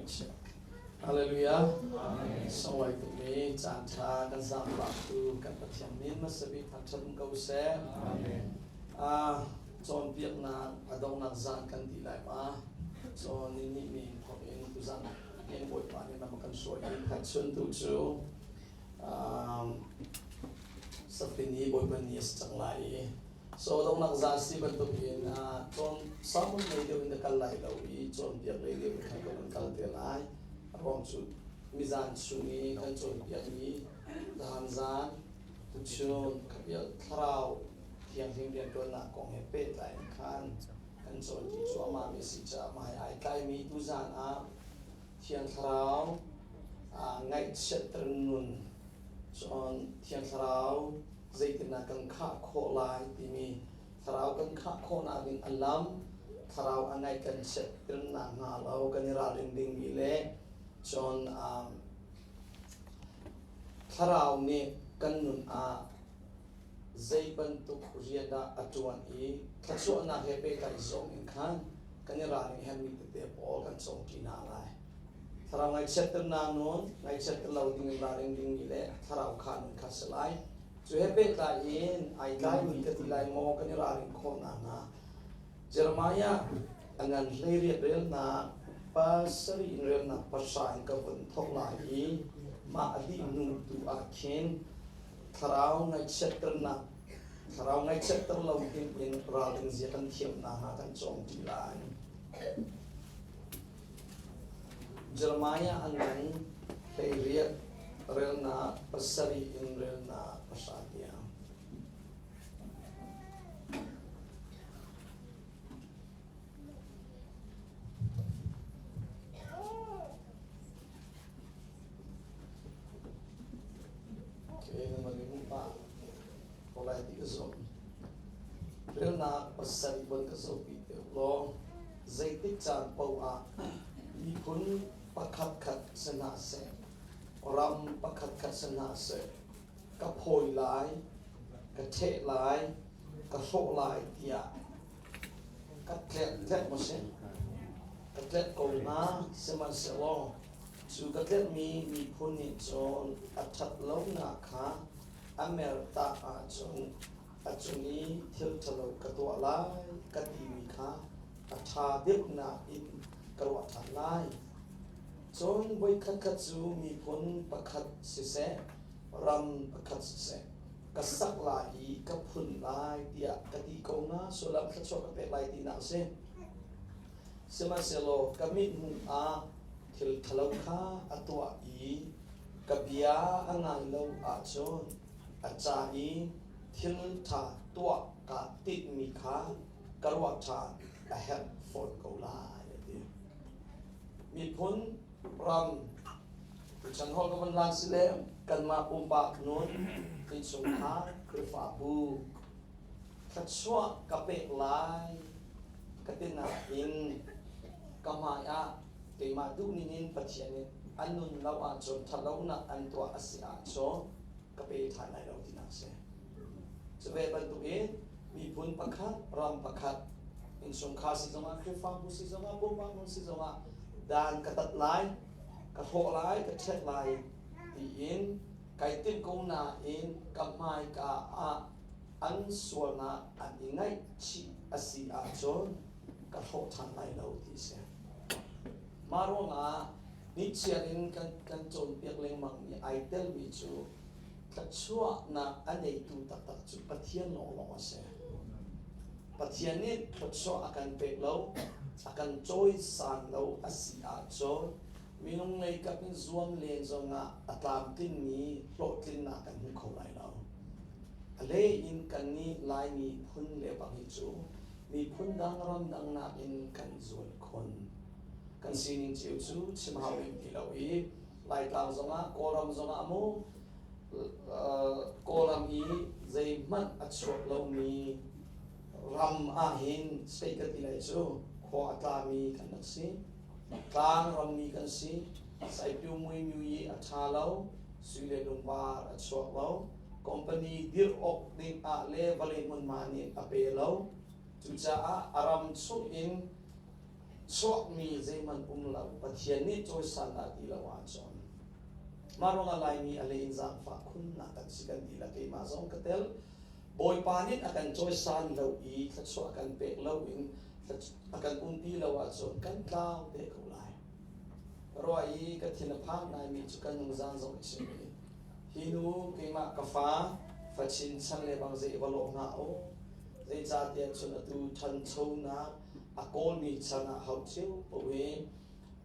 Ngaihchiat. Hallelujah. Sunglawi tukmi caan ṭha kan zaangfahtu kan Pathian min hmasa bik thangṭhat um ko seh. Ah, cawnpiaknak a donghnak zan kan ti lai ma. Cawn ni nih mi thawk in tuzan in Bawipa nih lam a kan hruai i thaithun tu cu um, Sapini Bawipa ni a si cang lai i so donghnak zan si bantuk in cawn sermon lei deuh in ka kal lai lo i cawnpiak lei deuh in khan ka van kal te lai. A ruang cu mizan chung i kan cawnpiakmi zahan zan tuchun khapial thlarau thianghlim rianṭuannak kong he pehtlai in khan kan cawnṭi cuahmah mi si caah hmai ai tlaimi tuzan ah Thiang Thlarau ngaihchiatter nun cun Thiang Thlarau zeitindah kan khah khawh lai timi Thlarau kan khah khawhnak ding a lam Thlarau a ngaih kan chiatternak hnga lo kan i ralrin dingmi le cun Thlarau nih kan nun ah zei bantuk rian dah a ṭuan i thluachuahnak he pehtlaih zong in khan kan i ralring herhmi tete pawl kan cawngṭi hna lai. Thlarau ngaihchiatternak nawn, ngaihchiatter lo ding in ralring dingmi le thlarau kha nun kha si lai. Cu he pehtlai in ai tlaimi ka ti lai maw kan i ralring khawh nakhnga Jeremiah a ngan 18 relnak pasarih in relnak pahra in ka vun thawk lai i mah a dih hnu tu ah khin thlarau ngaihchiatternak thlarau ngaihchiatter lo ding in ralring zia kan thiam nakhnga kan cawng ṭi lai. Jeremiah a ngan 18 relnak pasarih in relnak pahra tiang. Relnak pasarih von ka zohpi te law zeitik caan paoh ah miphun pakhatkhat si hna seh, ram pakhatkhat si hna seh, ka phawi lai, ka ṭheh lai, ka hrawh lai tiah ka tlek tlek maw si? Ka tlek ko hna, sihmanhsehlaw Cu ka tlerhmi miphun nih cun a ṭhat lonak kha a mertak ahcun a cung i thil ṭhalo ka tuah lai ka timi kha a ṭha deuhnak in ka ruah ṭhan lai. Cun voikhatkhat cu miphun pakhat siseh, ram pakhat siseh, ka sak lai i ka phun lai tiah ka ti ko hnga, sullam thluachuah ka pek lai tinak a si. Sihmanhsehlaw ka mithmuh ah thil ṭhalo kha a tuah i ka bia a ngai lo ahcun a ca i thil ṭha tuah kaa tinhmi kha ka ruah ṭhan a herh fawn ko lai, a ti. Miphun ram tuchan holh ka van lan si le kanmah pumpak nun innchungkhar Khrihfabu thluachuah ka pek lai ka ti nain ka hmai ah keimah duhning in Pathian nih an nun lo ahcun ṭhatlonak an tuah a si ahcun ka pe ṭhan lai lo tinak a si. Cu ve bantukin miphun pakhat, ram pakhat, innchungkhar si zongah, Khrihfabu si zongah, pumpak nun si zongah dan ka tat lai, ka hrawh lai, ka ṭhek lai tiin kai timh ko nain ka hmaika ah an sualnak an i ngaihchih a si ahcun ka hrawh ṭhan lai lo ti a si. Mah ruangah nichiar in kan, kan cawnpiak lengmangmi ai telmi cu thluachuahnak a neitu taktak cu Pathian lawnglawng a si. Pathian nih thluachuah a kan pek lo, a kan cawisan lo a si ahcun minung lei kap in zuam len zongah a tlamtlingmi hlawhtlinnak kan hmu kho lai lo. A hlei in kannih Laimi phun le bang hi cu miphun dang ramdang nakin kan zual khun. Kan sining cio cu chim hau lem ti lo i Laitlang zongah Kawlram zongah mu Kawlram i zeihmanh a chuak lomi ram ahhin state ka ti lai cu khua a tlami kan rak si. Tlang rammi kan si. Saipyu muimyu i a ṭha lo, sui le lungvar a chuak lo. Company dirh awk ding ah le vawlei hmunhma nih a pe lo. Cucaah a ram chung in Chuakmi zeihmanh um lo, Pathian nih cawisan dah ti lo ahcun. Mah ruangah Laimi a lei in zaangfah khunnak kan si kan dihlak keimah zong ka tel. Bawipa nih a kan cawisan lo i thluachuah kan pek lo in a kan umpi lo ahcun kan tlau te ko lai. Ruah i ka thin a phang ngaimi cu kan nungzan zong i chim i hi nu keimah ka fa fachin chan le bang zei va lawh hnga o zeicahtiah cun atu ṭhanchonak a kawlmi chan ah hau cio paoh i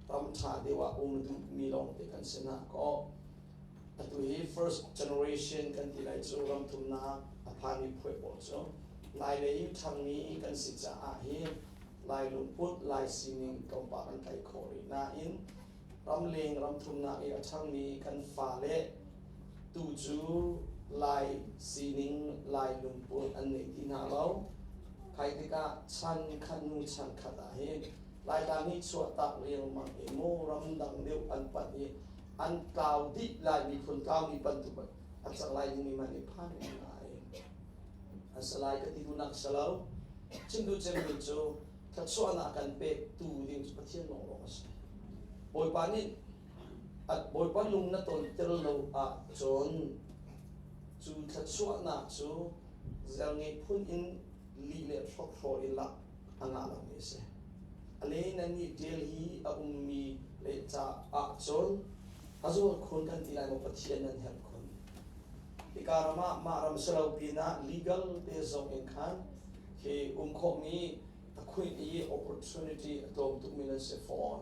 ram ṭha deuh ah um duhmi lawngte kan si hna kaw atu hi first generation kan ti lai cu ram thumnak a phanmi phuai pawl cu Lai lei ṭhangmi kan si caah hi Lai lungput Lai sining tlawmpal kan tlaih khawh rih nain ramleng ram thumnak i a ṭhangmi kan fale tu cu Lai sining Lai lungput an nei ti hna lo. Khai tikah chan khat hnu chan khat ah hin Laitlang nih chuahtak riangmang i maw ramdang deuh an panh i an tlau dih lai miphun tlaumi bantuk a cang lai dingmi hmanh nih phan in ngai. A si lai ka ti duhnak si lo. Chim duh cemmi cu thluachuahnak kan pek tu ding cu Pathian lawnglawng a si. Bawipa nih Bawipa lung na tonter lo ahcun cu thluachuahnak cu zelnge phun in lih le hrokhrawl in lak a ngah lomi a si. A le nan nih Delhi a ummi le ca ahcun a zual khun kan ti lai maw Pathian nan herh khun. Hika ram ah mah ram si lo pinah legal te zong in khan khi um khawhmi a khuih i opportunity a tlawm tukmi nan si fawn.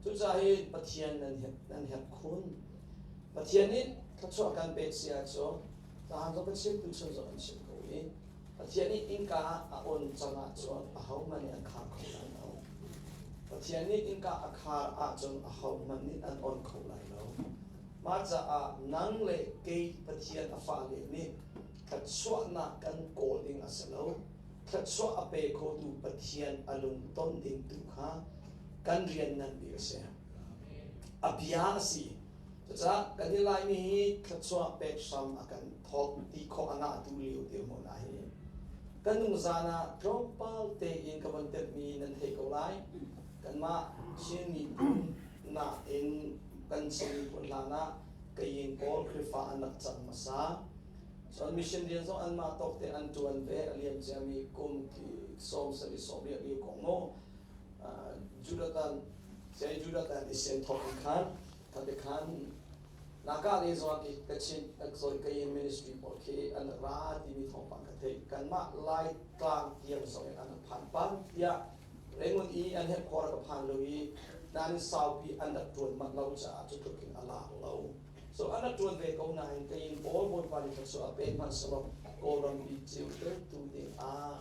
Cucaah hi Pathian nan nan herh khun. Pathian nih thluachuah kan pek si ahcun tahan zong kan chim tu chun zong an chim ko i Pathian nih innka a on cang ahcun ahohmanh nih an khar kho lai lo. Pathian nih innka a khar ahcun ahohmanh nih an on kho lai lo. Mah caah nang le kei Pathian a fale nih thluachuahnak kan kawl ding a si lo. Thluachuah a pe khotu Pathian a lungton ding tu kha kan rian ngan bik a si. A bia a si. Cucaah kan i Laimi hi thluachuah pek hram a kan thawk ti khawh a ngah tu lio dirhmun ah hin kan nungzan ah tlawmpal tein ka von telhmi nan thei ko lai. Kanmah Chin miphun nakin kan Chin miphun hlan ah Kayin pawl Khrihfa an rak cang hmasa. Cun mission rian zong anmah tawk te an ṭuan ve a liam ciami kum 90 lio kong mu. Jonathan, Jonathan i sen thawk in khan Kha khan Naka le zong khi Kachin Zawi Kayin ministry pawl khi an ra timi thawngpang ka theih. Kanmah Laitlang tiang zong in an phan pan tiah Rangoon i an headquarter ka phan lo i nain saupi an rak ṭuan manh lo caah cu tluk in a lar lo. So an rak ṭuan ve ko nain Kayin pawl Bawipa nih thluachuah a pek hmanhsehlaw Kawlrampi ceu tu ding ah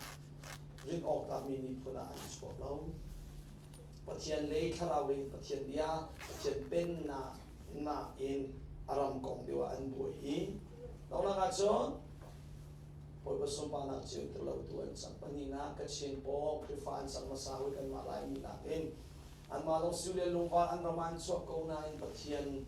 rin awk tlakmi miphun ah an chuak lo. Pathian lei thlarau lei Pathian bia Pathian pennak nakin a ram kong deuh ah an buai i donglak ahcun Bawipa sunparnak cio ti lo tu an cang pahnihnak Kachin paw Khrihfa an cang hmasa hawi kanmah Laimi nakin anmah lawng sui le lungvar an ram ah an chuak ko nain Pathian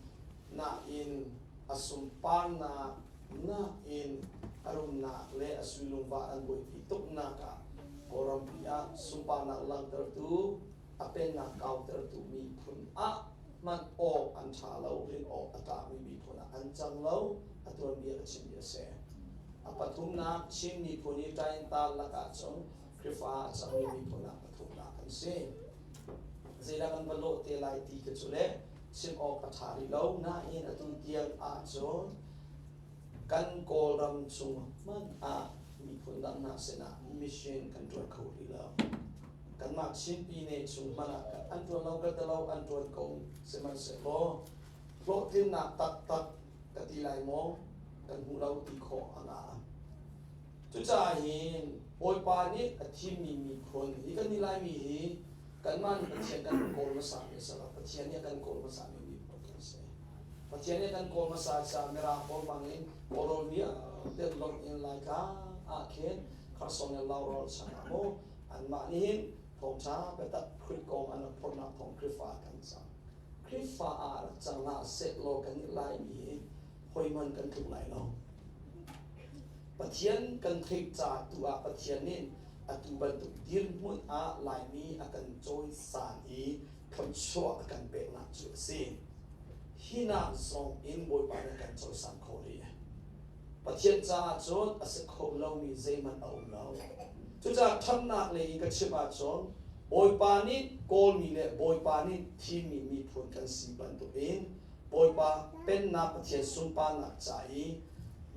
nakin a sunparnak nakin a rumnak le a sui lungvar an buaipi tuknak ah Kawlrampi ah sunparnak langhtertu a pennak kautertu miphun ah hman awk an ṭha lo, rin awk a tlakmi miphun ah an cang lo, a tuanbia ka chimmi a si. A pathumnak Chin miphun i ṭainta lakah cun Khrihfa a cangmi miphun ah pathumnak an si. Zeidah kan va lawh te lai ti ka cu le chim awk a ṭha rih lo nain atu tiang ahcun kan Kawlram chung hmanh ah miphun dang hna sinah mission kan ṭuan kho rih lo. Kanmah Chin Pyine chung hmanh ah an ṭuan lo ka ti lo an ṭuan ko sihmanhsehlaw hlawhtlinnak taktak ka ti lai maw kan hmu lo ti khawh a ngah. Cucaah hin Bawipa nih a thimmi miphun hi kan nih Laimi hi kanmah nih Pathian kan kawl hmasami a si lo. Pathian nih a kan kawl hmasami miphun kan si. Pathian nih a kan kawl hmasa caah Mirang pawl bangin kawlrawl vialte lawmh in Laitlang ah khin Kharson le Laurawl chan ah maw anmah nih hin thawngṭha biatak Khrih kong an rak phorhnak thawng Khrihfa kan cang. Khrihfa ah rak cang hna sehlaw kan nih Laimi hi hoi hmanh kan tluk lai lo. Pathian kan theih ca tu ah Pathian nih atu bantuk dirhmun ah Laimi a kan cawisan i. thluachuah a kan peknak cu a si. Hi nak zong in Bawipa nih kan cohlan khawh rih. Pathian caah cun a si kho lomi zeihmanh a um lo. Cucaah ṭhatnak lei in ka chim ahcun Bawipa nih kawlmi le Bawipa nih thimmi miphun kan si bantukin Bawipa Pennak Pathian sunparnak ca i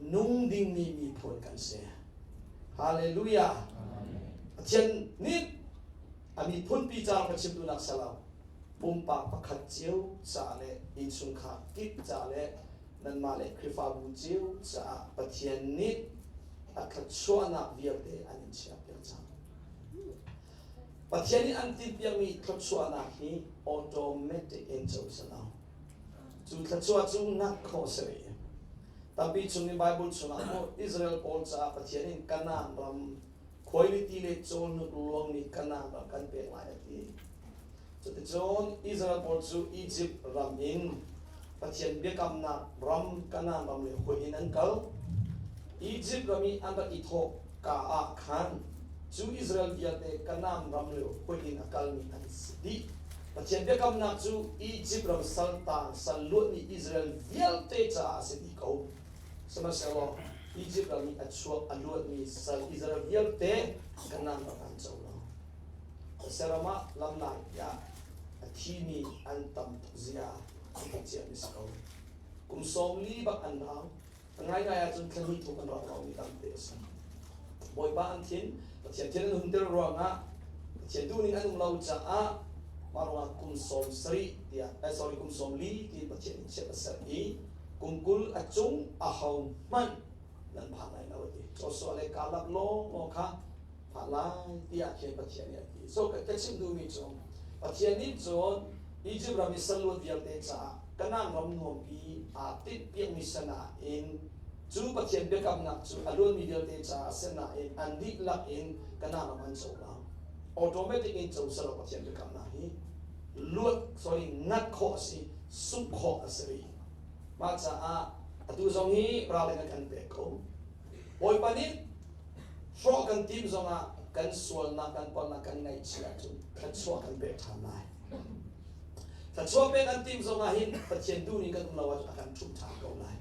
nung dingmi miphun kan si. Hallelujah! Pathian nih a miphunpi ca ka chim duhnak si lo. Pumpak pakhat cio ca le innchungkhar kip ca le nanmah le Khrihfabu cio caah Pathian nih a thluachuahnak vialte an in chiahpiak cang. Pathian nih an tinhpiakmi thluachuahnak hi automatic in co si lo. Cu thluachuah cu ngah khawh si rih. Tampi chung in Bible chungah maw Israel pawl caah Pathian in Kanaan ram khuailiti le cawhnuk luangmi Kanaan ram kan pek lai a ti. Cuticun Israel pawl cu Izipt ram in Pathian biakamnak ram Kanaan ram le hawih in an kal. Izipt ram i an rak i thawh ka ah khan cu Israel vialte Kanaan ram le hawih in a kalmi an si dih. Pathian biakamnak cu Izipt ram saltaang sal luatmi Israel vialte caah a si dih ko. Sihmanhsehlaw Izipt ram i a chuak a luatmi sal Israel vialte Kanaan ram an co lo. Saram ah lamlai tiah a thimi an tam tuk zia an theih ciami si ko. Kum 40 bak an rau. A ngaingai ahcun thla hnih thum an rau lomi tamte a si. Bawipa an thin, Pathian thin an hunter ruangah Pathian duhning an um lo caah mah ruangah kum 70 tiah sorry kum 40 tiin Pathian nih chiat a serh i kum 20 a cung a ho hmanh nan phan lai lo a ti. Joshua le Caleb lawnglawng kha phan lai tiah khin Pathian nih a ti. So ka chim duhmi cu Pathian nih cun Egypt ram i saluat vialte caah Kanaan ram nuampi aa tinhpiakmi sanain cu Pathian biakamnak cu a luanmi vialte caah sinain an dihlak in Kanaan ram an co lo. Automatic in co selaw Pathian biakamnak hi luat sorry ngat khawh a si, sungh khawh a si rih. Mah caah atu zong hi ralring a kan pek ko. Bawipa nih hrawh kan tim zongah kan sualnak kan palhnak kan ngaihchih ahcun thluachuah kan pek ṭhan lai. Thluachuah pek an tim zongah hin Pathian duh ning kan um lo ahcun a kan ṭhumh ṭhan ko lai.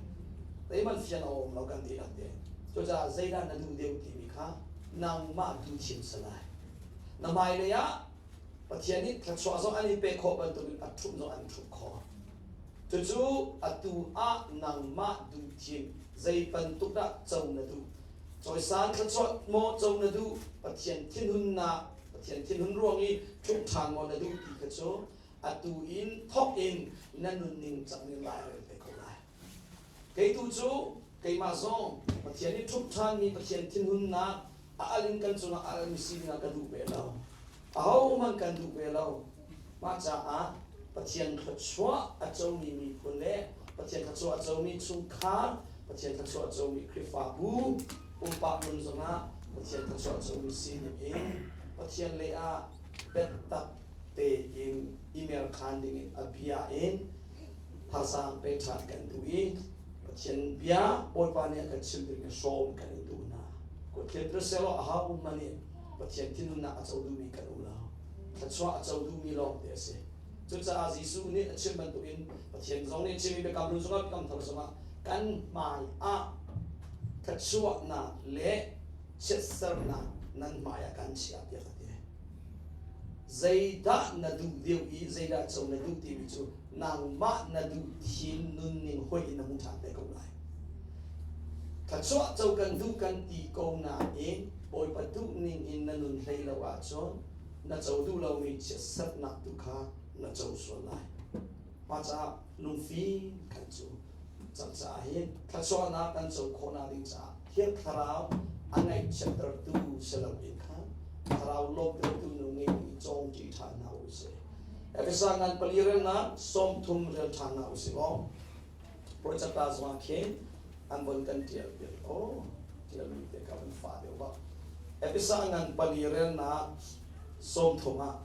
Zeiman fian a um lo kan dihlak te. Cucaah zeidah na duh deuh timi kha nangmah duh thim si lai. Na hmailei ah Pathian nih thluachuah zong an in pek khawh bantukin a ṭhumh zong an ṭhumh khawh. Cucu atu ah nangmah duh thim zei bantuk dah co na duh? Cawisan thluachuah maw co na duh? Pathian thinhunnak Pathian thinhun ruang i ṭhumh ṭhan maw na duh ti kha cu atu in thawk in na nunning cang in lai rel te ko lai. Kei tu cu keimah zong Pathian nih ṭhumh ṭhanmi Pathian thinhunnak a al in kan cungah a almi sining ah ka duh ve lo. Ahohmanh kan duh ve lo. Mah caah Pathian thluachuah a comi miphun le Pathian thluachuah a comi chungkhar, Pathian thluachuah a comi Khrihfabu, pumpak nun zongah Pathian thluachuah a comi sining in Pathian lei ah biatak tein i merkhan dingin a bia in thazaang pe ṭhan kan duh i Pathian bia Bawipa nih a kan chimh ding in hrawm kan in duh hna. Kut selaw aho hmanh nih Pathian thinhunnak a co duhmi kan um lo. Thluachuah a co duhmi lawng te a si. Cucaah Jesuh nih a chim bantukin Pathian zong nih a chim i biakam hlun zongah biakam thar zongah kan hmai ah thluachuahnak le chiatsernak nan hmai ah kan chiah tiah a ti. Zeidah na duh deuh i zeidah co na duh timi cu nangmah na duh thim nunning hoih in na hmu ṭhan te ko lai. Thluachuah co kan duh kan ti ko nain Bawipa duhning in na nun hlei lo ahcun na co duh lomi chiatsernak tu kha na co sual lai. Mah caah lungfim kan cu cang caah hin thluachuahnak kan co khawhnak ding caah Thiang Thlarau a ngaihchiattertu si loin khan Thlarau lawmtertu nu ngei ding cawng ṭi ṭhan hna u sih. Efesa ngan pali relnak 30 rel ṭhan hna u sih law project zongah khin an von kan ṭial piak o ṭialmi te ka van fa deuh bak. Efesa ngan pali relnak 30 ah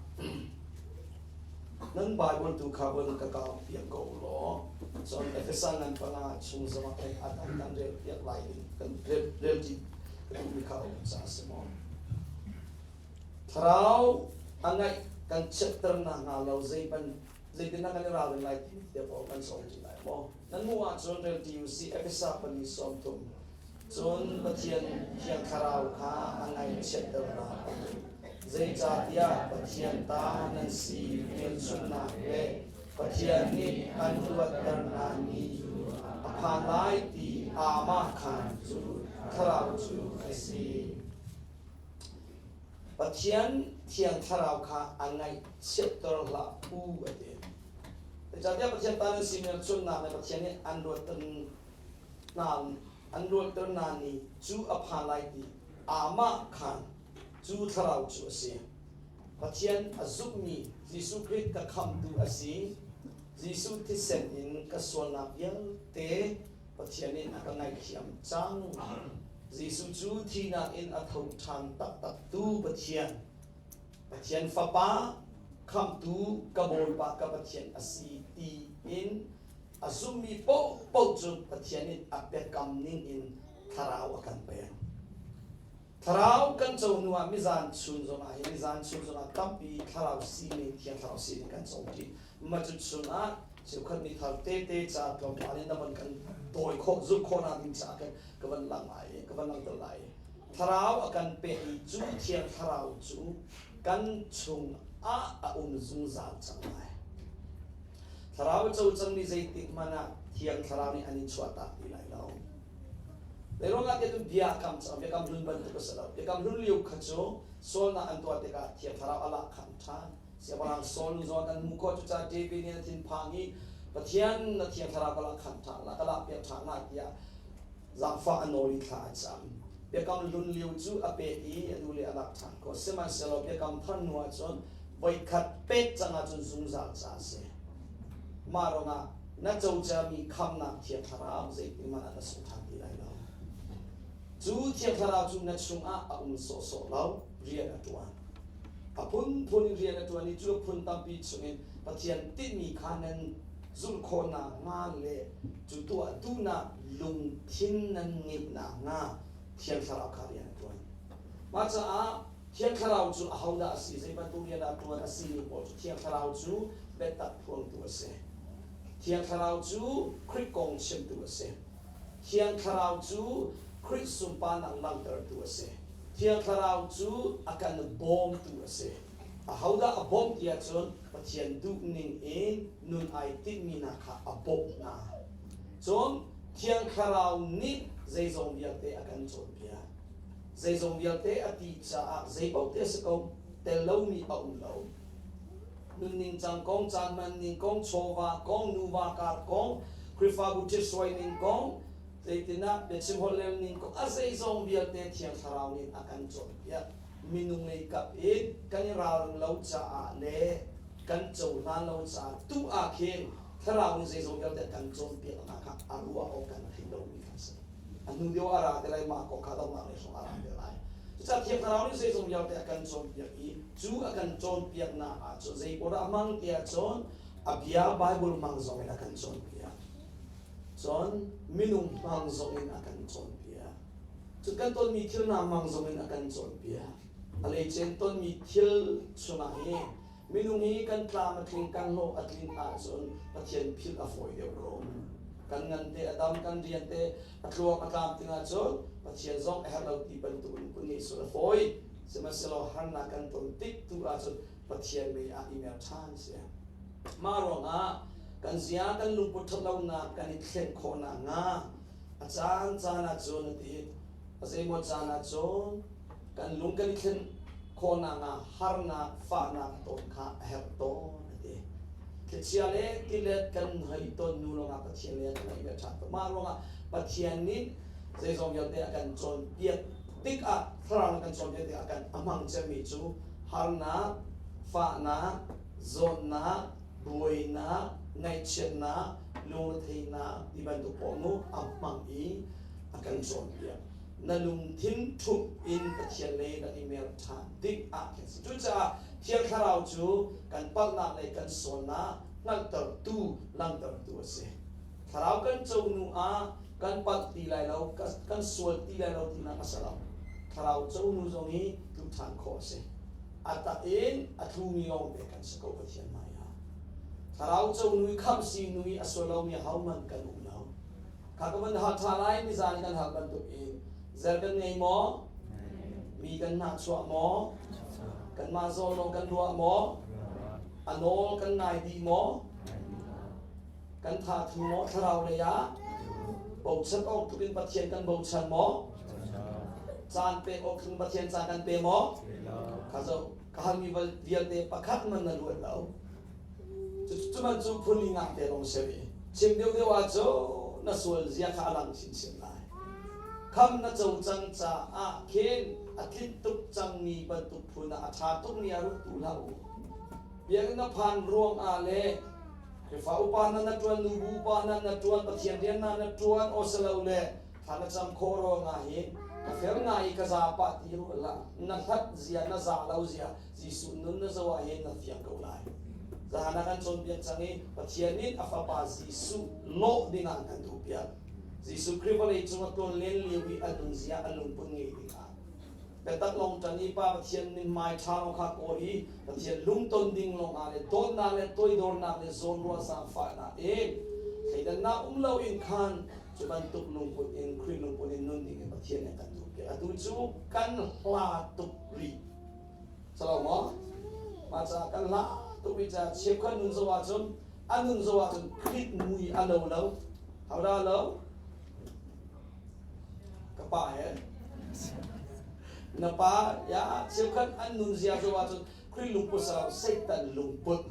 nan Bible tu kha von ka kau piak ko law cun Efesa ngan panga chung zongah khin a dang kan rel piak lai ding kan rel rel ti ka duhmi kha a um caah si maw. Thlarau a ngaih kan chiatter nakhnga lo zei ban zeitindah kan i ralrin lai ti te pawl kan cawn ṭi lai maw? Nan hmuh ahcun rel ṭi usih Efesa 4:30. Cun Pathian Thiang Thlarau kha a ngaihchiatter hna. Zeicahtiah Pathian ta nan si hmelchunhnak le Pathian nih an luatter hna ni a phan lai ti aamahkhan cu Thlarau cu a si. Pathian Thiang Thlarau kha a ngaihchiatter hlah u a ti. Zeicahtiah Pathian ta nan si hmelchunhnak le Pathian nih an luatter hna an luatter hna ni cu a phan lai ti aamahkhan cu Thlarau cu a si. Pathian a zumhmi Jesuh Khrih ka khamhtu a si. Jesuh thisen in ka sualnak vialte Pathian in a ka ngaihthiam cang. Jesuh cu thihnak in a tho ṭhan taktaktu Pathian, Pathian Fapa, Khamhtu ka Bawipa ka Pathian a si ti in a zummi paohpaoh cu Pathian nih a biakam ning in thlarau a kan pek. Thlarau kan co hnu ah mizan chun zongah hi mizan chun zongah tampi thlarau sining thiang thlarau sining kan co ṭi. Mah cu chungah cheukhat mi thar tete ca tlawmpal in na van kan dawi khawh zulh khawhnak ding caah kan ka van lang lai ka van langhter lai. Thlarau a kan pek i cu thiang thlarau cu kan chung ah a um zungzal cang lai. Thlarau co cangmi zeitik hmanh ah thiang thlarau nih an in chuahtak ti lai lo. Zeiruangah tiah cun biakam cang biakam hlun bantuk a si lo. Biakam hlun lio kha cu sualnak an tuah tikah Thiang Thlarau a lak khan ṭhan. Siangpahrang Saul nu zong kan hmuh khawh. Cucaah David nih a thinphang i Pathian na Thiang Thlarau ka lak khan ṭhan la, ka lakpiak ṭhan la tiah zaangfah a nawl i thla a cam. Biakam hlun lio cu a pek i a nu le a lak ṭhan khawh. Sihmanhsehlaw biakam thar hnu ahcun voikhat pek cang ahcun zungzal ca a si. Mah ruangah na cociami khamhnak Thiang Thlarau zeitihmanh ah na sung ṭhan ti lai lo. Cu Thiang Thlarau cu na chungah a um sawhsawh lo, rian a ṭuan. A phunphun in rian a ṭuan i cu a phun tampi chungin Pathian tinhmi kha nan zulh khawh nakhnga le cu tuah duhnak lungthin nan ngeih nakhnga Thiang Thlarau kha rian a ṭuan. Mah caah Thiang Thlarau cu ahodah a si, zei bantuk rian dah ṭuan a si mi pawl cu Thiang Thlarau cu biatak phuangtu a si. Thiang Thlarau cu Khrih kong chimtu a si. Thiang Thlarau cu Khrih sunparnak langhtertu a si. Thiang Thlarau cu a kan bawmtu a si. Ahodah a bawmh ti ahcun Pathian duhning in nun ai tinhmi hna kha a bawmh hna. Cun Thiang Thlarau nih zeizong vialte a kan cawnpiak. Zeizong vialte a ti caah zeipaoh te a si ko, tel lomi a um lo. Nunning cang kong, caan hmanning kong, chawva kong, nuva kar kong, Khrihfabu ṭhithruai ning kong, zeitinah biachim holhlel ning kong, a zeizong vialte Thiang Thlarau nih a kan cawnpiak. Minung lei kap in kan i ralring lo caah le kan cohlan lo caah tu ah khin Thlarau nih zeizong vialte a kan cawnpiak nak kha a ruah awk kan thei lomi kha a si. A hnu deuh a ra te lai mah kong kha donghnak lei hrawng a ra te lai. Cucaah Thiang Thlarau nih zeizong vialte a kan cawnpiak i cu a kan cawnpiaknak ah cun zei paoh dah a hmang ti ahcun a bia Bible hmang zong in a kan cawnpiak. Cun minung hmang zong in a kan cawnpiak. Cun kan tonmi thil hna hmang zong in a kan cawnpiak. A leicen tonmi thil chungah hi Minung hi kan tlam a tling, kan hlawh a tlin ahcun Pathian philh a fawi deuh ko. Kan ngan te a dam, kan rian te a tluang a tlam ting ahcun Pathian zong a herh lo ti bantuk in kun nih sul a fawi. Sihmanhsehlaw harnak kan ton tik tu ahcun Pathian mei ah i mer ṭhan si. Mah ruangah kan zia kan lungput ṭhatlonak kan i thlen khawh nakhnga a caan caan ahcun a ti a zeimaw caan ahcun kan lung kan i thlen khawhnak ah harnak fahnak tawn kha a herh tawn a ti. Thlichia le tilet kan hei ton nu lawngah Pathian le kan ngaih ve ṭhan. Mah ruangah Pathian nih zeizong vialte a kan cawnpiak tikah thlarau kan cawnpiak tikah kan a hmang cemmi cu harnak, fahnak, zawtnak, buainak, ngaihchiatnak, lungretheihnak ti bantuk pawl mu a hmang i a kan cawnpiak. Na lungthin ṭhumh in Pathian lei na i mer ṭhan ding ah khin si. Cucaah Thiang Thlarau cu kan palhnak le kan sualnak hngalhtertu, langhtertu a si. Thlarau kan co hnu ah kan palh ti lai lo, kan sual ti lai lo tinak a si lo. Thlarau co hnu zong hi tluk ṭhan khawh a si. A tak in a tlumi lawngte kan si ko Pathian hmai ah. Thlarau co nui khamsi nui a sual lomi ahohmanh kan um lo. Kha ka van hal ṭha lai nizan kan hal bantuk in zer kan ngei maw? Mi kan hnahchuah maw? Kanmah zawn lawng kan ruah maw? A nawl kan ngai dih maw? Kan tha thu maw thlarau lei ah? Bochan awk tluk in Pathian kan bochan maw? Caan pek awk tluk in Pathian caan kan pe maw? Kha zo ka halmi vialte pakhat man na luat lo. Cu man cu phun li ngak te lawng si rih. Chim deuhdeuh ahcun na sual zia kha a lang chinchin lai. Kham na co cang caah khin a tlinh tuk cangmi bantuk phun ah a ṭha tukmi ah ruah tu hlah u. Biakinn na phan ruangah le Khrihfa upa hna na ṭuan, nubu upa hna na ṭuan, Pathian rian hna na ṭuan aw si lo le thla na cam khawh ruangah hin ka fel ngai i ka za pah ti ruah hlah. Na hlat zia, na za lo zia Jesuh nun na zoh ah hin na fiang ko lai. Zahan ah kan cawnpiak cang i Pathian nih a Fapa Jesuh lawh dingah an kan duhpiak. Jesuh Khrih vawlei cung a tlawn len lio i a nunzia a lungput ngei dingah biatak lawng ṭan i Pa Pathian mithmai ṭha lawng kha kawl i Pathian lungton ding lawngah le dawtnak le toidornak le zawnruah zaangfahnak in thleidannak um loin khan cu bantuk lungput in Khrih lungput in nun ding in Pathian nih a kan duhpiak. Atu cu kan hla tuk rih. Salo maw? Mah caah kan hla tuk rih caah cheukhat nun zoh ahcun a nun zoh ahcun Khrih mui a lo lo. Hodah a lo? Ka pa he. Na pa ya cheukhat an nun zia zoh ahcun Khrih lungput salo Satan lungput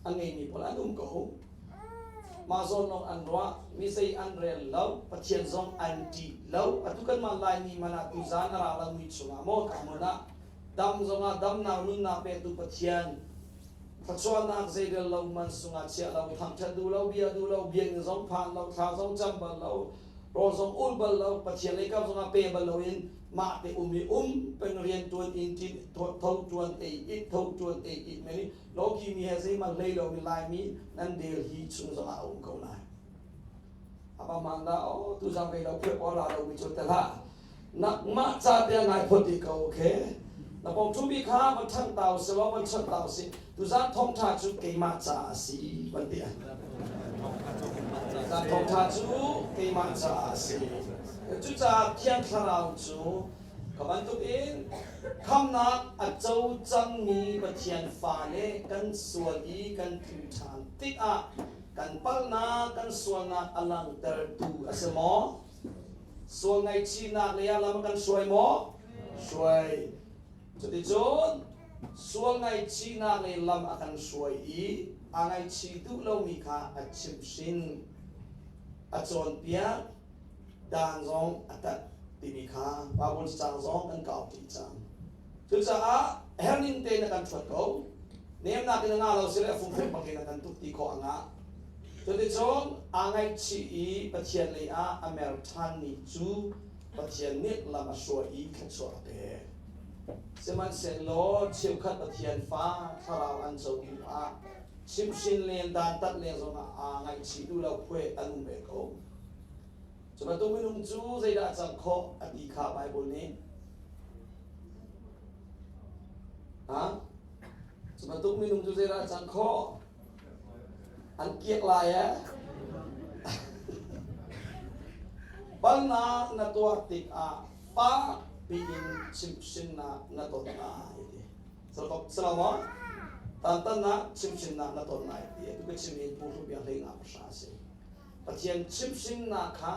a ngeimi pawl an um ko. Mah zawn lawng an ruah, mi zei an rel lo, Pathian zong an ṭih lo. Atu kanmah Laimi hmanh ah tuzaan a ra lomi chungah maw ka hmun ah dam zongah damnak nunnak petu Pathian thluachuahnak zeirel lo man sungah chiah lo, thangṭhat duh lo, bia duh lo, biakinn zong phan lo, thla zong cam bal lo, rawl zong ul bal lo, Pathian lei kam zongah pe bal loin mah te um i um peng rian ṭuan in ṭin tho ṭuan ei it tho ṭuan ei it men i Loki mi he zeihmanh hlei lomi Laimi nan del hi chung zongah a um ko lai. Apa man dah oh tu zang ve lo phwe aw la lo mi chu te hlah. Nangmah ca te ngai phot i ko okay. Na pong thu mi kha van chang tau se lo van chang tau si. Tu zan thong tha cu keimah ca a si van ti. Zan thong tha cu keimah ca a si. Cucaah Thiang Thlarau cu Ka bantukin khamnak a co cangmi Pathian fale kan sual i kan tlu ṭhan tikah kan palhnak kan sualnak a langhtertu a si maw? Sual ngaihchihnak lei ah lam a kan hruai maw? Hruai. Cuticun sual ngaihchihnak lei lam a kan hruai i a ngaihchih duh lomi kha a chimhhrin, a cawnpiak, daan zong a tat timi kha Bible cacang zong kan kau ṭi cang. Cucaah herning tein a kan ṭhuat ko. Nemnak in a ngah lo sile a fungfek bak in a kan tuk ti khawh a ngah. Cuticun aa ngaihchih i Pathian lei ah a mer ṭhanmi cu Pathian nih lam a hruai i thluachuah a pek. Sihmanhsehlaw cheukhat Pathian fa thlarau an co hnu ah chimhhrin len dantat len zongah aa ngaihchih duh lo phuai an um ve ko. Cu bantuk minung cu zeidah a cang khawh a ti kha Baibal nih ha cu bantuk minung cu zeidah a cang khawh an kiak lai eh palnak na tuah tikah fak piin chimhhrinnak na ton lai ti Salo maw tantannak chimhhrinnak na ton lai ti tu ka chim in pu hlu bia hlei nga hra a si Pathian chimhhrinnak kha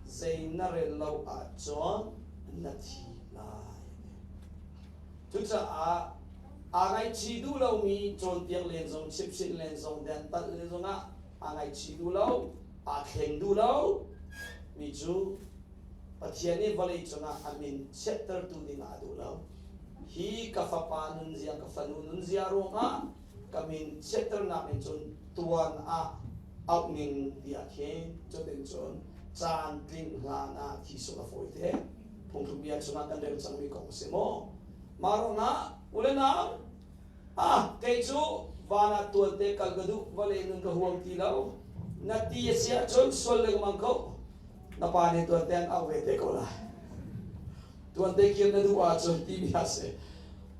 zei na rel lo ahcun na thi lai. Cucaah aa ngaihchih duh lomi cawnpiak len zong chimhhrin len zong dantat len zongah aa ngaihchih duh lo, aa thleng duh lo mi cu Pathian nih vawlei cungah a min chiattertu dingah a duh lo. Hi ka fapa nunzia, ka fanu nunzia ruangah ka min chiatternak in cun tuan ah auh ning tiah khin cutin cun caan tlinh hlan ah thi sung a fawi te phungthluk bia chungah kan rel cangmi kong a si maw mah ruangah u le nau ah kei cu van ah tuan te kal ka duh vawlei nun ka huam ti lo na ti a si ahcun sual lengmang ko na pa nih tuan te an auh ve te ko lai tuan te kir na duh ahcun timi a si.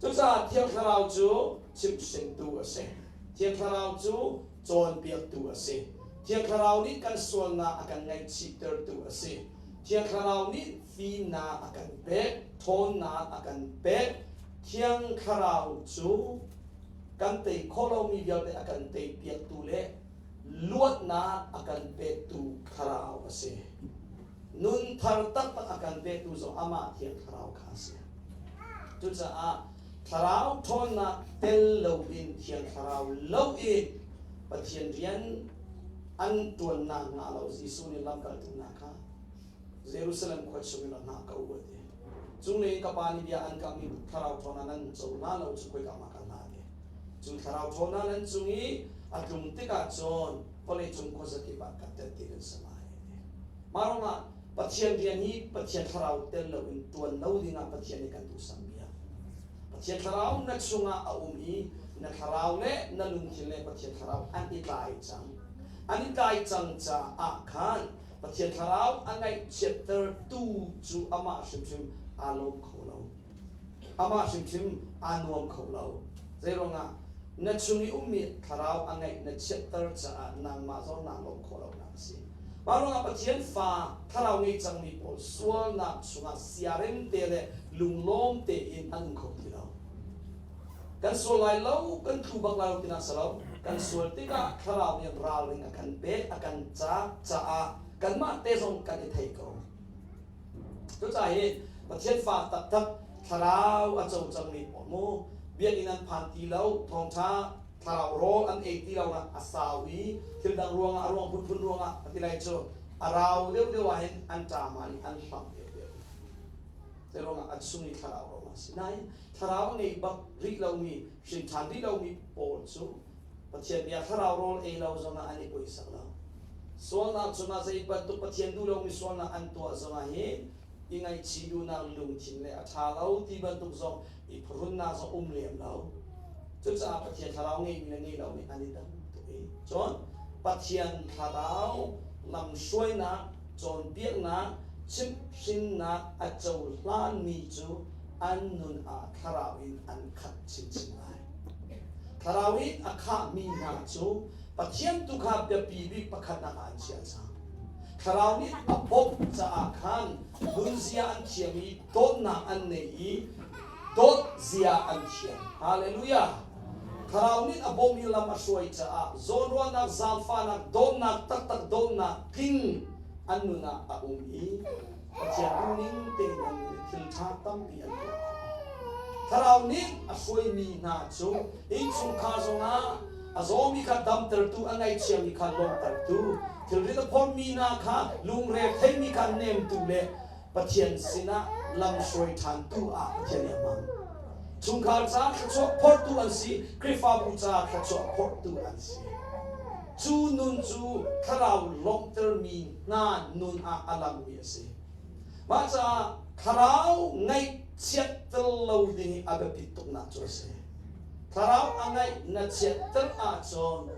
Cucaah Thiang Thlarau cu chimhhrintu a si. Thiang Thlarau cu cawnpiaktu a si. Thiang Thlarau nih kan sualnak a kan ngaihchihtertu a si. Thiang Thlarau nih fimnak a kan pek, ṭhawnnak a kan pek. Thiang Thlarau cu kan tei khawh lomi vialte a kan teipiaktu le luatnak a kan pektu Thlarau a si. Nun thar taktak a kan pektu zong amah Thiang Thlarau kha a si. Cucaah Thlarau ṭhawnnak tel loin Thiang Thlarau loin Pathian rian an ṭuannak hnga lo Jesuh nih lamkaltu hna kha Jerusalem khua chungin ra hna ko u a ti. Cunglei in ka Pa nih bia an kamhmi Thlarau ṭhawnnak nan co hna lo cu khoika ma kal hna a ti. Cu Thlarau ṭhawnnak nan cung i a tlung tikah cun vawleicung khuazakip ah ka tehte nan si lai a ti. Mah ruangah Pathian rian hi Pathian Thlarau tel loin ṭuan lo dingah Pathian nih kan duhsam bia. Pathian Thlarau na chungah a um i na thlarau le na lungthin le Pathian Thlarau an i tlai cang. An i tlai cang caah khan Pathian Thlarau a ngaihchiattertu cu amah hrimhrim aa lawm kho lo. Amah hrimhrim aa nuam kho lo. Zeiruangah na chung i ummi thlarau a ngaih na chiatter caah nangmah zong naa lawm khawh lonak a si. Mah ruangah Pathian fa thlarau ngei cangmi pawl sualnak chungah siarem te le lunglawm tein an um kho ti lo. Kan sual lai lo, kan tlu bak lai lo tinak si lo. Kan sual tikah thlarau nih ralring a kan pek, a kan caak caah kanmah te zong kan i thei ko. Cucaah hi Pathian fa taktak thlarau a co cangmi pawl mu biakinn an phan ti lo, thawngṭha thlarau rawl an ei ti lo nak a sau i thil dang ruangah a ruang phunphun ruangah a ti lai cu a rau deuhdeuh ah hin an ṭama nih an hlam deuhdeuh. Zei ruangah a chung i thlarau ruangah a si. Nain thlarau a ngei bak rih lomi, hrin ṭhan rih lomi pawl cu Pathian bia thlarau rawl ei lo zongah an i poisak lo. Sualnak cungah zei bantuk Pathian duh lomi sualnak an tuah zongah hin i ngaihchih duhnak lungthin le a ṭha lo ti bantuk zong i phuhrunnak zong um lem lo. Cucaah Pathian thlarau ngeimi le ngei lomi an i dang tuk i cun Pathian thlarau lamhruainak, cawnpiaknak, chimhhrinnak a cohlanmi cu an nun ah thlarau in an khat chinchin lai. Thlarau in a khahmi hna cu Pathian tu kha biapi bik pakhatnak ah an chiah cang. Thlarau nih a bawmh caah khan nunzia an thiam i dawtnak an nei i dawt zia an thiam. Hallelujah! Thlarau nih a bawmh i lam a hruai caah zawnruahnak, zaangfahnak, dawtnak taktak dawtnak tling an nun ah a um i Pathian duhning tein an nun i thil ṭha tampi an tuah khawh. Thlarau nih a hruaimi hna cu innchungkhar zongah a zawmi kha damtertu, a ngaihchiami kha lawmhtertu, thilrit a phormi hna kha lungre theimi kha nemtu le Pathian sinah lamhruai ṭhantu ah Pathian nih a hmang. Chungkhar caah thluachuah phortu an si, Khrihfabu caah thluachuah phortu an si. Cu nun cu thlarau lawmhtermi hna nun ah a langmi a si. Mah caah thlarau ngaihchiatter lo ding hi a biapit tuknak cu a si. Thlarau a ngaih na chiatter ahcun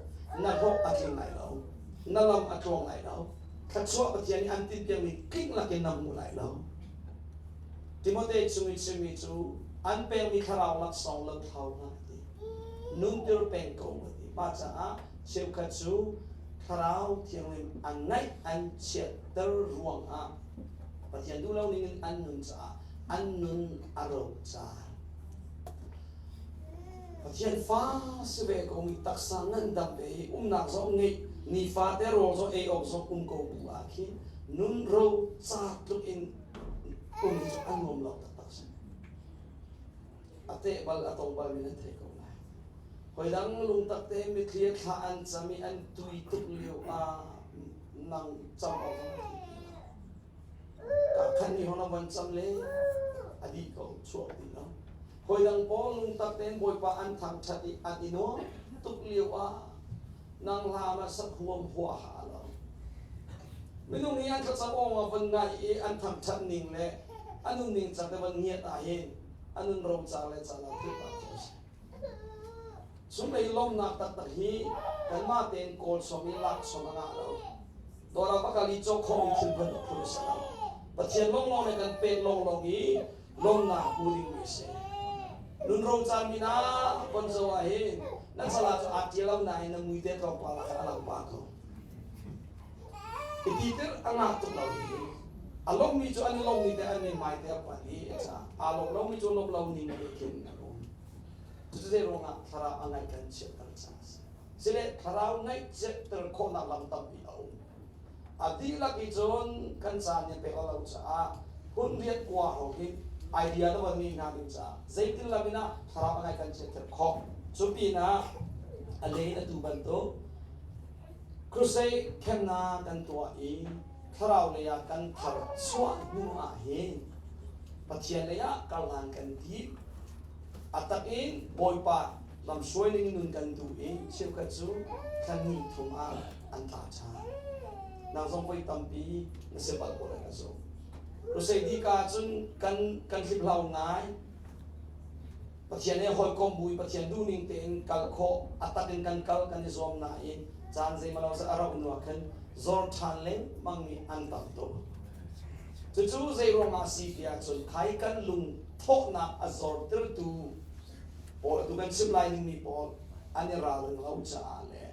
na hlawh a tling lai lo, na lam a tluang lai lo, thluachuah Pathian nih an tinhpiakmi tling lakin na hmu lai lo. Timote chung i chimmi cu an pekmi thlarau laksawng lo thlau hlah a ti. Nuntir peng ko a ti. Mah caah cheukhat cu thlarau thianghlim an ngaih an chiatter ruangah Pathian duh lo ning in an nun caah an nun a rocar. Pathian fa si ve ko mi taksa ngandam ve hi umnak zong ngeih nifate rawl zong ei awk zong um ko bu ah khin nun ro ca tluk in um hi cu an nuam lo taktak si. A teh bal a tong bal mi nan thei ko lai. Hoi dang lungtak te mitthli thla an cam i an tui tuk lio ah nang cam awk zong thei ti lo. Ka khan ni hong van cam le a dih ko chuak ti lo. Hoi dang pawl lungtak tein Bawipa an thangṭhat i an i nuam tuk lio ah nang hla na sak huam huaha lo. Minung hi an thlacam awng ah van ngai i an thangṭhat ning le an nunning cang te van ngiat ah hin an nun rocar le car lo theih pah cu a si. Chunglei lawmhnak taktak hi kanmah tein kawl sawm i lak sawm a ngah lo. Dawr ah va kal i cawk khawhmi thil bantuk phun a si lo. Pathian lawnglawng nih kan pek lawnglawng i lawmhnak hmu dingmi a si. Nun ro caan min ah kon zo ah hin na chala cu aa ṭial lo nain na mui te tlawmpal ah khan a lang pah ko. I titir a ngah tuk lo hi. A lawmmi cu an i lawmmi te an i mai te a pan i a ca. Aa lawm lomi cu lawm lo ning te khin a um. Cucu zei ruangah thlarau a ngaih kan chiatter caah a si. Sile thlarau ngaihchiatter khawhnak lam tampi a um. A dihlak i cun kan caan nih pek lo caah hun riat kua hrawng hi idea na van ngei hna ding caah zeitin lam in ah thlarau a ngaih kan chiatter khawh. Cu pinah a len atu bantuk Crusade khennak kan tuah i thlarau lei ah kan thar chuah hnu ah hin Pathian lei ah karhlan kan ti. A tak in Bawipa lamhruai ning nun kan duh i cheukhat cu thla hnih thum ah an tla ṭhan. Nang zong voi tampi na si bal ko lai ka zumh. Crusade dih ka cun kan kan hliphlau ngai. Pathian he hawikom bu i Pathian duhning tein kal khawh a tak in kan kal kan i zuam nain caan zeimalo a rauh hnu ah khan zor ṭhan lengmang mi an tam tuk. Cucu zeiruang ah si ti ahcun khai kan lung thawhnak a zortertu pawl atu kan chim lai dingmi pawl an i ralring lo caah le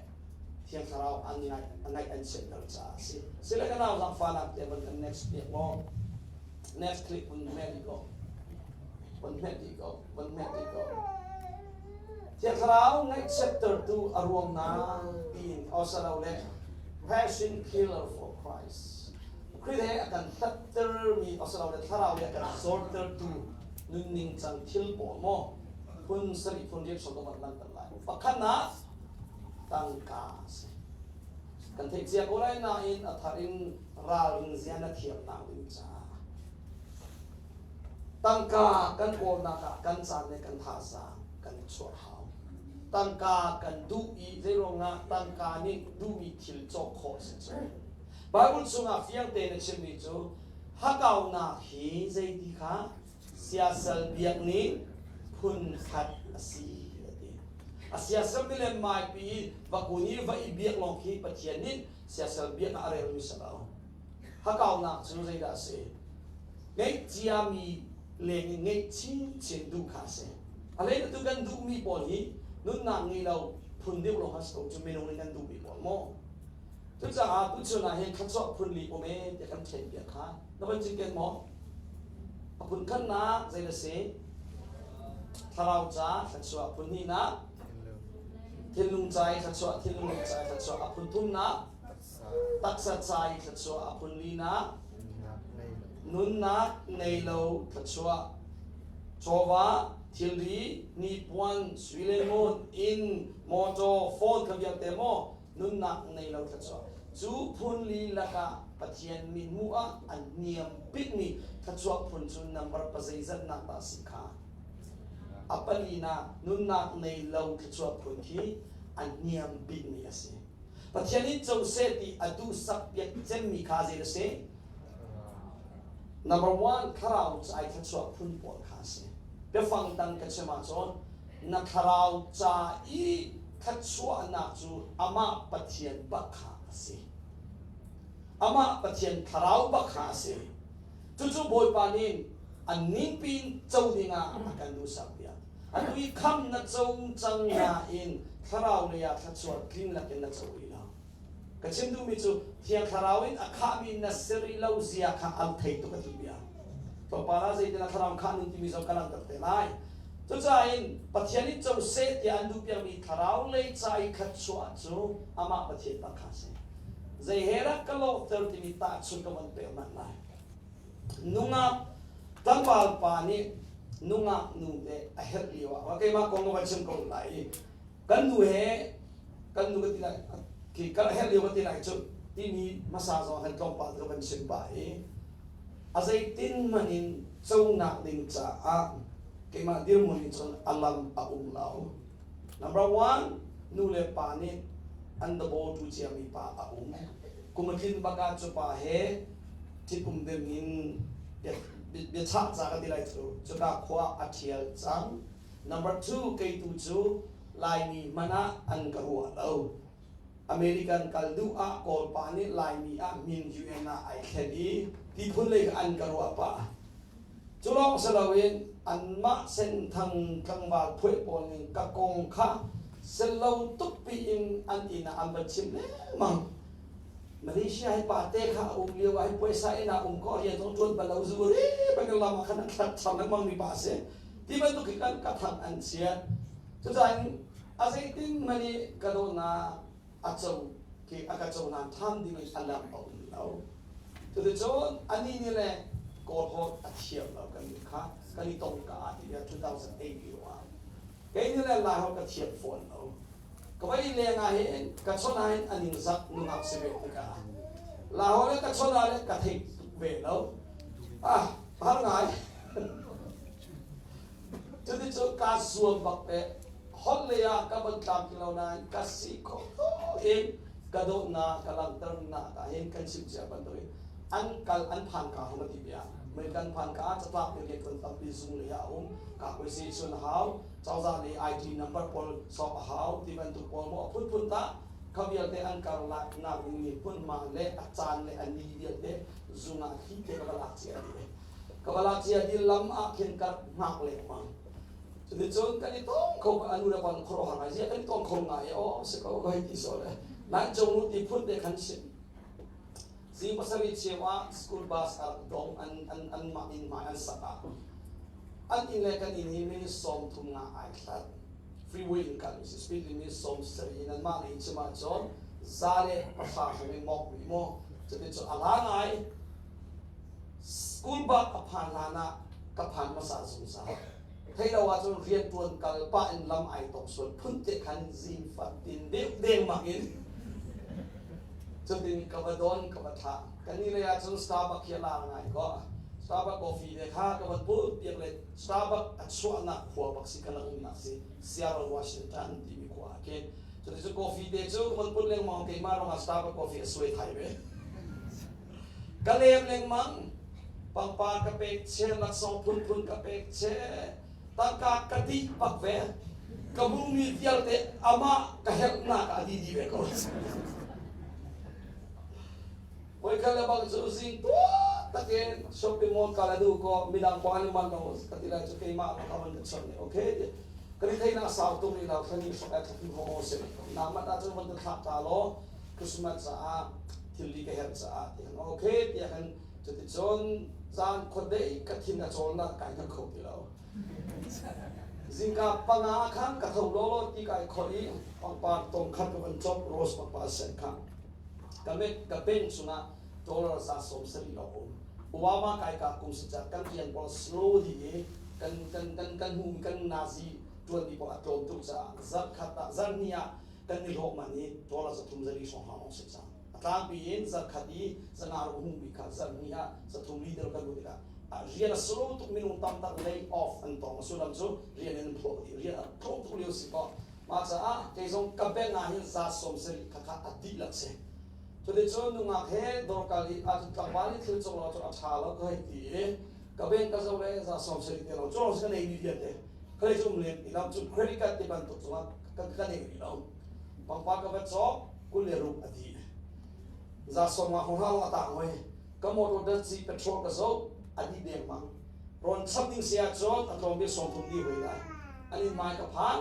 Thiang Thlarau an ngaih an chiatter caah a si. Sile ka nau zaangfahnak te van kan next piak maw? Next click vun hmet dih ko. Vun hmet dih ko. Vun hmet dih ko. Thiang Thlarau ngaihchiattertu a ruang tiin le passion killer for Christ. Khrih he a kan hlattermi le thlarau he a kan zortertu nunning cang thil pawl maw phun sarih phun riat hrawng ka van langhter lai. Pakhatnak tangka a si. Kan theih cia ko lai nain a thar in ralrin zia na thiamnak ding caah tangka kan kawlnak ah kan caan le kan thazaang kan chuah hau. Tangka kan duh i zeiruangah tangka nih duhmi thil cawk khawh si cu. Bible chungah fiang tein a chimmi cu hakaunak hi zeiti kha siasal biak nih phun khat a si a ti. A siasal milem maipi i va kun i va i biak lawng khi Pathian nih siasal biak ah a relmi si lo. Hakaunak cu zeidah a si? Ngeih ciami leng in ngeih chinchin duh kha a si. A hlei tu kan duhmi pawl hi nunnak ngei lo phun deuh lawng kha si ko cu minung nih kan duhmi pawl maw? Cucaah tuchun ah hin thluachuah phun li um e ti kan ṭhen piak kha na van cinken maw? A phun khatnak zei na si? Thlarau ca thluachuah phun hnihnak thinlung ca i thluachuah thinlung ca i thluachuah a phun thumnak taksa ca i thluachuah a phun linak nunnak nei lo thluachuah chawva thilri hnipuan sui le ngun inn motor phone kha vialte maw nunnak nei lo thluachuah cu phun li lakah Pathian mithmuh ah an niam bikmi thluachuah phun cu number pazeizatnak dah si kha a palinak nunnak nei lo thluachuah phun khi a niam bikmi a si Pathian nih co seh ti a duhsak piak cemmi kha zei a si number one thlarau ca i thluachuah phun pawl kha a si biafang dang ka chim ahcun na thlarau ca i thluachuahnak cu amah Pathian bak kha a si. Amah Pathian thlarau bak kha a si. Cucu Bawipa nih an ningpi in co dingah a kan duhsak piak. Atu i kham na co cang nain thlarau lei ah thluachuah tling lakin na co rih lo. Ka chim duhmi cu Thiang Thlarau in a khahmi na si rih lo zia kha an thei tuk a ti bia. Tlawmpal ah zeitin a thlarau khah ning timi zong ka langhter te lai. Cucaah in Pathian nih co seh tiah an duhpiakmi thlarau lei ca i thluachuah cu amah Pathian bak kha a si. Zei he dah ka lawhter timi tahchun ka van pek hmanh lai. Nungak tlangval pa nih nungak nu te a herh lio ah keimah kong ka van chim ko lai i kan nu he kan nu ka ti lai khi ka herh lio ka ti lai cu timi hmasa zong han tlawmpal ka van chim pah i a zeitin hmanh in conak ding caah keimah dirhmun in cun a lam a um lo number one nu le pa nih an dawtu ciami pa a um kum a tlin bak ah cu pa he ṭhitum ding in biachah ca ka ti lai cu cuka khua a ṭhial cang Number two, kei tu cu Laimi hmanh ah an ka ruah lo. American kal duh ah Kawlpa nih Laimi ah min UN ah ai thlen i tiphun lei kha an ka ruah pah. Cu lawng si loin Anmah Senthang tlangval phuai pawl nih ka kong kha selo tukpi in an inn ah an van chim lengmang. Malaysia hi pate kha a um lio ah hi puaisa inn ah um ko rian zong ṭuan bal lo zu ri bangin lam ah khan a thlat cham lengmang mi pa a si. Ti bantuk hi kan ka thang an chiat. Cucaah a zeitin hmanh i ka dawtnak a co khi a ka cohlan ṭhan ding in a lam a um lo. Cuticun anih nih le Kawl holh a thiam lo kan nih kha kan i tong ka ah ti 2008 lio ah kei nih le Lai holh ka thiam fawn lo. Ka vai leng ah hin ka chawnh ah hin a ningzak nungak si ve tikah Lai holh le ka chawnh ah le ka thei tuk ve lo. Ah, har ngai. Cuticun kaa zuam bak te. Holh lei ah ka von tlamtling lo nain ka si khawh in ka dawtnak ka langhternak ah hin kan chim cia bantukin an kal an phan ka hong ti bia mei kan phan ka catlak mi rian tampi zung lei ah a um ka koi chun hau cozah lei ID number pawl sok a hau ti bantuk pawl mu a phunphun ta kha vialte an karlak nak ding mi hmunhma le a caan le a ni vialte zung ah thli te ka va lak cia dih ka va lak cia di lam ah khin ka hngak lengmang. Cuticun kan i tong kho a nu le pa khuaruahhar ngai zia kan i tong kho ngai aw si ko ka hei ti so le nan cung nu ti phun te khan chim zing pasarih cheu ah school bus a rak dong an an an mah inn hmai an sak ah an inn le kan inn hi minute 35 ai hlat freeway in kal si speed limit 70 in an mah lei chim ah cun za le pahra hring in mok rih mu cuticun a la ngai School bak a phan hlan ah ka phan hmasa zungzal. Thei lo ahcun rianṭuan kal pah in lam ai tong sual phun te khan zing fatin deuh dengmang in cutin ka va don ka va thlah. Kan ni lei ahcun Starbucks hi a lar ngai ko. Starbucks coffee te kha ka van put piak le Starbucks a chuahnak khua bak si kan umnak si Seattle, Washington timi khua ah khin. Cuticun coffee te cu ka van put lengmang keimah ruangah Starbucks coffee a suai thai ve. Ka lem lengmang. Pangpar ka pek che, laksawng phunphun ka pek che. Tangka ka dih bak ve. Ka hmuhmi vialte amah ka herhnak ah a dih dih ve ko. Voikhat le bang cu zing tuah takin shopping mall kal a duh ko midang ko an i manh lo ka ti lai cu keimah ka van ka chawnh i okay ti ka ri theihnak sau tuk rih lo thlani hrok ai thlaki ho si na mat ahcun van ka thlak ta law Christmas caah thilri ka herh caah ti kan okay tiah kan cuticun zan khuadei ka thin a cawlnak kai hngal kho ti lo. Zingka panga khan ka tho lawlaw ti kai khawh i pangpar tong khat ka van cawk rose pangpar sen kha ka met ka bank chungah dollar 170 lawng um. Obama kai ka kum si ca kan rian pawl slow dih i kan kan kan kan hmu kan nazi tuan mi pawl a tlawm tuk caah zarh khat ah zarh hnih ah kan i hlawh man hi dollar 340 hrawng lawng si cang. A tlangpi in zarkhat i zanga ro hmuhmi kha zarhhnih ah zathum li deuh kan hmuh tikah rian a slow tuk minung tam tak lay off an tong. A sullam cu rian in an phuah dih. Rian a tlawm tuk lio si kaw mah caah kei zong ka bank ah hin 70 kha kha a dihlak si. Cuticun nungak he dawr kal i ah tlangval i thil cawk lo cu a ṭha lo ka hei ti i ka bank ka zoh le 70 te lo cu lawng si ka nei mi vialte. Khalei cu um lem ti lo cu credit card ti bantuk cungah kan ka nei rih lo. Pangpar ka va cawk 26 a dih. 90 hrawng a tang hoi. Ka motor datsi petrol ka zoh a dih dengmang. Rawn chap ding si ahcun a tlawm bik 30 dih hoi lai. An in mai ka phan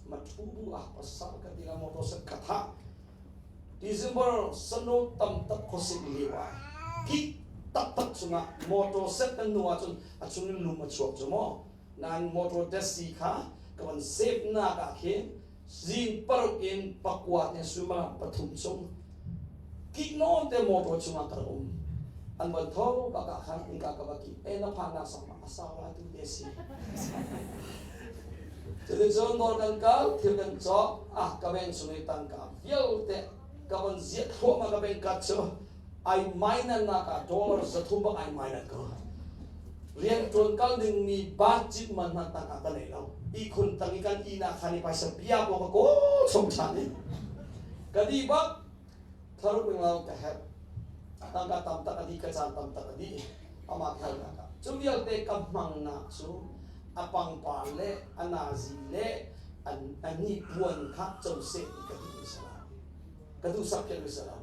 ma thu bu ah pasal ka ti la motor set ka thah. December sano tam tak khuasik lio ah kik taktak chungah motor set kan nu ahcun a chung in lum a chuak cu maw. Nan motor datsi kha ka van save nak ah khin zing paruk in pakua te suimilam pathum chung kik nawn te motor chungah ka rak um. An van tho bak ah khan innka ka va kik e na phan nak sang ma a sau lai tu te si. Cuticun dawr kan kal thil kan cawk ah ka bank chung i tangka vialte ka van ziah thluahmah ka bank card cu ai mainan nak ah dollar 300 bak ai mainan ko. Rian ṭuan kal dingmi budget man hmanh tangka ka nei lo. Ihkhun tang i kan ihnak khan i paisa bia paw ka kawl chung ṭhan i ka dih bak tharuk ring lo ka herh. Tangka tam tak a dih ka caan tam tak a dih amah khalnak ah. Cu vialte ka hmangnak cu a pangpar le a nazi le an hnipuan kha co seh ti ka duh mi si lo. Ka duhsak piak mi si lo.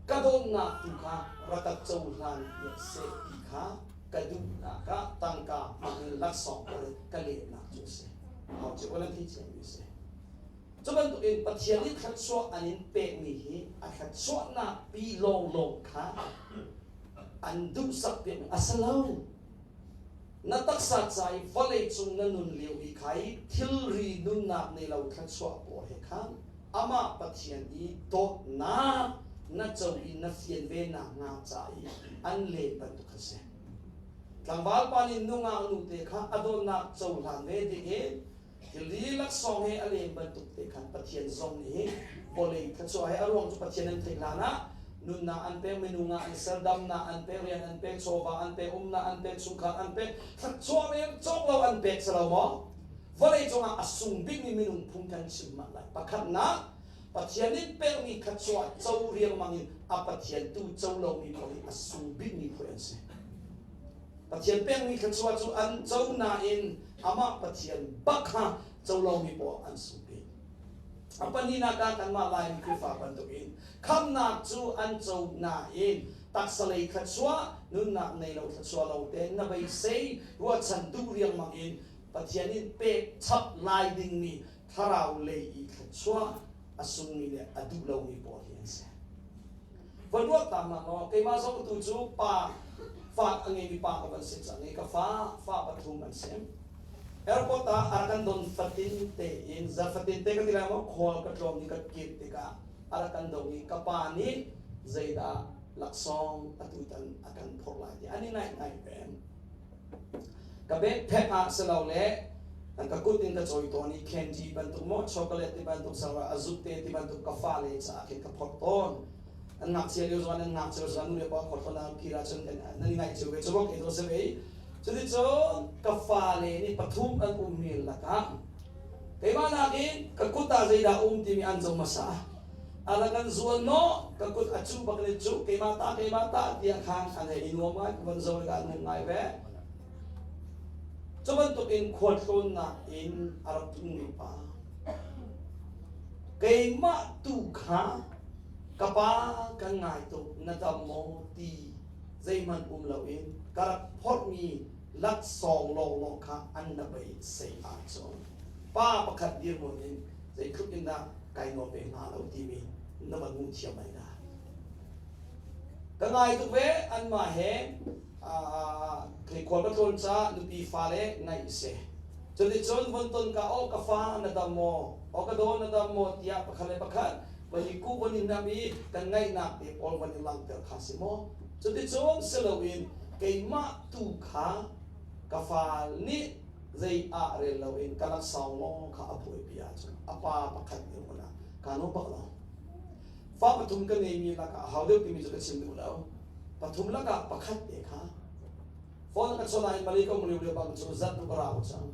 Ka dawtnak tu kha rak ka cohlan piak seh ti kha. ka duhnak ah tangka hmang in laksawng pawl ka lehnak cu a si. Hau cu nan thei ciami a si. Cu bantukin Pathian nih thluachuah an in pekmi hi a thluachuahnak pi lawnglawng kha an duhsak piakmi a si lo. Na taksa ca i vawlei cung na nun lio i kha i thilri nunnak nei lo thluachuah pawl he khan amah Pathian i dawtnak na co i na fian ve nakhnga ca i an len bantuk kha si. Tlangval pa nih nungak nute kha a dawtnak cohlan ve dingin thilri laksawng he a len bantuk te khan Pathian zong nih vawlei thluachuah he a ruang cu Pathian an theih hlan ah nunnak an pek, minung ah an ser, damnak an pek, rian an pek, chawva an pek, umnak an pek, chungkhar an pek, thluachuah rel cawk lo an pek si lo maw? Vawlei cungah a sung bikmi minung phung kan chim mah lai. Pakhatnak, Pathian nih pekmi thluachuah co riangmang in a Pathian tu co lomi paoh hi a sung bikmi phu an si. Pathian pekmi thluachuah cu an co nain amah Pathian bak kha co lomi paoh an sung bik. A pahnihnak ah kanmah Laimi Khrihfa bantukin khamnak cu an co nain taksa lei thluachuah, nunnak nei lo thluachuah lo tein na beisei ruahchan duh riangmang in Pathian in pek chap lai dingmi thlarau lei i thluachuah a sungmi le a duh lomi pawl hi an si. Van ruak ta hmanh law keimah zong tu cu pa fa a ngeimi pa ka van si cang i ka fa fa pathum an si. Airport ah a rak kan don fatin tein zarh fatin te ka ti lai maw khual ka tlawm ni ka kir tikah a rak kan dong i ka pa nih zeidah laksawng atutan a kan phorh lai ti an i ngaih ngai peng. Ka backpack ah si lo le ka kut in ka cawi tawn i candy bantuk maw chocolate ti bantuk sarah a zuk te ti bantuk ka fale caah khin ka phorh tawn. An ngakchia lio zong an ngakchia zong nu le pa phorh tawn ah kir ahcun nan i ngaih cio ve cu bak ke to si ve. Cuticun ka fale nih pathum an ummi lakah keimah nakin ka kut ah zeidah um timi an zoh hmasa. Ala kan zual no ka kut a cu bak le cu keimah ta keimah ta tiah khan an hei i nuam ngai ka van zoh le ka nuam ngai ve. Cu bantuk in khualtlawnnak in a rak tlungmi pa keimah tu kha ka pa kan ngai tuk na dam maw ti zeihmanh um loin ka rak phorhmi laksawng lawnglawng kha an na bei sei ahcun pa pakhat dirhmun in zeitluk in dah kai nuam ve hnga lo timi na van hmuh thiam lai dah. Ka ngai tuk ve anmah he khual ka tlawn caah nupi fale ngaih si. Cuticun von ton ka aw ka fa na dam maw aw ka daw na dam maw tiah pakhat le pakhat van i kuh van i hnam i kan ngaihnak te pawl van i langhter kha si maw. Cuticun si loin keimah tu kha ka fa nih zei ah rel loin ka laksawng lawng kha a buaipi ahcun a pa pakhat nih hmun ah kaa nuam bak lo. Fa pathum ka ngeimi lakah a hau deuh timi cu ka chim duh lo. Pathum lakah pakhat te kha phone ka chawn ah in Malay ka um lio lio bang cu zat nu ka rau cang.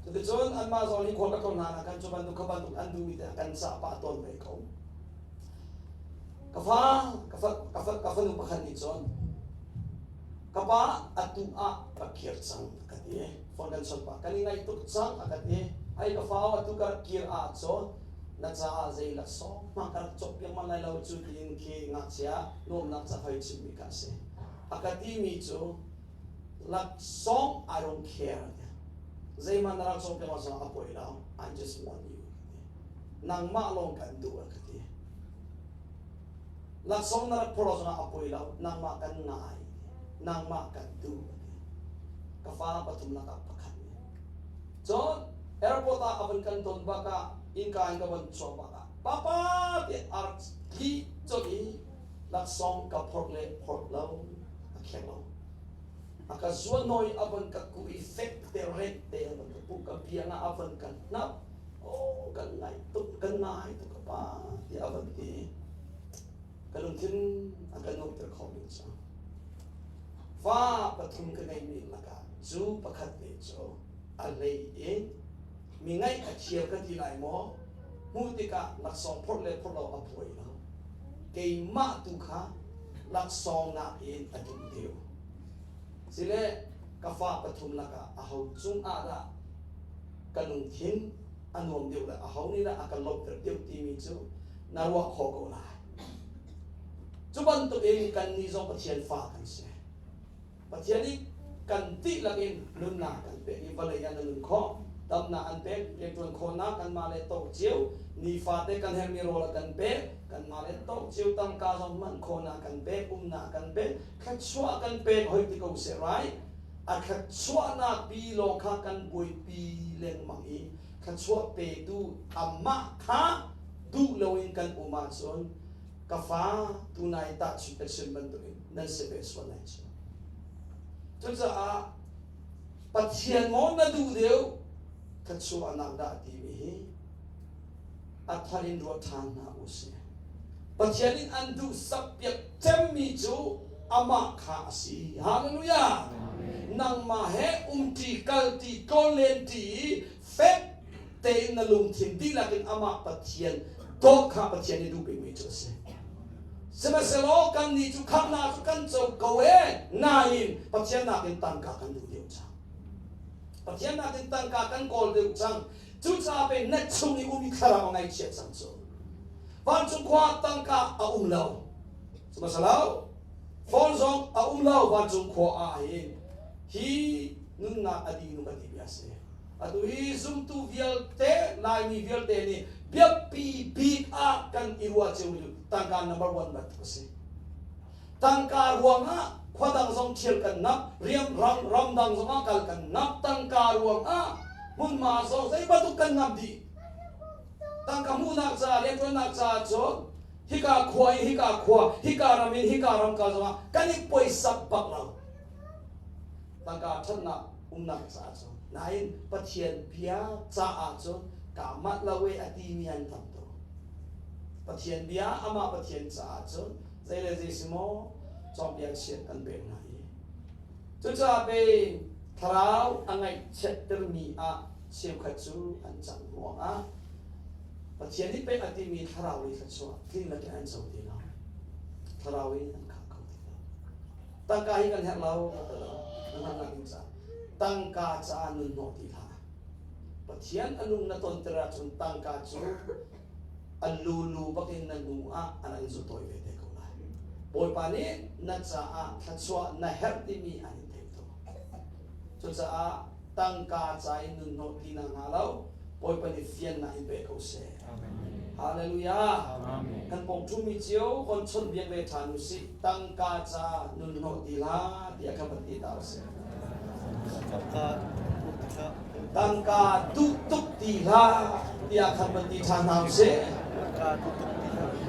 Cuticun anmah zong nih khua ka tlawn hlan ah khan cu bantuk kha bantuk an duhmi te kan cah pah tawn ve ko. Ka fa ka fa ka fa ka fanu pakhat nih cun Ka pa atu ah ka kir cang a ka ti. Phone kan chawnh pah. Kan i ngaih tuk cang a ka ti. Ai ka fa atu ka rak kir ahcun na caah zei laksawng hmang ka rak cawk piak man lai lo cu tiin khi ngakchia nuamnak ca hoi chimmi kha a si. A ka timi cu laksawng I don't care. Zeihmanh na rak cawk piak zong a poi lo. I just want you. Nangmah lawng kan duh a ka ti. Laksawng na rak phorh zongah a poi lo, nangmah kan ngai, nangmah kan duh a ti. Ka fa pathum lakah pakhat nih. Cun airport ah a van kan ton bak ah innka in ka van chuak bak ah papa tiah a rak tli colh i laksawng ka phorh le phorh lo a kheng lo. A ka zuannawi a van ka kuh i fek te ret te a van ka puh ka biang ah a van ka hnap. Oh, kan ngai tuk, kan ngai tuk ka pa tiah a van ti. Ka lungthin a ka nuamhter kho mi cu. Fa pathum ka ngeihmi lakah cu pakhat te cu a hlei in mi ngaih a thiam ka ti lai maw? Hmuh tikah laksawng phorh le phorh lo a buai lo. Keimah tu kha laksawng nakin a duh deuh. Sile ka fa pathum lakah aho cung ah dah ka lungthin a nuam deuh le aho nih dah a ka lawmhter deuh timi cu na ruah khawh ko lai. Cu bantukin kannih zong Pathian fa kan si. Pathian nih Kan dihlak in nunnak kan pek i vawlei ah na nun khawh. Damnak an pek, rianṭuan khawhnak kanmah le tawk cio, nifate kan herhmi rawl a kan pek, kanmah le tawk cio tangka zong hman khawhnak kan pek, umnak kan pek, thluachuah kan pek hoi ti ko seh right? A thluachuahnak pi lawng kha kan buaipi lengmang i thluachuah petu amah kha duh loin kan um ahcun ka fa tunai tahchunh ka chim bantukin nan si ve sual lai cu. Cucaah Pathian maw na duh deuh thluachuahnak dah timi hi a thar in ruat ṭhan hna u sih. Pathian in an duhsak piak cemmi cu amah kha a si. Hallelujah! Nangmah he umṭi, kalṭi, tlawnlenṭi i fek tein na lungthin dihlak in amah Pathian dawt kha Pathian nih duh bikmi cu a si. Sihmanhsehlaw kannih cu khamhnak cu kan co ko ee, nain Pathian nakin tangka kan duh deuh cang. Pathian nakin tangka kan kawl deuh cang. Cucaah pei na chung i um i thlarau a ngaihchiat cang cu. Vancung khua tangka a um lo. Sihmanhsehlaw phone zong a um lo vancung khua ah hin hi nunnak a dih nu kan ti bia a si. Atu hi zumtu vialte, Laimi vialte nih biapi bik ah kan i ruah ciomi cu tangka number one bantuk a si. Tangka ruangah khua dang zong thial kan nap, riam ram ramdang zongah kal kan nap, tangka ruangah hmunhma zong zei bantuk kan nap dih. Tangka hmuhnak ca, rianṭuannak caah cun hika khua in hika khua, hika ram in hika ram kal zongah kan i poisak bak lo. Tangka ṭhatnak umnak caah cun nain Pathian bia caah cun kaa manh lo e a timi an tam tuk. Pathian bia amah Pathian caah cun zei le zei si maw cawnpiak chiat kan pek hna i cucaah pei thlarau a ngaihchiattermi ah cheukhat cu an cang ruangah Pathian nih pek a timi thlarau lei thluachuah tling lakin an co ti lo. Thlarau in an khah kho ti lo. Tangka hi kan herh lo ka ti lo. Na hngalhnak ding caah tangka caah nun hnawh ti hlah. Pathian a lung na tonter ahcun tangka cu a lulu bakin na hnu ah an an zutawi ve te ko lai. Bawipa nih na caah thluachuah na herh timi an in theih tuk. Cucaah tangka ca in nun hnawh ti na hnga lo. Bawipa nih fiannak in pe ko seh. Hallelujah. Kan pawng ṭhumi cio kon chawnh biak ve ṭhan u sih. Tangka ca nun hnawh ti hlah tiah kha van ti ta u sih. Tangka duh tuk ti hlah tiah khan van ti ṭhan hna u sih.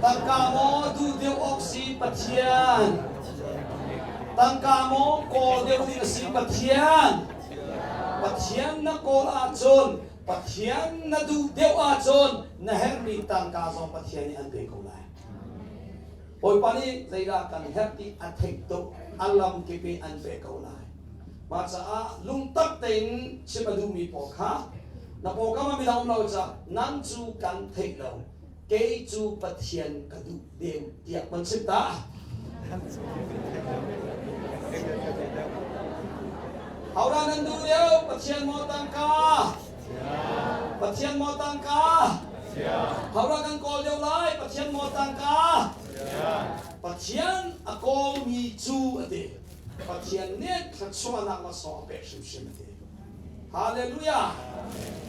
Tangka maw duh deuh awk si Pathian. Tangka maw kawl deuh ding a si Pathian. Pathian na kawl ahcun Pathian na duh deuh ahcun na herhmi tangka zong Pathian nih an pe ko lai. Bawipa nih zeidah kan herh ti a theih tuk, a lam kip in an pe ko lai. Mah caah lungtak tein chim a duhmi pawl kha na pawngkam ah midang um lo caah nang cu kan theih lo, kei cu Pathian ka duh deuh tiah van chim ta. Hodah nan duh deuh? Pathian maw tangka? Pathian maw tangka? Hodah kan kawl deuh lai? Pathian maw tangka? Pathian a kawlmi cu a ti. Pathian nih thluachuahnak laksawng a pek hrimhrim a ti. Hallelujah!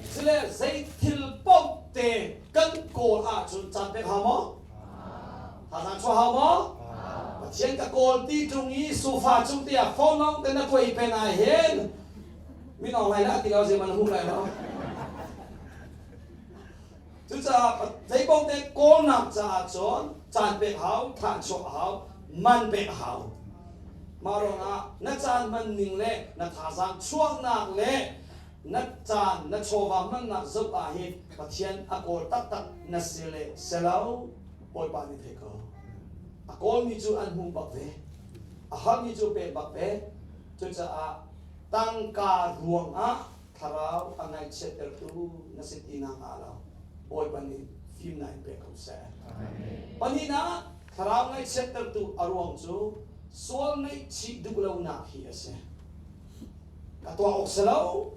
Sile zei thil paoh te kan kawl ahcun caan pek hau maw? Thazaang chuah hau maw? Pathian ka kawl ti ṭung i sofa cung tiah phone lawng te na tuai pen ah hin min awng lai lah ti lo zei man hmu lai lo. Cucaah zeipaoh te kawlnak caah cun caan pek hau, thah chuah hau, man pek hau. Mah ruangah na caan hman ning le na thazaang chuahnak le na caan na chawva hmannak zoh ah hin Pathian a kawl taktak na si le si lo Bawipa nih thei ko. A kawlmi cu an hmu bak ve. A halmi cu pek bak ve. Cucaah tangka ruangah thlarau a ngaihchiattertu na si ti nakhnga lo Bawipa nih fimnak in pe ko seh. Pahnihnak thlarau ngaihchiattertu a ruang cu sual ngaihchih duh lonak hi a si. Ka tuah awk si lo,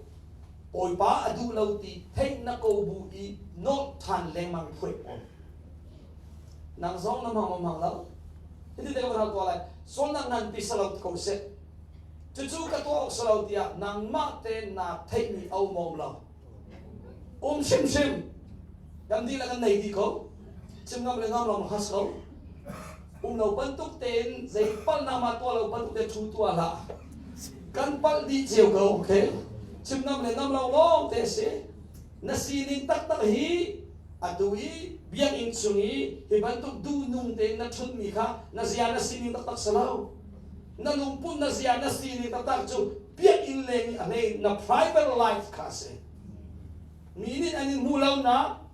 Bawipa a duh lo ti theih na ko bu i nawlh ṭhan lengmang phuai pawl. Nang zong na hmang maw hmang lo? Hiti te ka van hal tuah lai. Sualnak nganpi si lo ko seh. Cucu ka tuah awk si lo tiah nangmah te naa theihmi a um um lo. Um hrimhrim. Kan dihlak kan nei dih ko. Chim ngam le ngam lo has ko. Um lo bantuk tein zei palhnak ma tuah lo bantuk te thu tuah hlah. Kan palh dih cio ko, okay? Chim ngam le ngam lo lawng te si. Na sining taktak hi atu i biakinn chung i hi bantuk duhnung tein na ṭhutmi kha na zia na sining taktak si lo. Na lungput na zia na sining taktak cu biakinn leng i a hlei na private life kha a si. Mi nih an in hmuh lo nak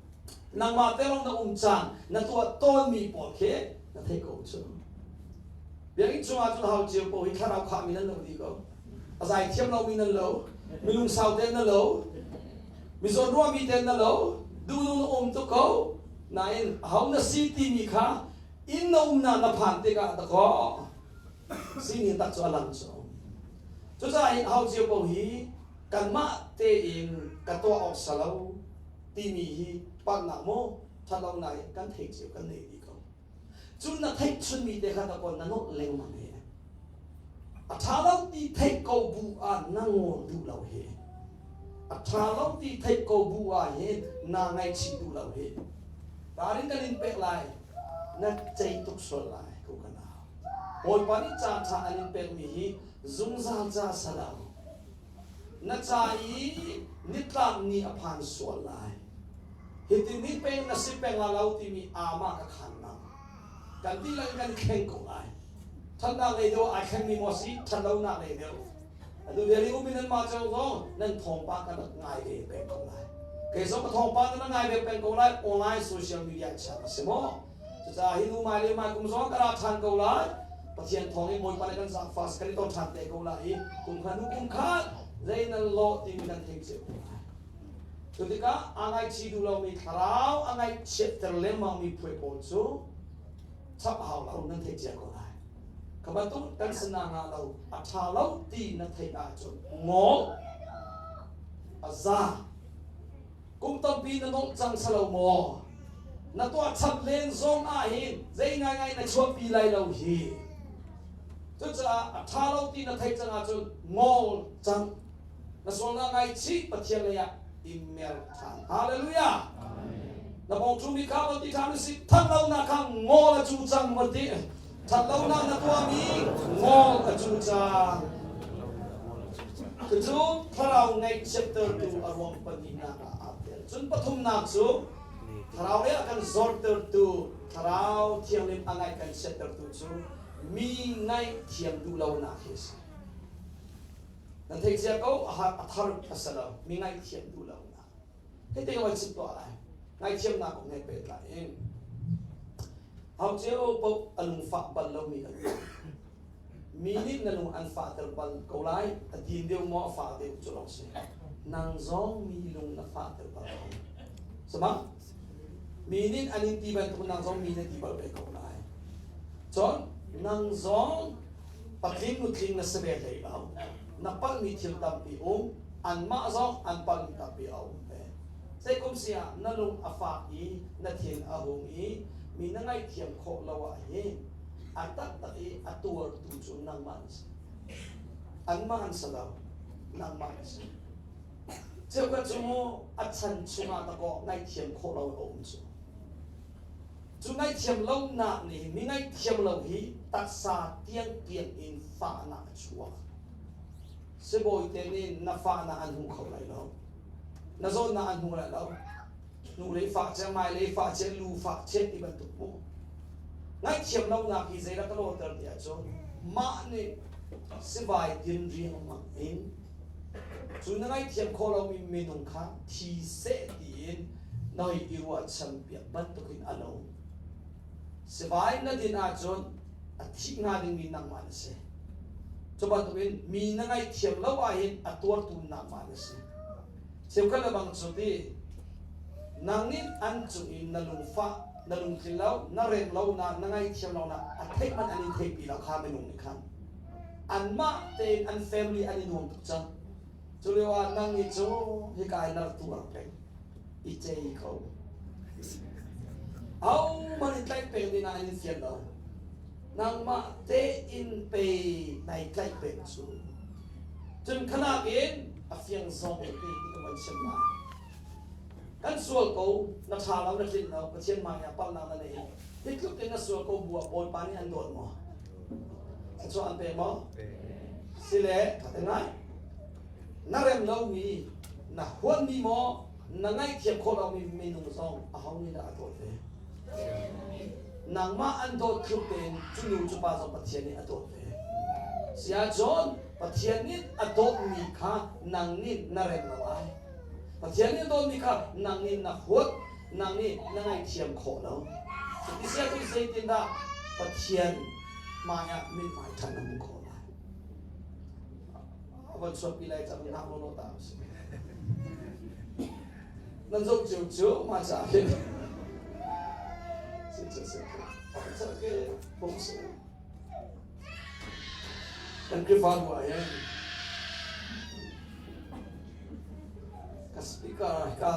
nangmah te lawng na um caan na tuah tawnmi pawl khi na theih ko cu. Biakinn chungah cun hau cio paoh hi thlarau khahmi nan lo dih ko. A zai thiam lomi nan lo, mi lungsau te na lo, mi zawnruahmi te na lo, duhnung na um tuk ko. Nain aho na si timi kha inn na umnak na phan tikah dakaw sining tak cu a lang cu. Cucaah hin hau cio paoh hi kanmah tein ka tuah awk salo timi hi palhnak maw ṭhatlonak in kan thei cio kan nei dih ko. Cu na theih chunmi te kha dakaw na nolh lengmang hi. A ṭha lo ti theih ko bu ah na ngawl duh lo hi. A ṭha lo ti theih ko bu ah hin naa ngaihchih duh lo hi. Ralrin kan in pek lai, na cei tuk sual lai ko ka nau. Bawipa nih caan ṭha an in pekmi hi zungzal ca salo. Na ca i nitlak ni a phan sual lai. Hitin ni peng na si peng la lo timi aamah ka khan nang. Kan dihlak in kan thleng ko lai. Ṭhatnak lei deuh ai thlengmi maw si, ṭhatlonak lei deuh. Atu vial i um in nanmah cio zong nan thawngpang kan rak ngai ve peng ko lai. Kei zong ka thawngpang na ngai ve peng ko lai. Online social media chan a si maw? Cucaah hi nu mai le mai kum zong ka ra ṭhan ko lai. Pathian thawng in Bawipa le kan zaangfah kan i ton ṭhan te ko lai i kum khat hnu kum khat zei nan lawh timi kan thei cio ko lai. Cu tikah aa ngaihchih duh lomi thlarau a ngaihchiatter lengmangmi phuai pawl cu chap hau lo nan theih cia ko lai. Kha bantuk kan sinah ngah lo a ṭha lo ti na theih ahcun ngol a za. Kum tampi na nolh cang salo maw? Na tuah chap len zong ah hin zei ngaingai na chuahpi lai lo hi. Cucaah a ṭha lo ti na theih cang ahcun ngol cang. Na sualnak ngaichih Pathian lei ah i mer ṭhan. Hallelujah! Na pawng ṭhumi kha van ti ṭhan usih. Thatlonak kha ngol a cu cang van ti. Thatlonak na tuahmi ngol a cu cang. Cucu thlarau ngaihchiattertu a ruang pahnihnak ah aa tel. Cun pathumnak cu thlarau lei ah kan zortertu thlarau thianghlim a ngaih kan chiattertu cu mi ngaihthiam duh lonak hi a si. Nan theih cia ko a thar a si lo mi ngaihthiam duh lonak. Hei te van chim tuah lai. Ngaihthiamnak kong he pehtlai in. Hau cio paoh a lungfah bal lomi kan um. Mi nih na lung an fahter bal ko lai, a din deuh maw a fah deuh cu lawng si. Nang zong mi lung na fahter bal ko. Sama? Mi nih an in ti bantuk nang zong mi na ti bal ve ko lai. Cun nang zong patling nutling na si ve hlei lo. Na palhmi thil tampi um, anmah zong an palhmi tampi a um ve. Zeikum si ah na lung a fak i na thin a hung i mi na ngaihthiam khawh lo ah hin a taktak i a tuartu cu nangmah na si. Anmah an si lo, nangmah na si. Cheukhat cu mu a chan chungah dakaw ngaihthiam khawh lo a um cu. Cu ngaihthiam lonak nih hin mi ngaihthiam lo hi taksa tiangtiang in fahnak a chuak. Sibawi te nih na fahnak an hmu kho lai lo. Na zawtnak an hmu lai lo. Hnulei fah cia, hmailei fah cia, lu fah cia ti bantuk mu. Ngaihthiam lonak hi zeidah ka lawter ti ahcun mah nih sivai din riangmang in cu na ngaihthiam khawh lomi minung kha thi seh tiin na hei i ruahchan piak bantukin a lo. Sivai na din ahcun a thi hnga dingmi nangmah na si. Cu bantukin mi na ngaihthiam lo ahhin a tuartu nangmah na si. Cheukhat le bang cu ti nang nih an cung i na lungfah, na lungtlin lo, na rem lo na, na ngaihthiam lo na a theih hmanh an in theihpi lo kha minung nih khan. Anmah tein an family an i nuam tuk cang. Cu lio ah nang nih cu hika in na rak tuar peng. I cei ko. Ahohmanh in tlaih peng ding ah an in fial lo. Nangmah tein pe nai tlaih peng cu. Cun khanak in a fiang zong ti ti ka van chim lai. Kan sual ko, na ṭha lo, na tlinh lo, Pathian hmai ah palhnak na nei. Hi tluk in na sual ko bu ah Bawipa nih an dawt maw? Thluachuah an pe maw? Sile, ṭha te ngai. Na rem lomi, na huatmi maw, na ngaihthiam khawh lomi minung zong aho nih dah a dawt ve? Nangmah an dawt tluk tein cu nu cu pa zong Pathian nih a dawt ve. Si ahcun Pathian nih a dawtmi kha nang nih na rem lo ai. Pathian nih a dawtmi kha nang nih na huat, nang nih na ngaihthiam khawh lo. Cuti si ahcun zeitindah Pathian hmaiah mithmai ṭhat na hmuh khawh lai? A van chuahpi lai cang hlah law law ta usih. Nan zoh cio cu mah caah hin si cu si cu ke bom si. Kan Khrihfabu ah hin ka speaker ka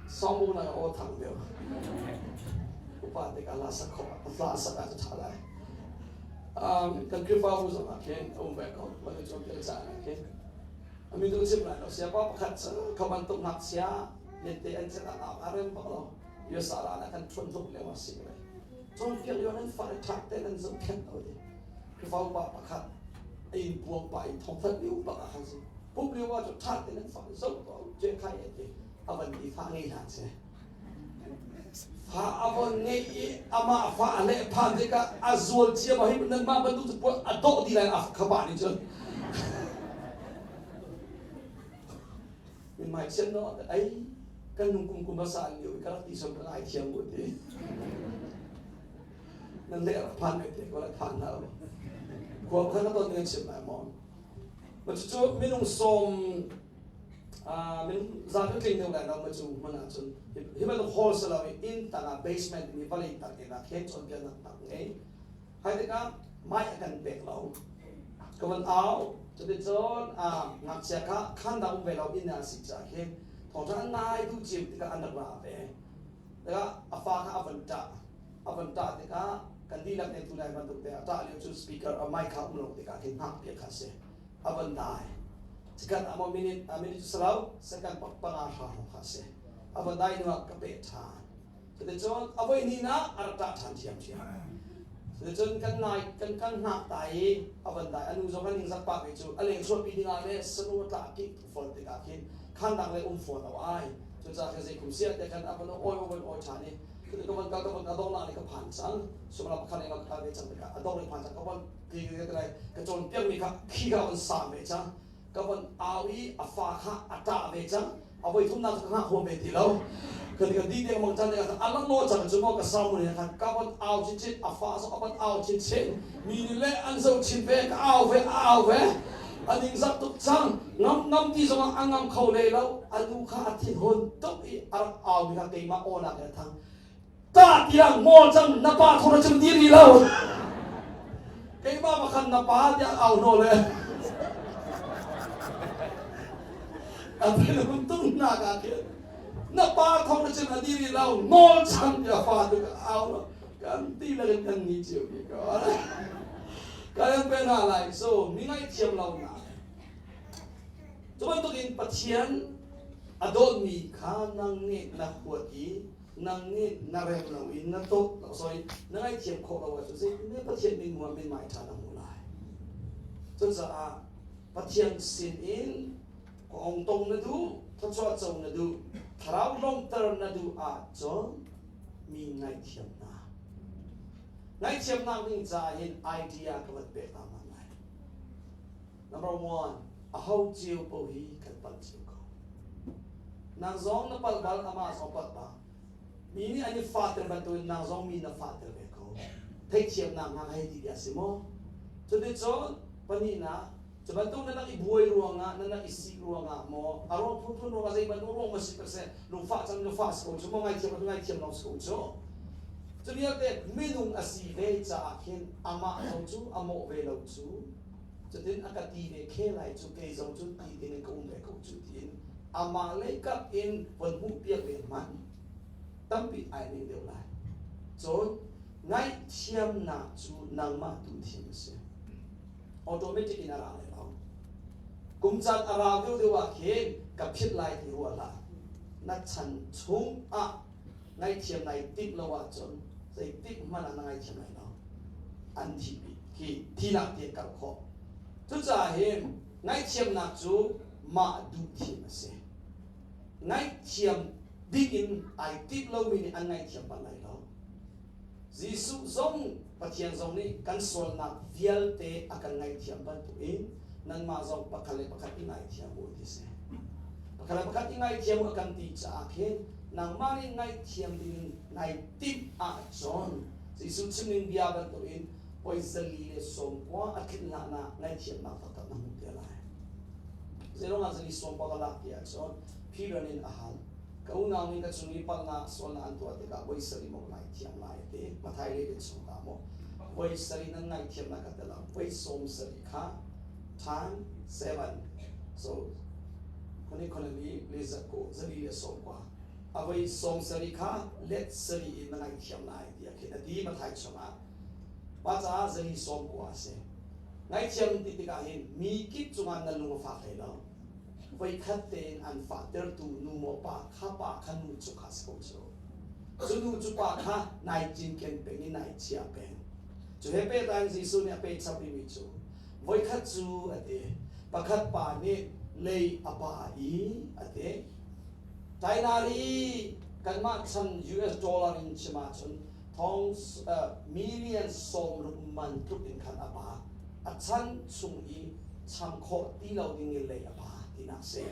sawmu na aw thang deuh. Upa te ka la sak khawh hla sak ah cu ṭha lai. Kan Khrihfabu zong ah khin a um ve ko. Van i cawnpiak caan ah khin mi tu chim lai lo siapa pakhat cu kha bantuk ngakchia lente an chet ah a rem bak lo USA la na kan ṭhuan tuk lio a si ve cawnpiak lio nan fale ṭhak te nan zohkhenh lo ti Khrihfa upa pakhat a inn puang pa i thongthat lio bak ah khan si pumh lio ah cu ṭha te nan fale zoh ko je khai e ti a van ti fa ngei hlan se fa a von ngei i amah fa a leh phan tikah a zual cia ma hi nanmah bantuk cu puan a dawh ti lai a khapa nih cun min mai chiat no ai kan nung kum kum asa lio i ka rak ti som ka ngai thiam bu ti nan le rak phan ve te ko la phan na lo khua khan ka ton ngan chim lai mo ma cu minung som min za kan tling deuh lai lo ma cu hmun ah cun hi bantuk hall si lo i inn tangah basement mi vawlei tak in ah khin cawnpiaknak tak ngei hai tikah mai a kan pek lo ka van au cuticun ngakchia kha khan dah um ve lo inn ah si ca khin thawngṭha an ngai duh cim tikah an rak ra ve tikah a fa kha a van ṭah a van ṭah tikah kan dihlak ne tu lai bantuk te a ṭah lio cu speaker a mic kha um lo tikah khin hngak piak kha si a van dai chikat amo minute a minute cu salo second pak panga hra hrawng kha si a van dai hnu ah ka peh ṭhan cuticun a voi ni na a rak ṭah ṭhan ṭhiamṭhiam cuticun kan ngai kan kan hngak ta i a van dai anu zong kan ning zak pah ve cu a leng chuahpi ding ah le sanu a tlah ki fawn tikah khin khan dang le um fawn lo ai cucaah khin zei kum sia te khan a van oi van oi ṭhan i cuti ka van kal ka van a dongnak nih ka phan cang sumala pakhat in ka kal ve cang tikah a dong nih phan cang ka van ka cawnpiakmi kha khi kha on sa ve cang ka von au i a fa kha a ṭah ve cang a voi thumnak cu ka hngak huam ve ti lo kan kan di deng mang cang tikah a lang nawl cang cu maw ka samu nih khan ka von au chinchin a fa zong a von au chinchin mi nih le an zoh chin ve ka au ve a au ve a ningzak tuk cang ngam ngam ti zong ah a ngam kho le lo a nu kha a thinhun tuk i a rak au mi kha keimah awnak he a thang Ta tiang maw cang na pa thawng na chim ti rih lo. Keimah pakhat na pa tiah au hnaw le. A thinhun tung nak ah khin na pa thawng na chim a di rih lo nawl cang tiah fa tu ka au lo. Kan ti le kan ni cio bi ko. Kan pe hna lai so mi ngaihthiam lo na. Cu bantukin Pathian a dawtmi kha nang nih na huat i nang nih na rem lo in na dawt lo sorry na ngaihthiam khawh lo ahcun zeitin Pathian min hmuh min mai ṭha na hmuh lai cucaah Pathian sin in kong tong na duh thluachuah co na duh thlarau lawmhter na duh ahcun mi ngaihthiam hna ngaihthiamnak ding caah hin idea ka van pek hna hna lai number one aho cio paoh hi kan palh cio ko Nang zong na palh bal, amah zong palh bal. Mi nih an i fahter bantukin nang zong mi na fahter ve ko. Theihthiamnak hna hei ti bia si maw? Cuticun pahnihnak, cu bantuk na nak i buai ruangah, na nak i sik ruangah maw, a ruang phunphun ruangah zei bantuk ruang maw si seh, lungfah cang lungfah si ko cu maw, ngaithiam cu ngaithiam lawng si ko cu. Cu vialte minung a si ve caah khin amah zong cu a mawh ve lo cu. Cutin a ka ti ve khe lai cu kei zong cu ti ding in ka um ve ko cu tiin amah lei kap in von hmuhpiak ve hmanh tampi ai ning deuh lai. Cun ngaihthiamnak cu nangmah tu thiam a si. Automatic in a ra lai lo. Kum caan a rau deuhdeuh ah khin ka philh lai ti ruah hlah. Na chan chung ah ngaihthiam nai timh lo ahcun zeitik hmanh ah na ngaithiam lai lo. An thi khi thinak ti kal khawh. Cucaah hin ngaihthiamnak cu mah duh thim a si. Ngaihthiam ding in ai timh lomi nih an ngaihthiam bal lai lo. Jesuh zong Pathian zong nih kan sualnak vialte a kan ngaihthiam bantukin nanmah zong pakhat le pakhat i ngaithiam u ti si. Pakhat le pakhat i ngaithiam u a kan ti caah khin nangmah nih ngaihthiam ding nai timh ahcun Jesuh chimning bia bantukin poi 190 a tlinh hlan ah ngaihthiamnak taktak na hmuh te lai. Zeiruangah 190 ka lak ti ahcun Peter nih a hal. Ka unau nih ka cung i palhnak sualnak an tuah tikah voi sarih maw ka ngaihthiam lai ti Mathai le in chung ta maw voi sarih nan ngaihthiam lai ka ti lo voi 70 kha time seven so khoni khoni li le zako 190 a voi 70 kha let sarih in na ngaihthiam lai tiah khin a ti Mathai chungah pa caah 190 a si ngaihthiam ti tikah hin mi kip cungah na lung a fak hlei lo voikhat tein an fahtertu nu maw pa kha pa kha nu cu kha si ko cu. Cu nu cu pa kha nai cinken peng i nai chia peng. Cu he pehtlai in Jesuh nih a peh chap rihmi cu voikhat cu a ti pakhat pa nih lei a pa i a ti. Tainari kanmah chan US dollar in chim ahcun thong million 60 man tluk in khan a pa. A chan chung i cham khawh ti lo ding in lei a pa tinak si.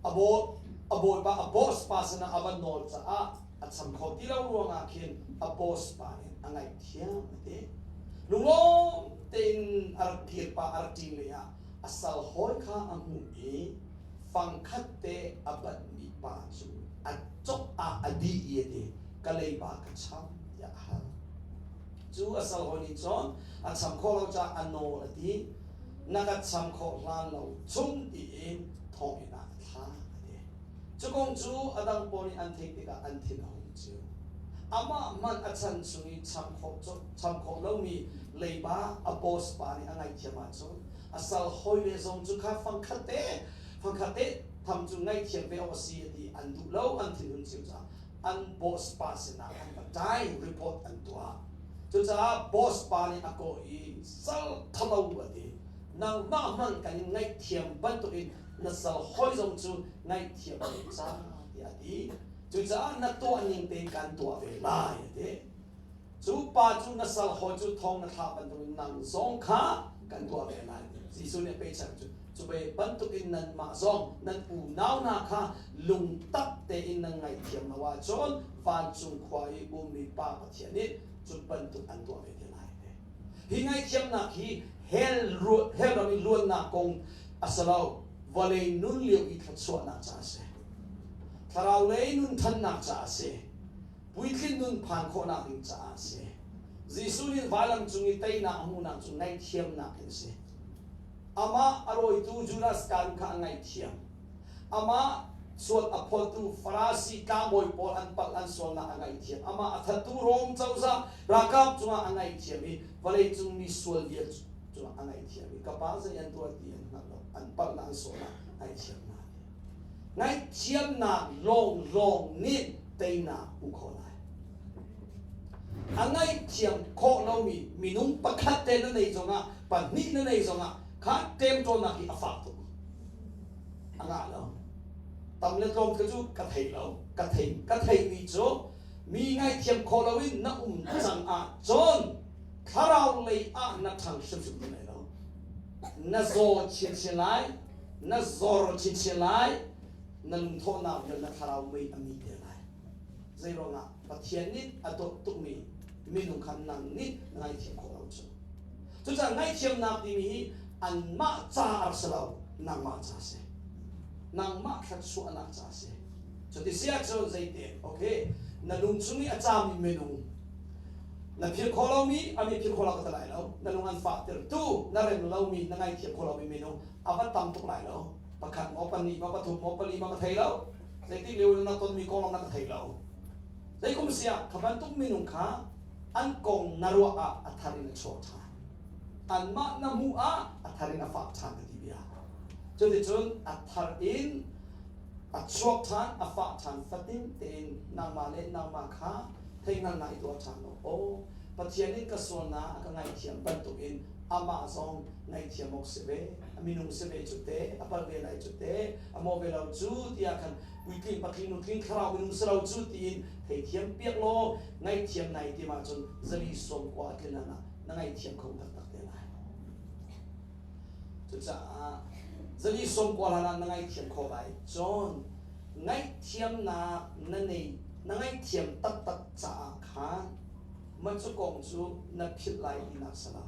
A bawipa a boss pa sinah a va nawl caah a cham kho ti lo ruangah khin a boss pa nih a ngaihthiam a ti. Lunglawm tein a rak kir pa a rak ṭin lei ah a sal hawi kha a hmuh i fangkhat te a banhmi pa cu a cok ah a dih i a ti ka leiba ka cham tiah a hal. Cu a sal hawi nih cun a cham khawh lo caah a nawl a ti. Na ka cham khawh hlan lo chung tiin thawnginn ah a thla a ti. Cu kong cu a dang pawl nih an theih tikah an thin a hung cio. Amah hmanh a chan chung i cham khawh cham khawh lomi leiba a boss pa nih a ngaihthiam ahcun a sal hawile zong cu kha fangkhat te fangkhat te tham cu ngaihthiam ve awk a si a ti an duh lo an thinhun cio caah an boss pa sinah an va ṭai report an tuah. Cucaah boss pa nih a kawh i sal thalo a ti. Nangmah hmanh kan in ngaihthiam bantukin na sal hawi zong cu ngaihthiam ve ca tiah a ti. Cucaah na tuah ning tein kan tuah ve lai a ti. Cu pa cu na sal hawi cu thong na thlah bantukin nang zong kha kan tuah ve lai. Jesuh nih a pechan cu Cu ve bantukin nanmah zong nan unau hna kha lungtak tein nan ngaihthiam lo ahcun vancung khua i ummi Pa Pathian nih cu bantuk an tuah ve te lai. Hi ngaihthiamnak hi hell, hell ram i luannak kong a si lo, vawlei nun lio i thluachuahnak ca a si. Thlarau lei nun thannak ca a si. Puitlin nun phan khawhnak ding caah a si. Jesuh nih vailam cung i teinak a hmuhnak cu ngaihthiamnak in a si. Amah a rawitu Judas Iscariot kha a ngaihthiam. Amah sual a phawtu Farasi tlangbawi pawl an palh an sualnak a ngaihthiam. Amah a thattu Rom cozah ralkap cungah a ngaihthiam i vawleicung mi sual vial cungah a ngaihthiam i ka pa zei an tuah ti an hngalh lo. An palhnak an sualnak ngaihthiamnak. Ngaihthiamnak lawnglawng nih teinak hmu khawh lai. A ngaihthiam khawh lomi minung pakhat te na nei zongah pahnih na nei zongah kha ṭemṭawnnak hi a fak tuk. A ngah lo. Tam le tlawm ka cu ka thei lo. Ka thei ka theimi cu mi ngaihthiam khawh loin na um cang ahcun thlarau lei ah na ṭhang hrimhrim ti lai lo. Na zaw chinchin lai, na zor chinchin lai, na lungthawhnak le na thlarau mei a mi te lai. Zeiruangah Pathian nih a dawt tukmi minung kha nang nih na ngaithiam khawh lo cu. Cucaah ngaihthiamnak timi hi anmah ca a rak si lo, nangmah ca a si. Nangmah thluachuahnak ca a si. Cuti si ahcun zeitin? Okay, na lung chung i a cami minung na philh khawh lomi, a mi philh khawh lo ka ti lai lo, na lung an fahtertu, na rem lomi, na ngaithiam khawh lomi minung a va tam tuk lai lo. Pakhat maw, pahnih maw, pathum maw, pali maw ka thei lo. Zeitik lio in na tonmi konglam na ka thei lo. Zeikum siah kha bantuk minung kha an kong na ruah ah a thar in a chuak ṭhan. Anmah na hmuh ah a thar in a fak ṭhan ka ti bia. Cuticun a thar in a chuak ṭhan, a fah ṭhan fatin tein nangmah le nangmah kha theihhngalhnak i tuah ṭhan law, aw Pathian in ka sualnak a ka ngaihthiam bantukin amah zong ngaihthiam awk si ve, a minung si ve cu te, a palh ve lai cu te, a maw ve lo cu tiah khan puitling patling nutling thlarau minung si lo cu tiin theithiam piak law ngaihthiam nai tim ahcun zali 90 a tlin ah na ngaihthiam kho taktak te lai. Cucaah zali 90 hlan ah na ngaihthiam khawh lai. Cun ngaihthiamnak na nei na ngaihthiam taktak caah khan mah cu kong cu na philh lai tinak si lo.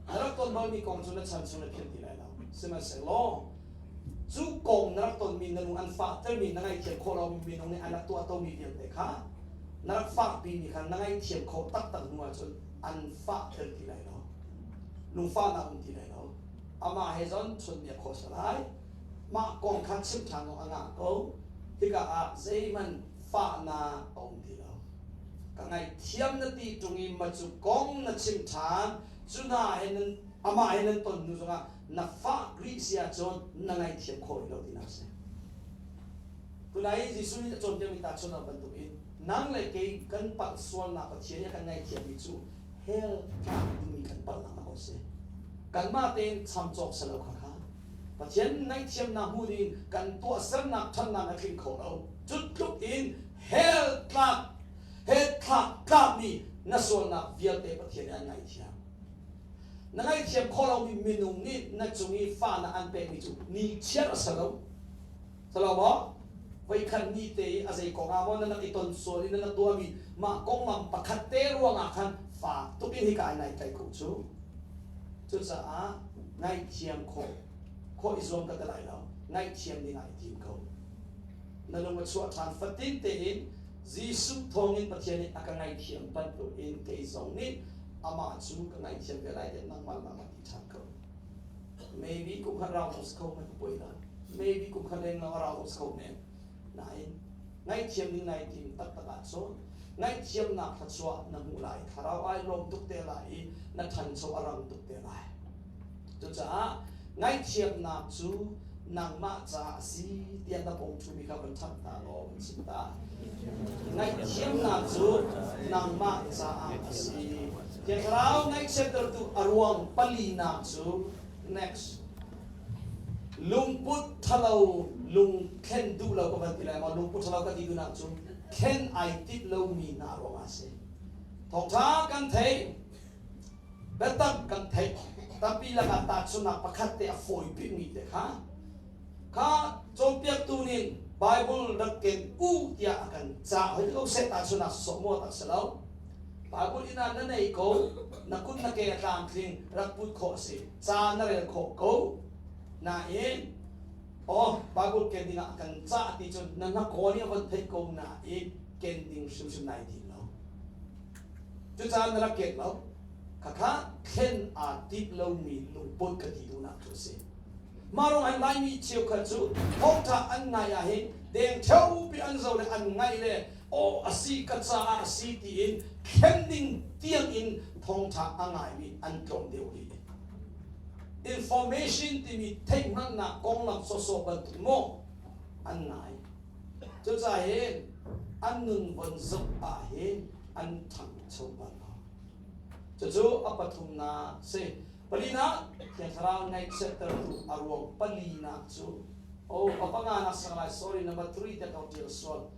Na rak ton balmi kong cu na chan chung na philh ti lai lo. Sihmanhsehlaw cu kong na rak tonmi na lung an fahtermi na ngaihthiam khawh lomi minung nih an rak tuahtomi vialte kha na rak fahpimi kha na ngaihthiam khawh taktak hnu ahcun an fahter ti lai lo. Lungfahnak um ti lai lo. Amah he zon chawnhbiak khawh si lai. Mah kong kha chim ṭhan awk a ngah ko. Hika ah zeihmanh fahnak a um ti lo. Ka ngaihthiam na ti ṭung i ma cu kong na chim ṭhan, cu hna he nan amah he nan ton hnu zongah na fah rih si ahcun na ngaihthiam khawh rih lo tinak a si. Tunai Jesuh nih a cawnpiakmi tahchunhnak bantukin nang le kei kan palh sualnak Pathian nih a kan ngaihthiammi cu hell tlak dingmi kan palhnak a si. Kanmah tein cham cawk si lo kha kha. Pathian ngaihthiamnak hmu ding kan tuahsernak ṭhatnak a tling kho lo. Cu tluk in hell tlak hell thlak tlakmi na sualnak vialte Pathian nih an ngaihthiam. Na ngaihthiam khawh lomi minung nih na cung i fahnak an pekmi cu ni chiar a si lo. Si lo maw? Voikhat ni te i a zei kong ah maw na nak i ton sual i na nak tuahmi mah konglam pakhat te ruangah khan fak tuk in hika in nai tlaih ko cu. Cucaah ngaihthiam khawh khawh i zuam ka ti lai lo. Ngaihthiam ding ah i tim ko. Na lung a chuah ṭhan fatin tein Jesuh thawngin Pathian nih a ka ngaihthiam bantukin kei zong nih amah cu ka ngaihthiam ve lai tiah nangmah nangmah ti ṭhan ko. Maybe kum khat rau zong si kho men poi lo. Maybe kum khat leng lawng a rau zong si kho men. Nain ngaihthiam ding nai tim taktak ahcun ngaihthiamnak thluachuah na hmuh lai, thlarau ai lawm tuk te lai i na ṭhancho a rang tuk te lai. Cucaah ngaihthiamnak cu nangmah caah a si tiah na pawng ṭhumi kha van ṭhangh ta law van chim ta. Ngaihthiamnak cu nangmah caah a si. Thiang Thlarau ngaihchiattertu a ruang palinak cu next. Lungput ṭhalo lungthlen duh lo ka van ti lai maw lungput ṭhalo ka ti duhnak cu thlen ai timh lomi hna ruangah a si. Thawngṭha kan theih, biatak kan theih, tampi lakah tahchunhnak pakhat te a fawi bikmi te kha kha cawnpiaktu nih Bible rak ken u tiah a kan cah hoi ko seh tahchunhnak sawh maw tak si lo. Bible inn ah na nei ko, na kut na ke a tlamtling rak put khawh a si, ca na rel khawh ko. Nain, oh Bible ken ding ah a kan cah ti cun na hnakaw nih a von theih ko nain ken ding hrimhrim nai tim lo. Cucaah na rak ken lo. Khakha thlen aa timh lomi lungput ka ti duhnak cu a si. Mah ruangah Laimi cheukhat cu thawngṭha an ngai ahhin deng ṭheupi an zo le an ngaih le aw a si ka caah a si tiin thlen ding tiangin thawngṭha a ngaimi an tlawm deuh rih. Information timi theihhngalhnak konglam sawsawh bantuk maw an ngai. Cucaah hin an nun von zoh ahhin an ṭhangcho bal lo. Cucu a pathumnak si. Palinak, Thiang Thlarau ngaihchiattertu a ruang palinak cu oh a panganak sang lai sorry number 3 te ka tial sual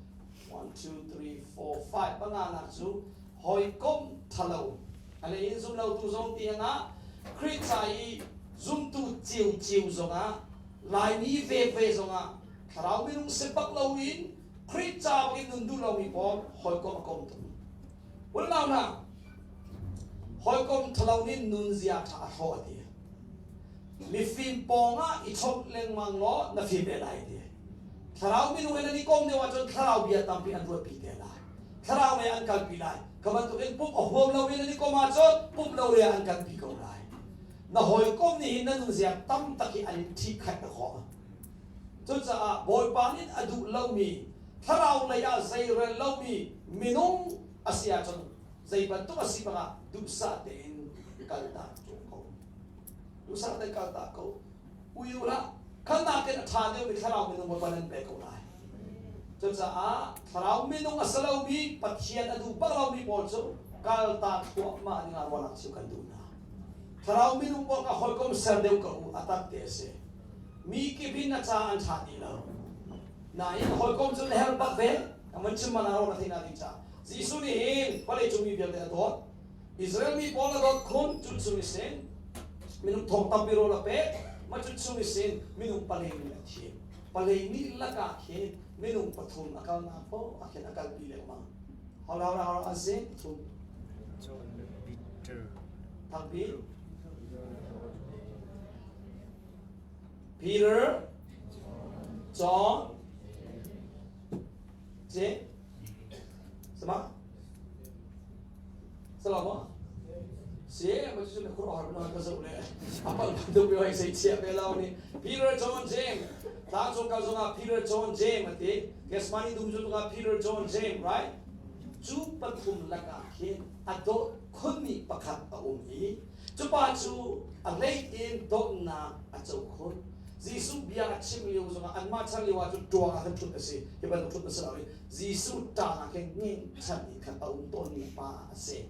1 2 3 4 5 panganak cu hawikom thalo ale in zum lo tu zong tiang ah Khrih ca i zumtu ciu ciu zongah Laimi ve ve zongah thlarau minung si bak lo in Khrih ca in nun duh lomi pawl hawikom a kom tuk Unau hna, hawikom ṭhalo nih nunzia ṭha a hrawh a ti. Mifim pawngah i chawnh lengmang law na fim ve lai ti. Thlarau minung in an i kom deuh ahcun thlarau bia tampi an ruatpi te lai. Thlarau lei an kalpi lai. Kha bantukin pumh a huam loin an i kom ahcun pumh lo lei ah an kalpi ko lai. Na hawikom nih hin na nunzia tam tak hi an in ṭhihkhaih na khawh. Cucaah Bawipa nih a duh lomi thlarau lei ah zeirel lomi minung a si ahcun zei bantuk a si bangah duhsah tein kaltak ṭung ko. Duhsah tein kaltak ko. Ui u hlah. Kha nakin a ṭha deuhmi thlarau minung Bawipa nan pek ko lai. Cucaah thlarau minung a si lomi Pathian a duh bak lomi pawl cu kalta thluahmah dingah ruahnak chim kan duh hna. Thlarau minung pawl kha hawikom ser deuh ko u, a tak te a si. Mi kip hi na ca an ṭha dih lo. Nain hawikom cu na herh bak ve. Ka mun chim man ah na theih na ding caah. Jesuh nih hin vawleicung mi vialte a dawt. Israel mi pawl a dawt khun cu chung isin minung thong tampi rawl a pek. Mah cu chung isin minung palei nih a thim. Palei nih lakah khin minung pathum a kalnak paoh ah khin a kalpi lengmang. Hau hau hau an si pathum. John Peter. Thangpi. Peter, John, 这什么？是老婆？写我就是苦老不能可手嘞，阿爸都不要谁切别老呢。Peter John James，他做告诉我 Peter John James 的，Gethsemane 都做个 Peter John James right？Cu pathum lakah khin a dawt khunmi pakhat a um i Cu pa cu a hlei in dawtnak a co khun. Jesuh bia a chim lio zongah anmah chan lio ah cun ṭuang ah khan ṭhut a si. Hi bantuk ṭhut a si lo i Jesuh ṭang ah khin ngengchan in khan a um tawnmi pa a si.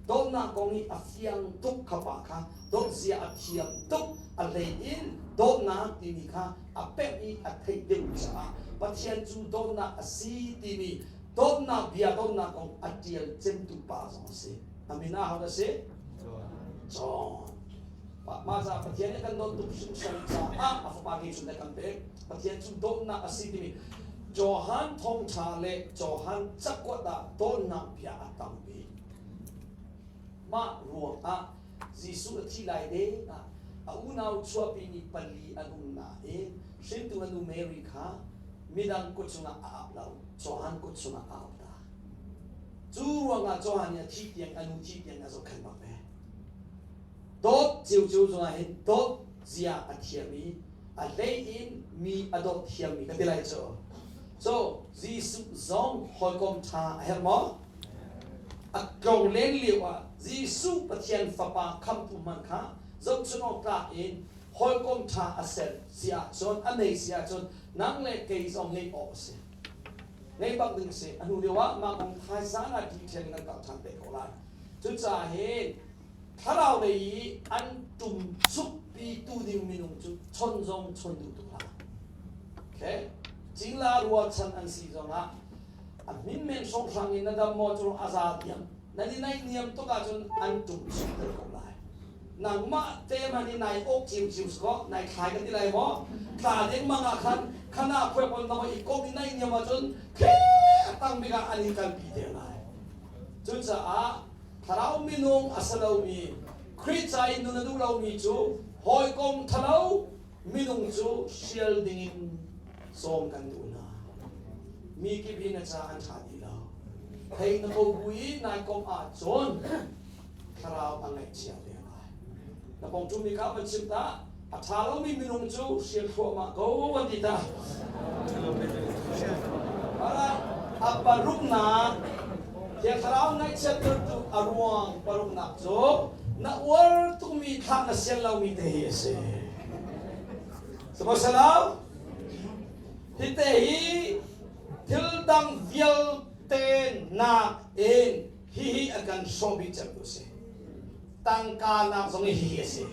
Dawtnak kong i a fiang tuk kha pa kha dawt zia a thiam tuk a hlei in dawtnak timi kha a pemh i a theih deuh caah Pathian cu dawtnak a si timi dawtnak bia dawtnak kong a ṭial cemtu pa zong a si. A min ah hodah a si? John. Mah caah Pathian nih kan dawt tuk hringhran caah a fapa Jesuh nih a kan pek. Pathian cu dawtnak a si timi Johan thawngṭha le Johan cakuat ah dawtnak bia a tam bik. Mah ruangah Jesuh a thih lai deng ah a unau chuahpimi pali an um nain hringtu a nu Mary kha midang kut chungah a ap lo, Johan kut chungah a ap ta. Cu ruangah Johan nih a thih tiang a nu thih tiang a zohkhenh bak ve. Dawt ciocio zongah hin dawt zia a thiam i a hlei in mi a dawt thiammi ka ti lai cu. So Jesuh zong hawikom ṭha a herh maw? A tlonglen lio ah Jesuh Pathian Fapa khamtu hmanh kha zohchun awk tlak in hawikom ṭha a ser si ahcun a nei si ahcun nang le kei zong ngeih awk a si. Ngei bak ding a si. A hnu deuh ah mah kong thaizang ah detail in kan kal ṭhan te ko lai. Cucaah hin thlarau lei i an ṭum chukpi tu ding minung cu chon zong chon duh tuk hlah. Okay? Cingla rualchan an si zongah a hmin men hrawnghrang in na dam maw cu a za diam. Nan i naihniam tuk ahcun an ṭum chukter ko lai. Nangmah te hmanh i nai awk ciamciam si kaw nai thlai ka ti lai maw? Tla dengmang ah khan khana khuai pon na i kom i naihniam ahcun khe a tang bik ah an in kalpi te lai. Cucaah thlarau minung a si lomi Khrih ca i nun a duh lomi cu hawikom ṭhalo minung cu hrial dingin sawm kan duh hna. Mi kip hi na ca an ṭha dih lo. Thei na ko bu i nai komh ahcun thlarau a ngaihchia ve lai. Na kong ṭummi kha van chim ta. A ṭha lomi minung cu hrial thluahmah ko an ti ta. Alright. A paruknak Thiang Thlarau ngaihchiattertu a ruang paruknak cu na uar tukmi thlah na sian lomi te hi a si. Sihmanhsehlaw hi te hi thil dang vialte nak in hihi a kan hrawh bik cemtu a si. Tangka nak zong hi hihi a si.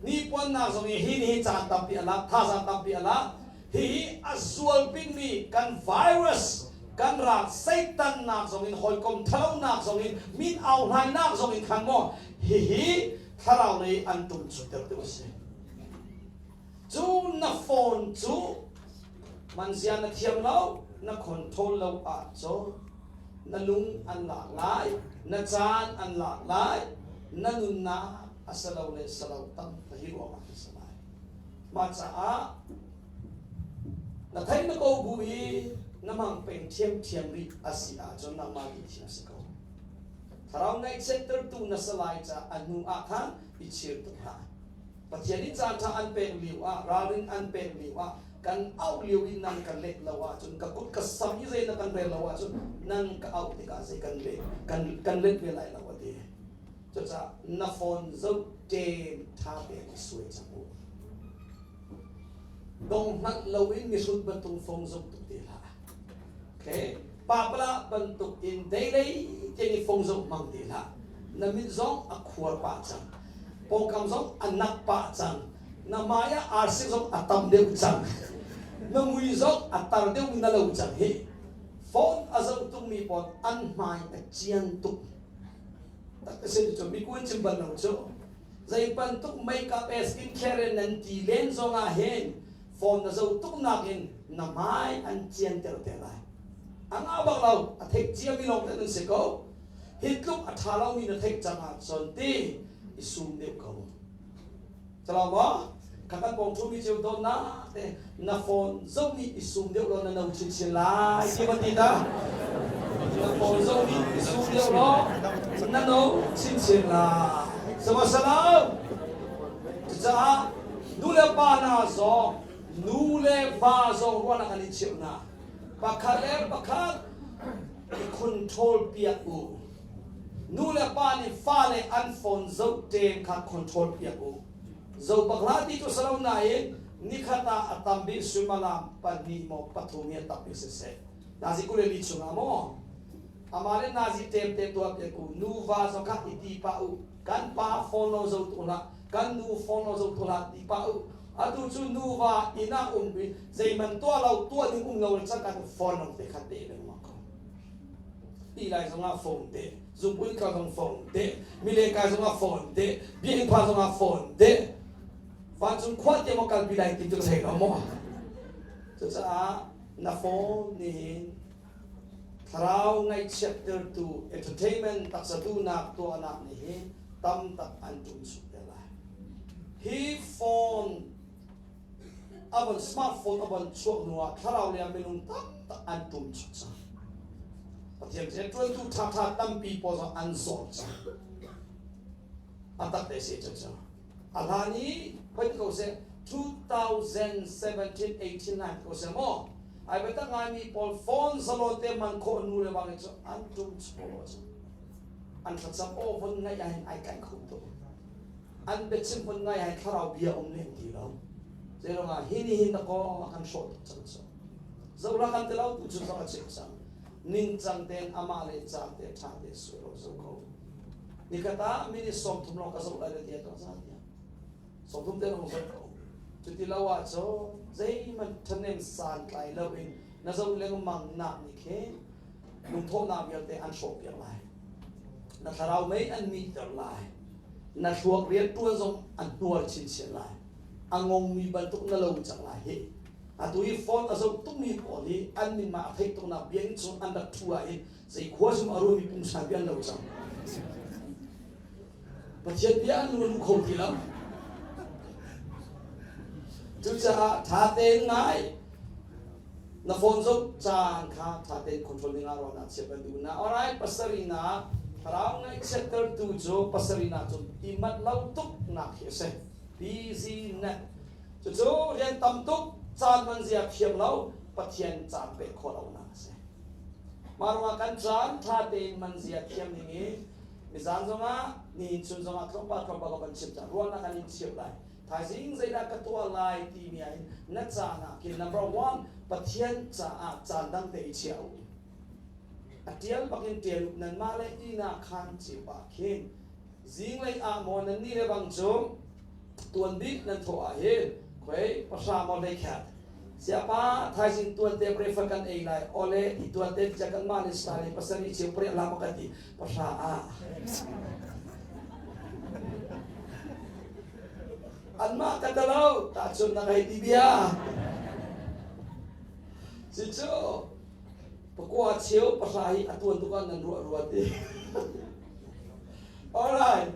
Nipuannak zong hi hi nih caan tampi a lak, thazaang tampi a lak. Hihi a zual bikmi kan virus kan rak Satan-nak zong in hawikom thalonak zong in min auhlainak zong in khan maw hihi thlarau lei an tum chutter tu a si. Cu na phone cu manzia na thiam lo, na control lo ahcun na lung an lak lai, na caan an lak lai, na nunnak a si lo le si lo tam hi ruangah a si lai. Mah caah na theih na ko bu i na mang peng ṭhiamṭhiam rih a si ahcun nangmah nih thiam si ko. Thlarau ngaihchiattertu na si lai caah a hnu ah khan i chir tuk hlah. Pathian nih caan ṭha an pek lio ah, ralrin an pek lio ah, kan auh lio i nan ka let lo ahcun, ka kut ka sam i zei na kan rel lo ahcun, nan ka auh tikah zei kan let kan kan let ve lai lo a ti. Cucaah na phone zoh ṭem ṭha tein i suai cang u. Dong hngalh loin mihrut bantuk phone zoh tuk ti hlah. Okay. Papala bantuk in deilei tiang i phone zoh hmang ti hlah. Na mit zong a khuar pah cang. Pawngkam zong a nak pah cang. Na hmai ah arsi zong a tam deuh cang. Na mui zong a tar deuh na lo cang hi. Phone a zoh tukmi pawl an hmai a cian tuk. Tak ka sin cu mikun chim bal lo cu. Zei bantuk makeup e skincare nan ti len zong ah hin phone na zoh tuk nakin na hmai an cianter te lai. A ngah bak lo, a theih ciami lawng te nan si ko. Hi tluk a ṭha lomi na theih cang ahcun ti i sum deuh ko. Calo maw? Kha kan pawng ṭhumi cio dawtnak te na phone zoh nih i sum deuh law na no chinchin lai ti ban ti ta. Na phone zoh nih i sum deuh law na no chinchin lai. Sama salam. Cucaah nu le pa hna zong nu le va zong ruahnak an i cheuh hna. Pakhat le pakhat i control piak u. Nu le pa nih fale an phone zoh ṭem kha control piak u. Zoh bak hlah ti cu si lo nain nikhat ah a tam bik suimilam pahnih maw pathum hi a tam bik siseh. Nazi 24 chungah maw amah le nazi ṭem te tuah piak u. Nuva zong kha i ti pah u. Kan pa phone lo zoh tu hlah, kan nu phone lo zoh tu hlah ti pah u. Atu cu nuva inn ah um i zeiman tuah lo tuah ding um lo le cangka cu phone lo te kha te lengmang ko. Ti lai zongah phone te, zungpui ka zong phone te, mile kai zongah phone te, biakinn pha zongah phone te. Vancung khua te maw kalpi lai ti cu thei lo maw? Cucaah na phone nih thlarau ngaihchiattertu entertainment taksa duhnak tuahnak nih hin tam tak an ṭum chuk te lai. Hi phone a von smartphone a von chuak hnu ah thlarau lei ah minung taktak an ṭum chuk cang. Pathian rianṭuantu ṭhaṭha tampi pawl zong an zor cang. A tak te si cu cu. A hlan i hoi ko seh 2017 18 9 ko seh maw ai biatak ngaimi pawl phone zalon te man khawh nu le bang cu an ṭum chuk lo cu. An thlacam aw von ngaih ahhin ai kaih kho tuk. An biachim von ngai ahhin thlarau bia um lem ti lo. Zeiruangah hi ni hin dakaw a kan hrawh tuk cang cu. Zohla kan ti lo tu cu zong a chim cang. Ningcang tein amah le caan te ṭha te suai lo zo ko. Nikhat ah minute 30 lawng ka zoh lai le tiah tuah zan tiah. 30 te lawng zoh ko. Cuti lo ahcun zeihmanh ṭhahnem santlai loin na zoh lengmang nak nih khin lungthawhnak vialte an hrawhpiak lai. Na thlarau mei an mihter lai. Na thluak rianṭuan zong an hnuar chinchin lai. A ngongmi bantuk na lo cang lai hih. Atu i phone a zoh tukmi pawl hi an min mah a theih tuknak bia in chung an rak ṭhu ah hin zei khua zum a ruami pungsan bia an lo cang. Pathian bia an lu kho ti lo. Cucaah ṭha tein ngai. Na phone zoh caan kha ṭha tein control ding ah ruahnak chiat kan duh na. Alright, pasarihnak thlarau ngaihchiattertu cu pasarihnak cu i manh lo tuknak hi a si. Busy net. Cucu rian tam tuk, caan hman zia thiam lo, Pathian caan pek khawh lonak a si. Mah ruangah kan caan ṭha tein hman zia thiam ding i Nizan zongah nihin chun zongah tlawmpal tlawmpal ka van chim cang. Ruahnak an in cheuh lai. Thaizing zeidah ka tuah lai timi ah hin na caan ah khin number one Pathian caah caan dang te i chia u. A tial bak in tial u nanmah le inn ah khan cio ah khin zinglei ah maw nan nih le bang cu tuan bik nan thawh ah hin khoi pahra maw hlei khat Siapa thaizing tuan te breakfast kan ei lai ole ti tuan te cha kan mah le style pasarih cheu pariat lam kan ti pahra ah anmah ka talo tahchun na hei ti bia si cu pakua cheu pahra hi a tuan tuk ah nan ruah ruat ti alright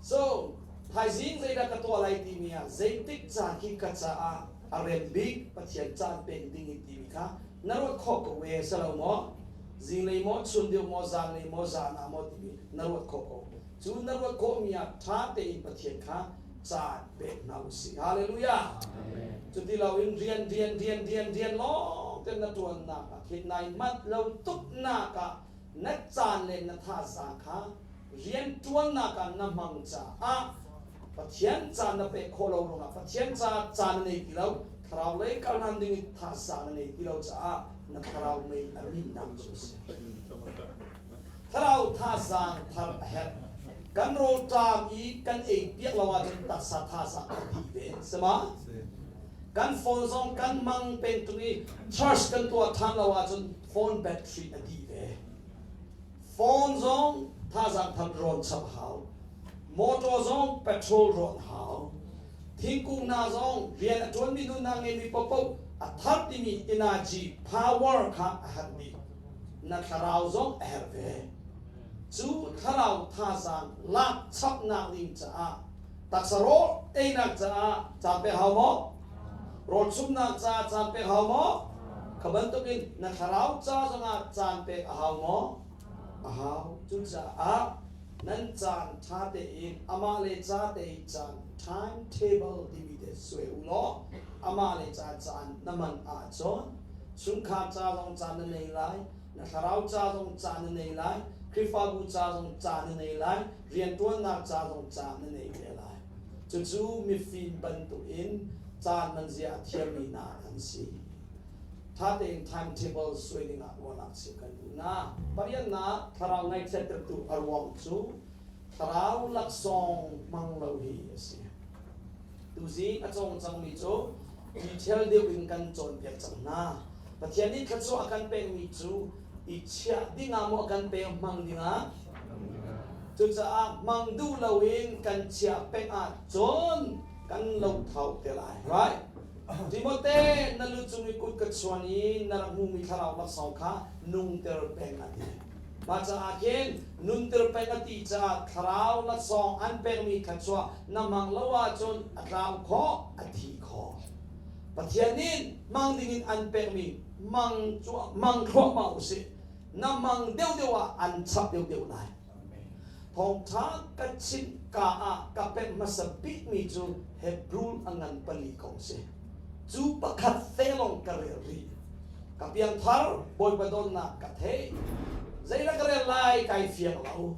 so thaizing zeidah ka tuah lai timi ah zeitik caan khi ka caah a rem bik Pathian caan pek ding in timi kha na ruat khawh ko ve si lo maw zinglei maw chun deuh maw zanlei maw zan ah maw timi na ruat khawh ko cu na ruat khawhmi ah ṭha tein Pathian kha caan pek hna u sih hallelujah cuti loin rian rian rian rian rian lawng te na ṭuannak ah khin nai manh lo tuknak ah na caan le na thazaang kha rian ṭuannak ah na hmang caah Pathian caan na pek khawh lo ruangah Pathian caah caan na nei ti lo. Thlarau lei karhlan ding i thazaang na ngei ti lo caah na thlarau mei a mihnak cu a si. Thlarau thazaang thar a herh. Kan rawlṭam i kan ei piak lo ahcun taksa thazaang a dih ve. Si ma? Kan phone zong kan hmang peng ṭung i charge kan tuah ṭhan lo ahcun phone battery a dih ve. Phone zong thazaang thar rawn chap hau. Motor zong petrol rawn hau. Thingkung hna zong rian a ṭuanmi nunnak ngeimi paohpaoh a thar timi energy power kha a herh dih. Na thlarau zong a herh ve. Cu thlarau thazaang lak chapnak ding caah taksa rawl einak caah caan pek hau maw? Rawl chumnak caah caan pek hau maw? Kha bantukin na thlarau ca zongah caan pek a hau maw? A hau. Cucaah nan caan ṭha tein amah le ca te i caan timetable timi te suai u law amah le ca caan na man ahcun chungkhar ca zong caan na nei lai, na thlarau ca zong caan na nei lai, Khrihfabu ca zong caan na nei lai, rianṭuannak ca zong caan na nei ve lai. Cucu mifim bantukin caan man zia a thiammi hna an si. Ṭha tein timetable suai dingah ruahnak chim kan duh hna. Pariatnak thlarau ngaihchiattertu a ruang cu thlarau laksawng hmang lo hi a si. Tuzing a cawng cangmi cu detail deuh in kan cawnpiak cang hna. Pathian nih thluachuah a kan pekmi cu i chiah dingah maw a kan pek hmang dingah? Cucaah hmang duh loin kan chiah peng ahcun kan lothau te lai. Right? Timote, na lu cung i kut ka chuan i na rak hmuhmi thlarau laksawng kha nungter peng a ti. Mah caah khin nunter peng a ti caah thlarau laksawng an pekmi thluachuah na hmang lo ahcun a tlau khawh, a thi khawh. Pathian nih hmang dingin an pekmi hmang hmang thluahmah usih. Na hmang deuhdeuh ah an chap deuhdeuh lai. Thawngṭha ka chimh ka ah ka pemh hmasa bikmi cu Hebrew a ngan pali kong si. Cu pakhat te lawng ka rel rih. Ka piangthar Bawipa dawtnak ka theih. Zeidah ka rel lai kai fiang lo.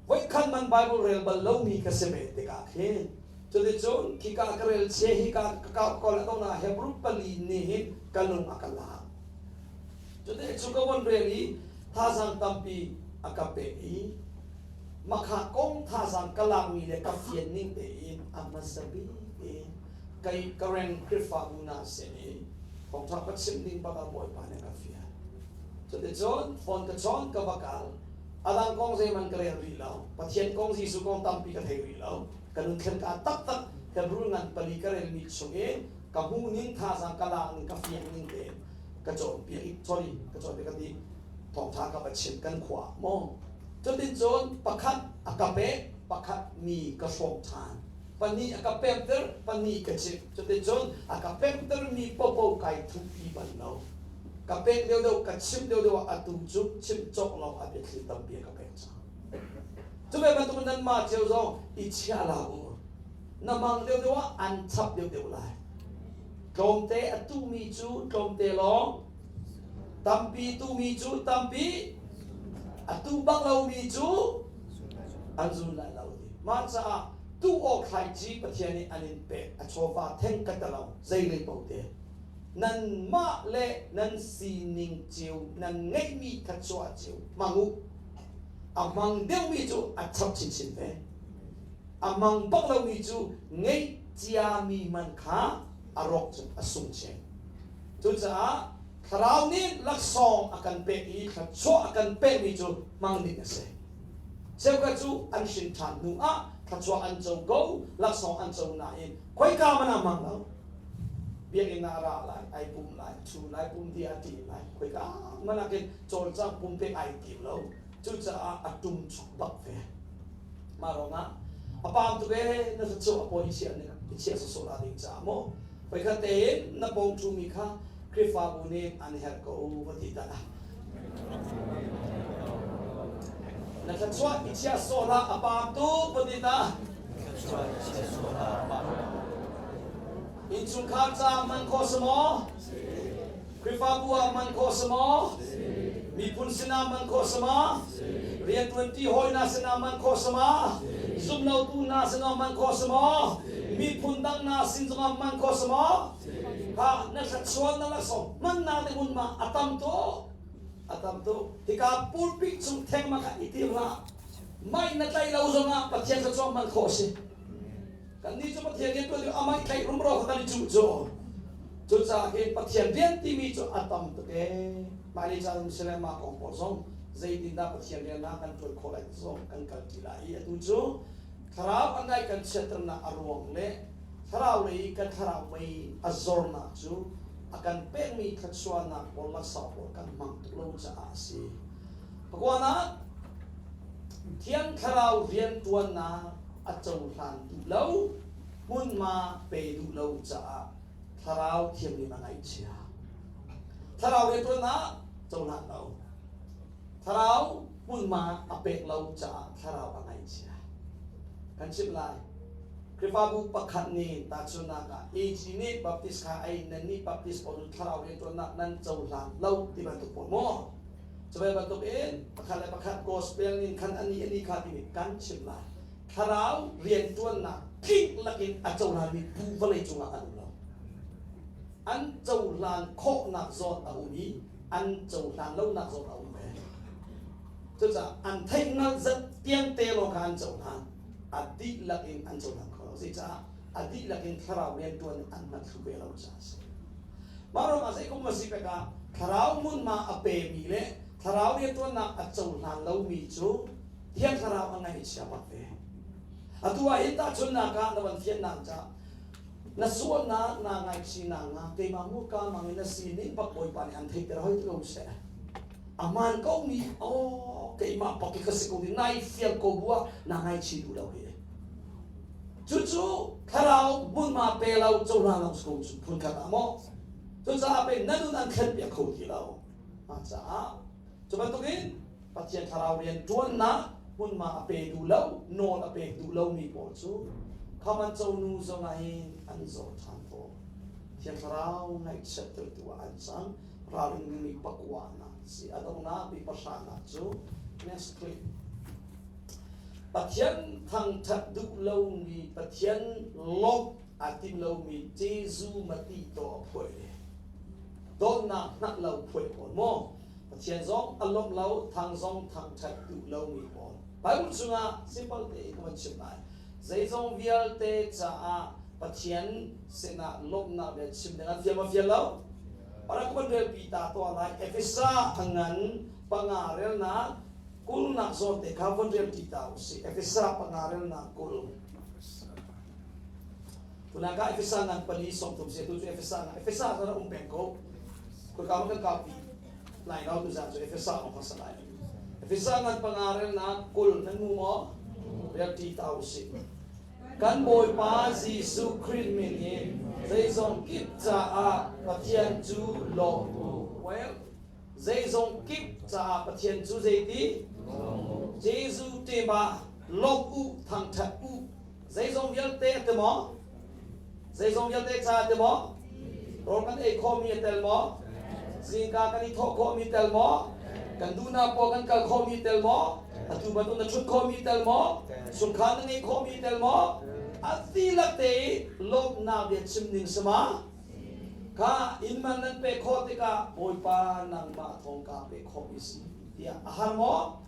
Voikhat man Bible rel bal lomi ka si ve tikah khin cuticun khika ka rel chia hika ka kau ko le na Hebrew pali nih hin ka lung a ka lak. Cuti cu ka von rel i thazaang tampi a ka pek i makha kong thazaang ka lakmi le ka fian ning tein a hmasa bik in kei Karen Khrihfabu hna sin i thawngṭha ka chim ding bak ah Bawipa nih a ka fial. Cuticun phone ka chawn ka va kal. A dang kong zeihmanh ka rel rih lo. Pathian kong Jesuh kong tampi ka thei rih lo. Ka nun thlen ka taktak Hebrew ngan pali ka relmi chung i ka hmuh ning thazaang ka lak ning ka fiang ning tein ka cawnpiak i sorry ka cawnpiak ka ti thawngtha ka va chim kan khua maw cutin cun pakhat a ka pek pakhat mi ka hrawm ṭhan pahnih a ka pemter pahnih ka chimh cutin cun a ka pemter mi popo kai thupi bal lo ka pek deuhdeuh ka chim deuhdeuh ah atu cu chim cawk lo a biathli tampi a ka pek cang cu ve bantuk nanmah cio zong i chia la u na mang deuhdeuh ah an chap deuhdeuh lai Tlawmte a tuhmi cu tlawmte lawng, tampi tuhmi cu tampi, a tuh bak lomi cu an zun lai lo ti. Mah caah tuh awk thlaici Pathian nih an in pek a chawva theng ka ti lo zeilei paoh te. Nanmah le nan sining cio nan ngeihmi thluachuah cio hmang u. A hmang deuhmi cu a chap chinchin ve. A hmang bak lomi cu ngeih ciami man kha a rawk cun a sung chin. Cucaah Thlarau nih laksawng a kan pek i thluachuah a kan pekmi cu hmang ding a si. Cheukhat cu an hrin ṭhan hnu ah thluachuah an co ko, laksawng an co nain khoika hmanh ah hmang lo. Biakinn ah a ra lai, ai pum lai, ṭhu lai, pum ti a ṭi lai, khoika hmanh ah khin cawlcangh pumpek ai tim lo. Cucaah a ṭum chuk bak ve. Mah ruangah a paam tuk ee na thluachuah a pawi i chiah ning i chiah sawsawh la ding caah maw voikhat tein na pawng ṭhumi kha Khrihfabu nih an herh ko va ti ta na thluachuah i chiah sawh hlah a paam tuk va ti ta innchungkhar caah hman khawh si maw Khrihfabu ah hman khawh si maw? Miphun sinah hman khawh si maw? Rianṭuanṭi hawi hna sinah hman khawh si maw? Zumlotu hna sinah hman khawh si maw? Miphun dang hna sin zongah hman khawh si maw? Kha na thluachuah na laksawng hmannak ding hmunhma a tam tuk. A tam tuk. Hika pulpit chung thengmang kha i tim hlah. Mai na tlaih lo zongah Pathian thluachuah hman khawh a si. Kannih cu Pathian rian tuan amah i tlaih rumro kha kan i cuh cu. Cucaah hin Pathian rian timi cu a tam tuk ee. Hmailei caan um sile mah kong pawl zong zeitindah Pathian rian ah kan ṭuan khawh lai ti zong kan kalṭi lai i atu cu thlarau a ngaih kan chiatternak a ruang le thlarau lei kan thlarau mei a zornak cu a kan pekmi thluachuahnak pawl laksawng pawl kan hmang tuk lo caah a si. Pakuanak Thiang Thlarau rianṭuannak a cohlan duh lo, hmunhma pe duh lo caah Thlarau Thianghlim a ngaihchia. Thlarau rianṭuannak cohlan lo. Thlarau hmunhma a pek lo caah Thlarau a ngaihchia. Kan chimh lai. Khrihfabu pakhat nih tahchunhnak ah AG nih Baptist kha ei nan nih Baptist pawl cu thlarau rianṭuannak nan cohlan lo ti bantuk pawl maw? Cu ve bantukin pakhat le pakhat gospel ning khan ani ani kha timi kan chim lai. Thlarau rianṭuannak tling lakin a cohlanmi bu vawlei cungah an um lo. An cohlan khawhnak zawn a um i an cohlan lonak zawn a um ve. Cucaah an theihhngalh zat tiang te lawng kha an cohlan. A dihlak in an cohlan kho lo. Zeicah a dihlak in thlarau rianṭuan an hman thlu ve lo caah a si. Mah ruangah zeikum a si pek ah thlarau hmunhma a pemi le thlarau rianṭuannak a cohlan lomi cu Thiang Thlarau a ngaihchia bak ve. Atu ah hin tahchunhnak ah na van fiannak ca na sualnak naa ngaihchihnak nga keimah hmurka mang in na sining bak Bawipa nih an theihter hoi ti ko seh. Aman ko mi oh keimah bak ka si ko ti nai fiang ko bu ah na ngaihchih duh lo hi. Cucu thlarau hmunhma pe lo cohlan lo ko cu phun khat ah maw. Cucaah pe na nun an thlen piak kho ti lo. Mah caah cu bantukin Pathian thlarau rian ṭuannak hmunhma a pe duh lo, nawl a pek duh lomi pawl cu kham an co nu zongah hin an zor ṭhan tawn. Thiang Thlarau ngaihchiattertu ah an cang. Ralring dingmi pakuanak si. A donghnak mi pahranak cu next clip. Pathian thangṭhat duh lomi, Pathian lawmh aa tim lomi Jesuh mati to a phuai ve. Dawtnak hngalh lo phuai pawl maw? Pathian zong a lawmh lo, thang zong thangṭhat duh lomi pawl. Bible chungah simple tein ka van chim lai. Zeizong vialte caah Pathian sinah lawmhnak bia chim ding an fial ma fial lo? Para ka van relpi ta tuah lai. Efesa a ngan panga relnak kulnak zawn te kha von rel ṭi ta usih. Efesa panga relnak 20. Tunah ka Efesa ngan pali 30 se tu cu Efesa ngan Efesa zan um peng ko. Khoi ka ma kan kaupi lai lo tu zan cu Efesa ma khasa lai. Efesa ngan panga relnak 20 nan mu maw? Rel ṭi ta usih. Kan Bawipa Jesuh Khrih min in zeizong kip caah Pathian cu lawm u. Well, zeizong kip caah Pathian cu zeiti? Jesuh te ba lawm u, thangṭhat u. Zeizong vialte a ti maw? Zeizong vialte ca a ti maw? Rawl kan ei khawhmi a tel maw? Zingka kan i thawh khawhmi tel maw? Kan duhnak pawl kan kal khawhmi tel maw? Atu bantuk na ṭhut khawhmi tel maw? Sungkhan na ngeih khawhmi tel maw? A dihlak te i lawmhnak bia chim ning si ma? Kha inn man nan pek khawh tikah Bawipa nangmah thawng kaa pek khawhmi si tiah a har maw?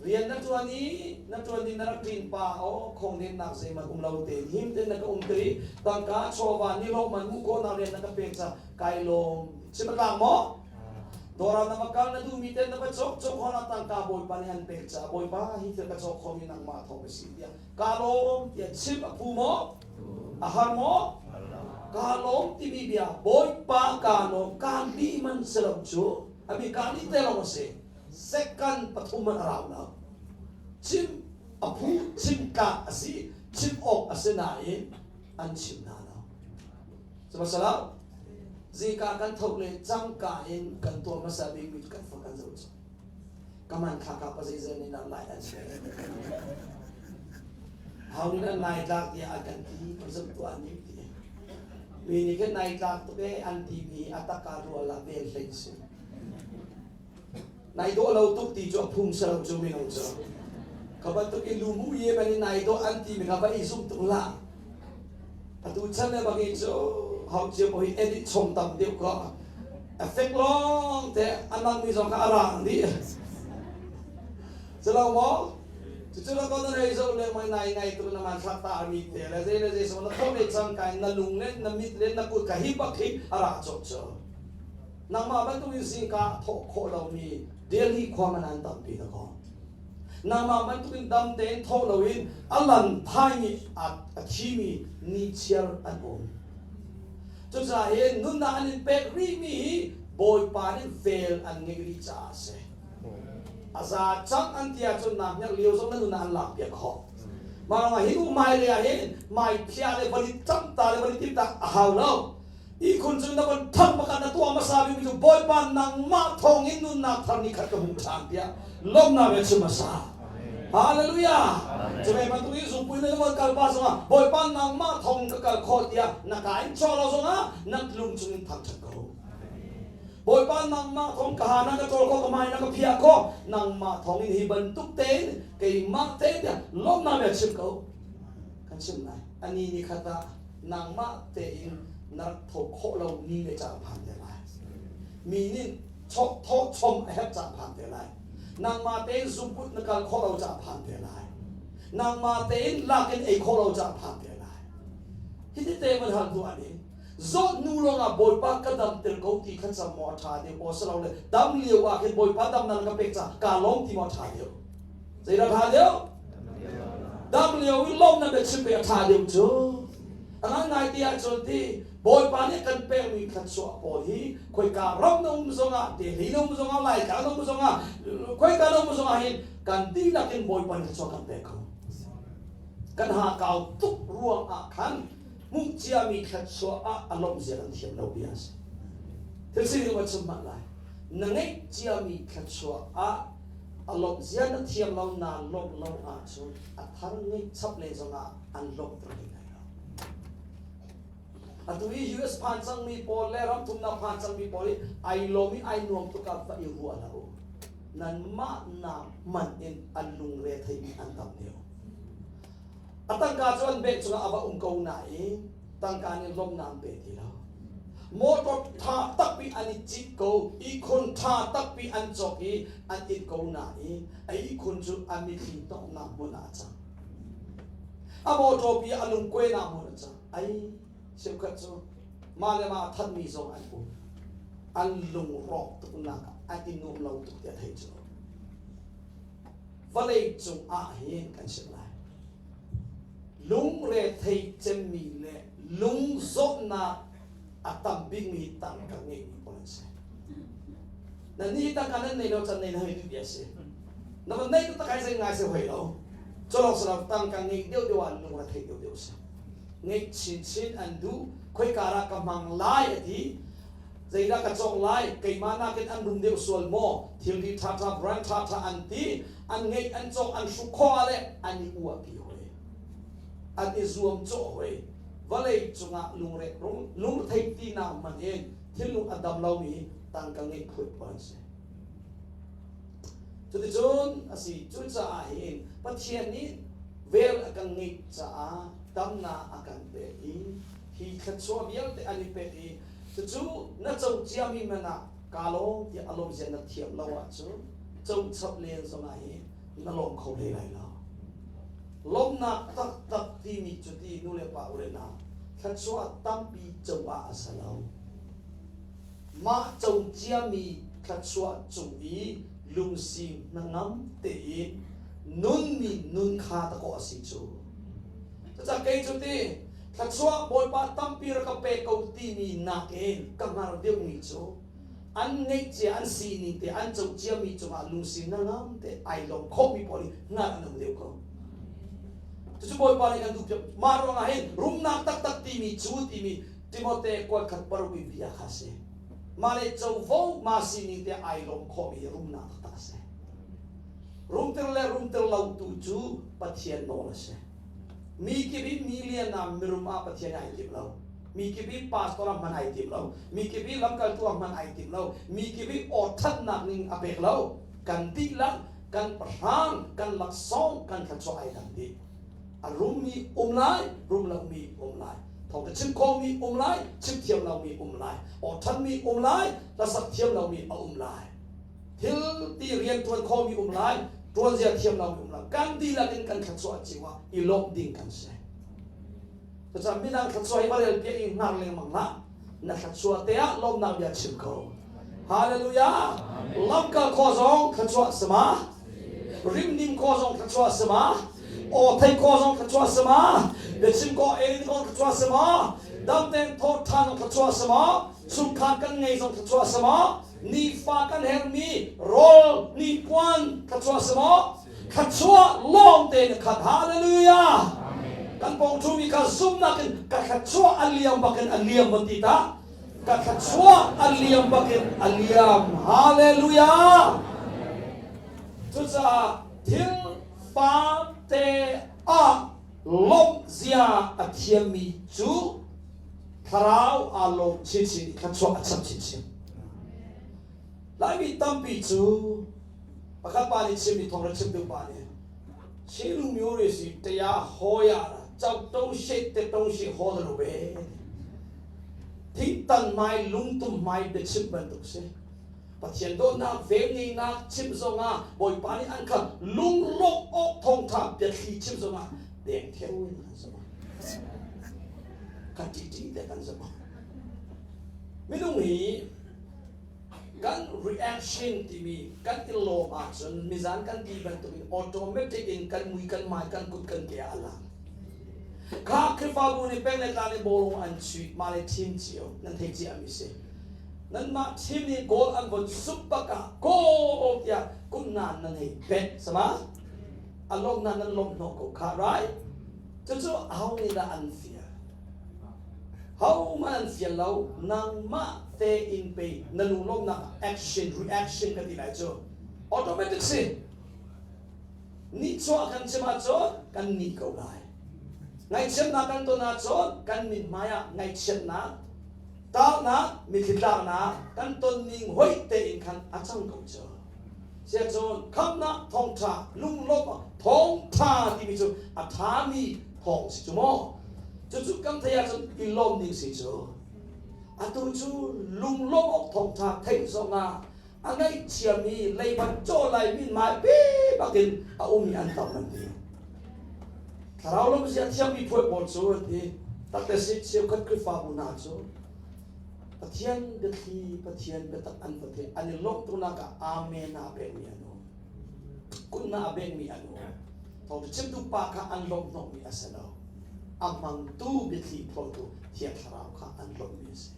Rian na ṭuan i na ṭuan i na rak ṭin pa aw khongdennak zeihmanh um lo tein him tein na ka umter i tangka chawva nihlawh man hmuh khawhnak rian na ka pek caah kai lawm. Chim a tlak maw? Dawr ah na va kal na duhmi te na va cawk cawk khawhnak tangka Bawipa nih an pek caah Bawipa hi thil ka cawk khomi nangmah thawng ka si tiah kaa lawm tiah chim a phu maw? A har maw? Kaa lawm timi bia Bawipa kaa lawm kaan lih man si lo cu a bi kaa lih te lawng a si. Second pathum man a rau lo. Chim a phu chim tlak a si, chim awk a si nain an chim hna lo. Sihmanhsehlaw zingka kan tho le cangka in kan tuah hmasa bikmi cu kan fa kan zoh cu. Ka man thla ka pa zeizei nih nan lai an si. Hau nih nan lai tlak tiah an kan ti, kan zoh tuah ning ti. Mi nih khin nai tlak tuk e an timi a taka rual ah vel hlei si. Nai dawh lo tuk ti cu a phung si lo cu minung cu. Kha bantuk in lu mu ye man in nai dawh an ti mi kha va i zum tuk hlah. Atu chan le bang i cu. Hau cia po hi edit chom tam deuh ko. Effect lawng te a nang mi zong kha a rang dih. Celo maw? Cucu la ko na rei zo le mai nai ngai tu na man thlak ta mi te le zei le zei so na tho le cang kai na lung le na mit le na kut ka hi bak hi a ra chok cho. Nangmah bantuk in zingka thawh khawh lomi Delhi khua man an tampi na ko. Nangmah bantuk in dam tein thawh loin a lan thai nih a thimi ni chiar an um. Cucaah hin nunnak an in pek rihmi hi Bawipa nih vel an ngeih rih caah a si. A za cang an ti ahcun nak hngerh lio zong na nun ah an lak piak khawh. Mah ruangah hi nu hmailei ah hin hmaiphia le van i camh ta le van i timh ta a hau lo. Ihkhun cun na van thang bak ah na tuah hmasa bikmi cu Bawipa nangmah thawng in nunnak thar ni khat ka hmu ṭhan tiah lawmhnak he chim hmasa. Hallelujah! Cu ve bantuk in zungpui na van kal pa zongah Bawipa nangmah thawng in ka kal khawh tiah na ka in cawk lo zongah na lung chung in thangṭhat ko. Bawipa nangmah thawng ka ha na ka ṭawl khawh ka hmai na ka phiah khawh nangmah thawng in hi bantuk tein keimah te tiah lawmhnak bia chim ko kan chim lai ani ni khat ah nangmah tein na rak tho khawh lo ni le caan phan te lai mi nih thawh thawh chom a herh caan phan te lai nangmah tein zungput na kal khawh lo caan phan te lai nangmah tein lak in ei khawh lo caan phan te lai hiti te man hal tu ani Zawt hnu lawngah Bawipa ka damter ko ti kha cam maw a ṭha deuh aw silole dam lio ah khin Bawipa damnak na ka pek caah kaa lawm ti maw a ṭha deuh? Zeidah ṭha deuh? Dam lio i lawmnak biachim pek a ṭha deuh cu. A ngaingai ti ahcun ti Bawipa nih kan pekmi thluachuah pawl hi khoika ram na um zongah, Delhi na um zongah, Laitlang na um zongah, khoika na um zongah hin kan dihlak in Bawipa nih thluachuah kan pek ko. Kan hakau tuk ruangah khan hmuh ciami thluachuah ah a lawmh zia kan thiam lo bia a si. Thil sining va chim hmanh lai. Na ngeih ciami thluachuah ah a lawmh zia na thiam lo naa lawmh lo ahcun a thar ngeih chap le zongah an lawmhter hlei lai lo. Atu i US phan cangmi pawl le ram thumnak phan cangmi pawl i ai lawm i ai nuam tuk ah va i ruah hlah u. Nanmah nak man in an lungre theimi an tam deuh. A tangka cu an bag cungah a va um ko nain tangka nih lawmhnak an pe ti lo. Motor ṭha takpi an i cit ko, ihkhun ṭha takpi an cawk i an it ko nain a ihkhun cu a mithli tonghnak hmun ah a cang. A motor pi a lungkuainak hmun a cang. Ai cheukhat cu mah le mah a thatmi zong an um. An lungrawk tuknak ah an i nuam lo tuk tiah theih cu. Vawlei cung ah hin kan chim lai. Lungre thei cemmi le lung zawtnak a tam bikmi tangka ngeimi pawl an si. Na ni tangka nan nei lo can nei na hei tu bia si. Na van nei tak ai zei ngai se hoi lo. Colok salo tangka ngei deuh deuh ah lungre thei deuh deuh si. Ngeih chinchin an duh khoika dah ka hmang lai a ti Zeidah ka cawk lai? Keimah nakin an rum deuh sual maw? Thilri ṭhaṭha, brand ṭhaṭha an ti, an ngeih, an cawk, an hruk khawh ah le an i uahpi hoi. An i zuamcawh hoi. Vawlei cungah lungrek lungretheih tinak hmanh in thinlung a dam lomi tangka ngeih phut pawl an si. Cuticun a si. Cucaah hin Pathian nih vel a kan ngeih caah damnak a kan pek i hi thluachuah vialte an i pek i Cucu na co ciami man ah kaa lawm tiah a lawmzia na thiam lo ahcun co chap len zongah hi na lawm kho hlei lai lo. Lawmhnak taktak timi cu ti nu le pa u le nau thluachuah tampi co ah a si lo. Mah co ciami thluachuah cung i lungsi hnangam tein nunmi nun kha dakaw a si cu. Cucaah kei cu ti thluachuah Bawipa tampi rak ka pe ko timi nakin ka hngar deuhmi cu an ngeih cia an sining te an co ciami cungah lungsi hnangam te ai lawm khawhmi pawl hi hngar an um deuh ko. Cucu Bawipa nih kan duh piak. Mah ruangah hin rumnak taktak timi cu timi Timote kuatkhat paruk i bia kha a si. Mah le covo mah sining te ai lawm khawhmi hi rumnak taktak a si. Rumter le rumter lo tu cu Pathian nawl a si. Mi kip i mi lian ah mirum ah Pathian ai tim lo. Mi kip i pastor ah hman ai tim lo. Mi kip i lamkaltu ah hman ai tim lo. Mi kip i awthatnak ning a pek lo. Kan dihlak, kan pahrang, kan laksawng, kan thluachuah ai dang dih. A rummi um lai, rum lomi um lai. Thawngtha chim khomi um lai, chim thiam lomi um lai, aw ṭhanmi um lai, hlasak thiam lomi a um lai. Thil ti rian ṭuan khomi um lai, ṭuan zia thiam lomi um lai. Kan dihlak in kan thluachuah cio ah i lawmh ding kan si. Cucaah midang thluachuah hi va rel piak i hnar lengmang hlah. Na thluachuah te ah lawmhnak bia chim ko. Hallelujah. Lamkal khaw zong thluachuah sama. Rimdim khaw zong thluachuah sama. Aw thei khaw zong thluachuah sama. Biachim khaw erin khaw thluachuah sama. Damteng thawt ṭhan zong thluachuah sama. Chungkhar kan ngei zong thluachuah sama. Nifa kan hermi rawl ni puan thluachuah sama. Thluachuah lawng tein a khat. Hallelujah. Kan pawng ṭhumi kha zumhnak in ka thluachuah a liam bakin a liam van ti ta. Ka thluachuah a liam bakin a liam. Hallelujah. Cucaah thil fate ah lawmh zia a thiammi cu thlarau aa lawm chinchin i thluachuah a chap chinchin. Laimi tampi cu pakhat pa nih chimmi thawng ra chim duh pa nih 新路庙的是这样好呀，找东西的东西好的路呗。Thingtan mai lungtum mai biachim bantuk si. Pathian dawtnak velngeihnak chim zongah Bawipa nih an kha lunglawmh awk thawngtha biathli chim zongah deng theu in kan zumh. Kan ṭihṭih te kan zumh. Minung hi kan reaction timi kan i lawm ahcun mizan kan ti bantukin automatic in kan mui kan mai kan kut kan ke ah a lang. Kha Khrihfabu nih peng le tlang nih bawlung an chuih mah le team cio nan thei cia mi si. Nanmah team nih goal an von sup bak ah goal tiah kutnan nan hei bet sama a lawmnak nan lawmh hnawh ko kha right? Cucu aho nih dah an fial? Hohmanh an fial lo nangmah tein pei na lunglawmhnak action reaction ka ti lai cu automatic si nihchuah kan chim ahcun kan nih ko lai ngaihchiatnak kan ton ahcun kan mithmai ah ngaihchiatnak tlaknak mitthli tlaknak kan ton ning hoih tein khan a cang ko cu siacun khamnak thawngṭha lunglawmh thawngṭha timi cu a ṭhami thawng si cu maw cucu kan theih ahcun i lawm ding si cu atu cu lunglawmh awk thawngṭha theih zongah a ngaihchiami leibat caw lai mithmai pi bakin a ummi an tam an ti thlarau lawmzia thiammi phuai pawl cu an ti takte si cheukhat Khrihfabu hna cu Pathian biathli Pathian biatak an va theih an i lawmh tuknak ah amen a pekmi an um kutna a bengmi an um thawngṭha chimtu pa kha an lawmh hnawhmi a si lo a hmangtu biathli phuangtu Thiang Thlarau kha an lawmhmi a si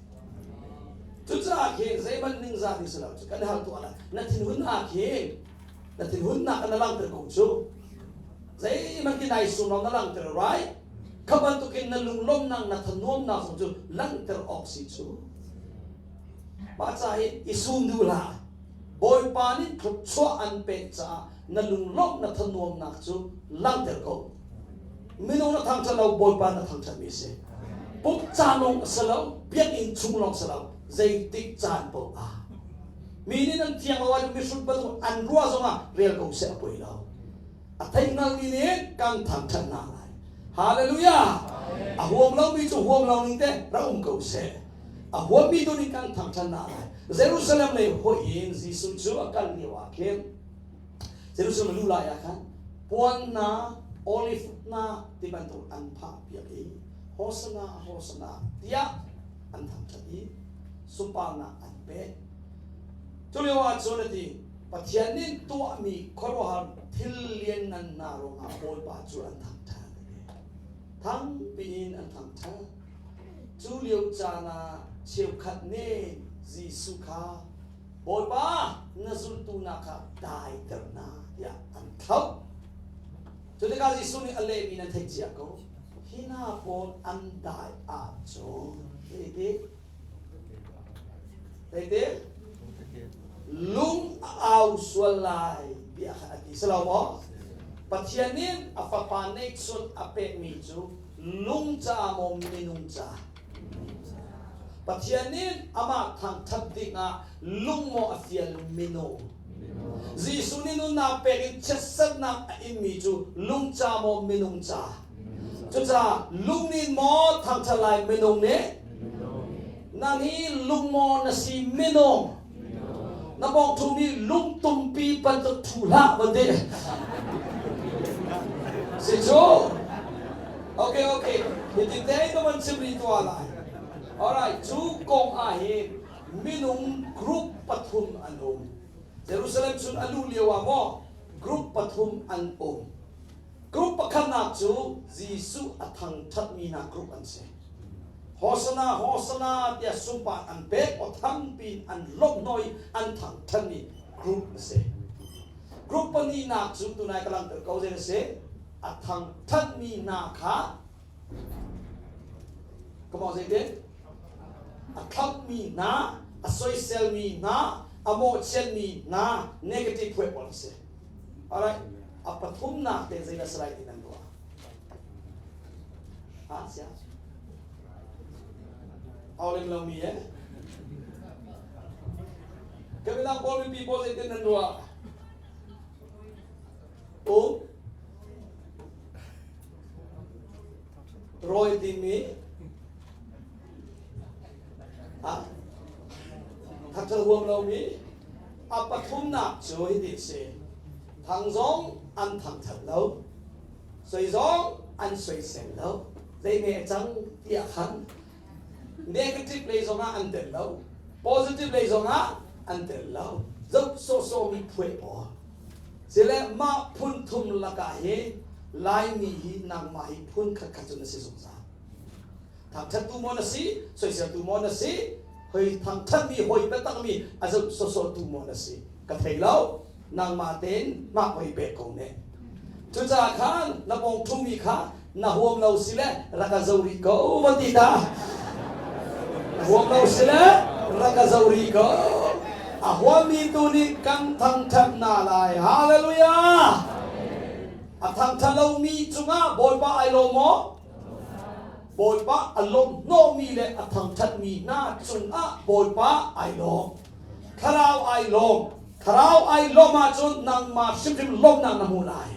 Cucaah khin zeihmanh ningzah ding si lo cu kan hal tuah lai. Na thinhun ah khin na thinhunnak na langhter ko cu. Zeihmanh khi nai sum lo na langhter right? Kha bantukin na lunglawmhnak na thanuamnak zong cu langhter awk si cu. Mah ca hi i sum duh hlah. Bawipa nih thluachuah an pek caah na lunglawmh na thanuamnak cu langhter ko. Minung na thangṭhat lo Bawipa na thangṭhatmi a si. Pumh caan lawng a si lo, biakinn chung lawng si lo, zeitik caan paoh ah. Mi nih nan thiang lo ahcun mihrut bantuk an ruah zongah rel ko seh a poi lo. A thei hngalmi nih kan thangṭhat hna lai. Hallelujah! A huam lomi cu huam lo ning te rak um ko seh. A huammi tu nih kan thangṭhat hna lai. Jerusalem lei hoih in Jesuh cu a kal lio ah khin Jerusalem lu lai ah khan puan hna, olive hna ti bantuk an phah piak i Hosana Hosana tiah an thangṭhat i sunparnak an pek. Cu lio ah cun a ti, Pathian nih tuahmi khuaruahhar thil lianngan hna ruangah Bawipa cu an thangṭhat a ti. Thangpi in an thangṭhat. Cu lio caan ah cheukhat nih Jesuh kha Bawipa, na zultu na kha daiter hna tiah an thlauh. Cu tikah Jesuh nih a lehmi nan theih cia ko. Hi hna pawl an dai ahcun zeiti? Zeiti? Lung a au sual lai tiah khan a ti. Si lo maw? Pathian nih a fapa neihchun a pekmi cu lung ca maw minung ca? Pathian nih amah thangṭhat dingah lung maw a fial minung? Jesuh nih nunnak pek in chiatserhnak a inmi cu lung ca maw minung ca? Cucaah lung nih maw thangṭhat lai minung nih? Nang hi lung maw na si minung? Na bawng ṭhu nih lungtumpi bantuk ṭhu hlah van ti. Si cu. Okay, okay. Hitin te ka van chim rih tuah lai. Alright, cu kong ah hin minung group pathum an um. Jerusalem chun a luh lio ah maw group pathum an um. Group pakhatnak cu Jesuh a thangṭhatmi hna group an si. Hosana, Hosana tiah sunpar an pek, aw thangpi in an lawmhnaw i an thangṭhatmi group a si. Group pahnihnak cu tunai ka langhter ko zei a si. A thangṭhatmi hna kha Come on, zeitin? A thlauhmi hna, a soiselmi hna, a mawhchiatmi hna negative phuai pawl an si. Alright, a pathumnak te zei na si lai ti nan ruah? Ha, sia. Aulim lo mi eh? Kamilang pawl mipi pawl zeitin nan ruah? Um? Rawi timi ah thakthal huam lomi a pathumnak cu hiti si thang zong an thangthat lo soi zong an soisel lo zeime a cang tiah khan negative lei zongah an tel lo positive lei zongah an tel lo zoh sawhsawh mi phuai pawl Sile mah phun thum lakah hi Laimi hi nangmah hi phun khatkhat cu na si zungzal. Thangṭhattu maw na si, soiseltu maw na si, hoi thangṭhatmi, hoi biatakmi a zoh sawsawhtu maw na si, ka thei lo. Nangmah tein mah hoi pek ko ne. Cucaah khan na pawng ṭhumi kha na huam lo si le rak ka zo rih ko va ti ta. Na huam lo si le rak ka zo rih ko. A huammi tu nih kan thangṭhat hna lai. Hallelujah! A thangṭhat lomi cungah Bawipa ai lawm maw? Bawipa a lawmh hnawhmi le a thangṭhatmi hna cungah Bawipa ai lawm. Thlarau ai lawm. Thlarau ai lawm ahcun nangmah hrimhrim lawmhnak na hmu lai.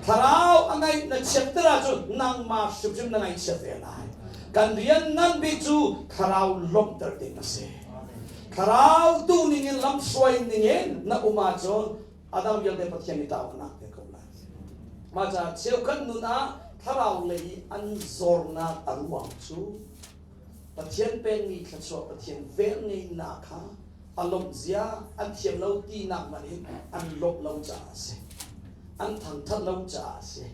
Thlarau a ngaih na chiatter ahcun nangmah hrimhrim na ngaihchiat ve lai. Kan rian ngan bik cu thlarau lawmhter ding a si. Thlarau tu ningin lamhruai ningin na um ahcun a dang vialte Pathian nih taunak te ko lai. Mah caah cheukhat nun ah thlarau lei i an zornak a ruang cu Pathian pekmi thluachuah Pathian velngeihnak kha a lawmh zia an thiam lo tinak hmanh in an lawmh lo caah a si. An thangthat lo caah a si.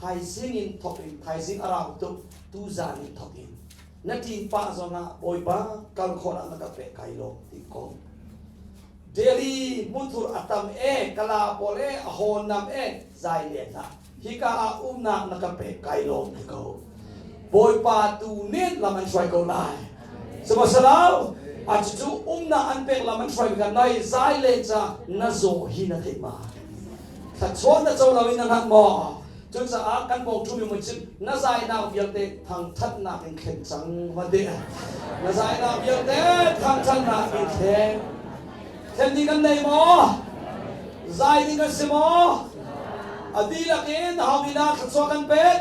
Thaizing in thawk in thaizing a rau tuk tuzan in thawk in na ṭin pah zongah Bawipa kal khawh ah na ka pek kai lawm ti ko. Delhi hmunthur a tam e kala pawl e a hawn nam e zai len hlah. Hika ah umnak na ka pek kai lawm ti ko. Bawipa tu nih lam an hruai ko lai. Sihmanhsehlaw a cucu umnak an pek lam an hruai kan lai zai le ca na zaw hi na theih ma? Thluachuah na co lo in na hngalh maw? Cucaah kan bawng ṭhumi mun cim na zainak vialte thangṭhatnak in thlen cang va ti. Na zainak vialte thangṭhatnak in thlen. Thlen ding kan nei maw? Zai ding kan si maw? A dihlak in ho nih dah thluachuah kan pek?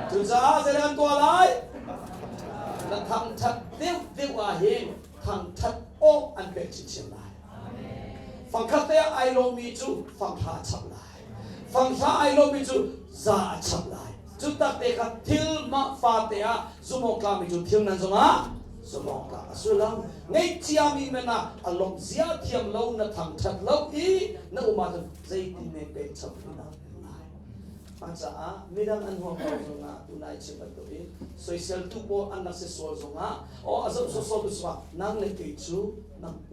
Cucaah zeidah kan tuah lai? Na thangṭhat deuhdeuh ah hin thangṭhat awk an pek chinchin lai. Fangkhat te ah ai lomi cu fanghra a chap lai. Fanghra ai lomi cu za a chap lai. Cu tak te kha thil mah fate ah zumh tlakmi cu thil ngan zongah zumh tlak a sullam ngeihciami men ah a lawmh zia thiam lo na thangṭhat lo i na um ahcun zeitin ne pek chap dah lai. Caah midang an huam lo zongah tunai chim bantukin soiseltu pawl an rak si sual zongah aw a zoh sawsawh tu sungah nang le kei cu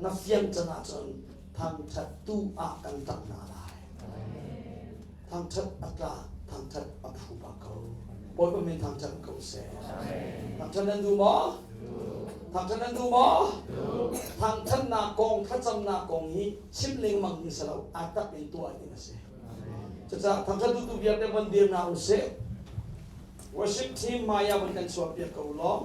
na fiang cang ahcun thangṭhattu ah kan ṭang hna lai. Thangṭhat a tla, thangṭhat a phu bak ko. Bawipa min thangṭhat ko seh. Thangṭhat nan duh maw? Thangṭhat nan duh maw? Thangṭhatnak kong, thlacamnak kong hi chim lengmang ding si lo, a tak in tuah ding a si. Cucaah thangṭhat duhtu vialte von dir hna usih. Worship team Maya von kan chuahpiak ko law.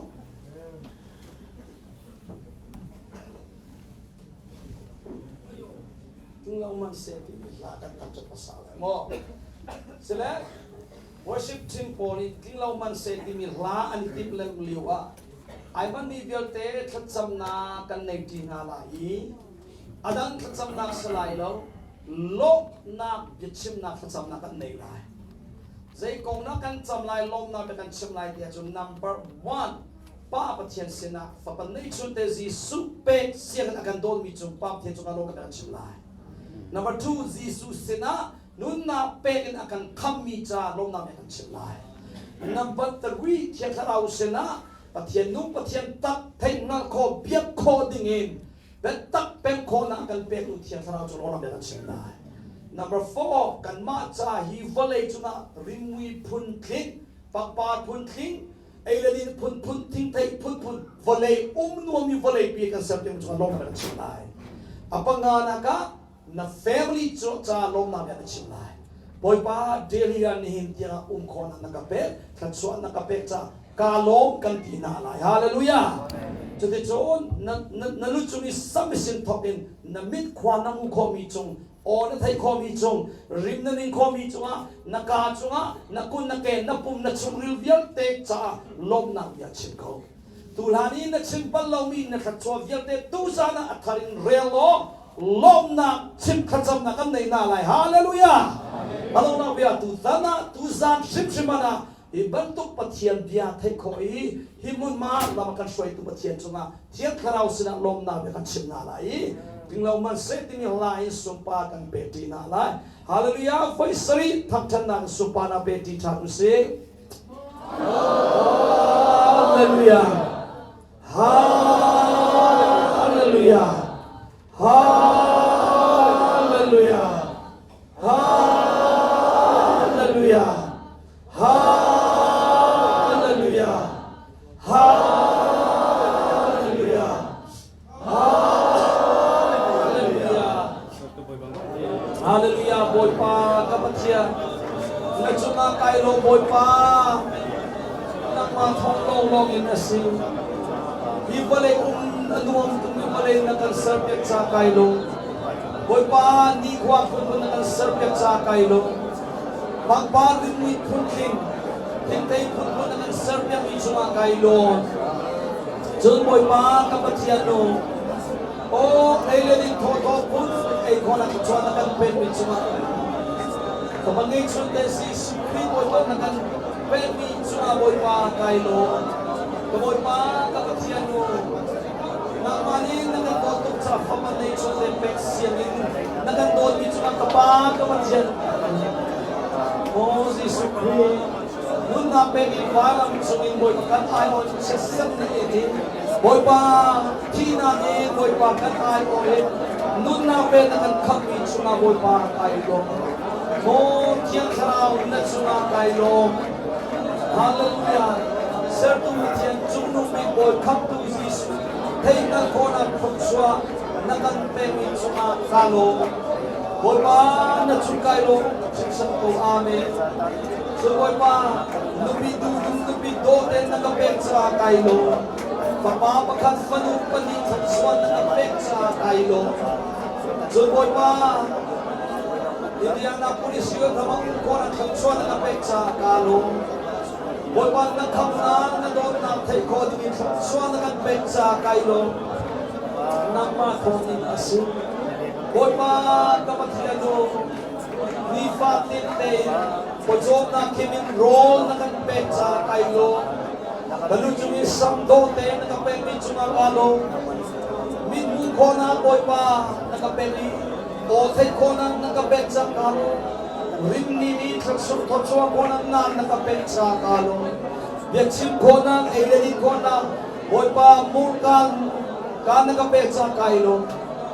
Tinglo man se timi hla kan thangṭhat hmasa lai maw? Sile. Worship team pawl nih tlinglo man seh timi hla an i timh lem lio ah ai manmi vialte thlacamnak kan nei ṭi hna lai i a dang thlacamnak si lai lo, lawmhnak biachimnak thlacamnak kan nei lai. Zei kong dah kan cam lai, lawmhnak bia kan chim lai ti ahcun number one, Pa Pathian sinah Fapa neihchunte Jesuh pek sianginn a kan dawtmi cung Pa Pathian cungah lawmhnak bia kan chim lai. Number two, Jesuh sinah nunnak pek in a kan khammi ca lawmnak bia kan chim lai. Number three, Thiang Thlarau sinah Pathian nung Pathian tak theih hngalh khawh biak khawh dingin biatak peng khawhnak kan pektu Thiang Thlarau cu lawmnak bia kan chim lai. Number four, kanmah ca hi vawlei cungah rimui phun tling, pangpar phun tling, ei le din phunphun, thingthei phunphun, vawlei um nuammi vawlei pi kan ser tiang cungah lawmnak bia kan chim lai. A panganak ah na family cu ca lawmnak bia na chim lai. Bawipa daily ah nihin tiangah um khawhnak na ka pek, thluachuah na ka pek ca ka lawm kan ti hna lai. Hallelujah. Cuticun na, na, na lu cung i sam sin thawk in na mit khua na hmu khawhmi cung, aw na theih khawhmi cung, rim na ning khawhmi cungah, na ka cungah, na kun na ke, na pum, na chungril vialte caah lawmhnak bia chim ko. Tuhlan i na chim bal lomi na thluachuah vialte tuzan ah a thar in rel law lawmhnak chim thlacamnak kan nei hna lai. Hallelujah! Alawmnak bia tuzan ah tuzan hrimhrim ah hi bantuk Pathian bia theih khawh i hi hmunhma lam a kan hruaitu Pathian cungah Thiang Thlarau sinah lawmnak bia kan chim hna lai i tinglo man seh timi hla in sunpar kan pe ṭi hna lai. Hallelujah! Voi sarih thangṭhatnak in sunpar na pe ṭi ṭhan usih. Hallelujah! Hallelujah! Hallelujah! Hallelujah! Hallelujah! Hallelujah! Hallelujah! Hallelujah! Bawipa ka Pathian, na cungah kai lawm Bawipa, nangmah thawng lawnglawng in a si. Hi vawlei um a nuam tukmi vawlei na kan serpiak ca kai lawm. Bawipa, nikhua phunphun na kan serpiak ca kai lawm. Pangpar rimui phuntling, thingthei phunphun na kan serpiakmi cungah kai lawm. Cun Bawipa ka Pathian nu, aw ei le ding thawthaw phun ei khawhnak thluachuah na kan pekmi cungah ka ngeihchun te Jesuh Khrih Bawipa na kan pekmi cungah Bawipa kai lawm. Ka Bawipa ka Pathian nu, nangmah nih na kan dawt tuk caah fapa ngeihchun te pek siangin na kan dawtmi cungah ka Pa ka Pathian, Maw Jesuh Khrih, nunnak pek i vailam cungin Bawipa kan aiawh in chiatserh na in i Bawipa thihnak in Bawipa kan aiawh i nunnak pe na kan khamhmi cungah Bawipa kai lawm. Maw Thiang Thlarau na cungah kai lawm. Hallelujah. Sertu Pathian cungnung bik Bawi khamhtu Jesuh theihhngalh khawhnak thluachuah na kan pekmi cungah kaa lawm. Bawipa na cung kai lawm hringhran ko. Amen. Cun Bawipa nupi duhdum nupi dawh tein na ka pek caah kai lawm. Fapa pakhat fanu pahnih thluachuah na ka pek caah kai lawm. Cun Bawipa Indianapolis ram ah um khawhnak thluachuah na ka pek caah kaa lawm. Bawipa na khamhnak na dawtnak theih khawh dingin thluachuah na kan pek caah kai lawm. Nangmah thawngin a si. Bawipa ka Pathian u, nifatin tein pawcawmnak khim in rawl na kan pek caah kai lawm. Ka lu cung i sam dawh tein na ka pekmi cungah kaa lawm. Mithmuh khawhnak Bawipa na ka pek i aw theih khawhnak na ka pek caah kaa lawm. Rimni nih thluachuah thawchuah khawhnak na ka pek caah kaa lawm. Biachim khawhnak, ei le din khawhnak Bawipa murkaan kaan na ka pek caah kai lawm.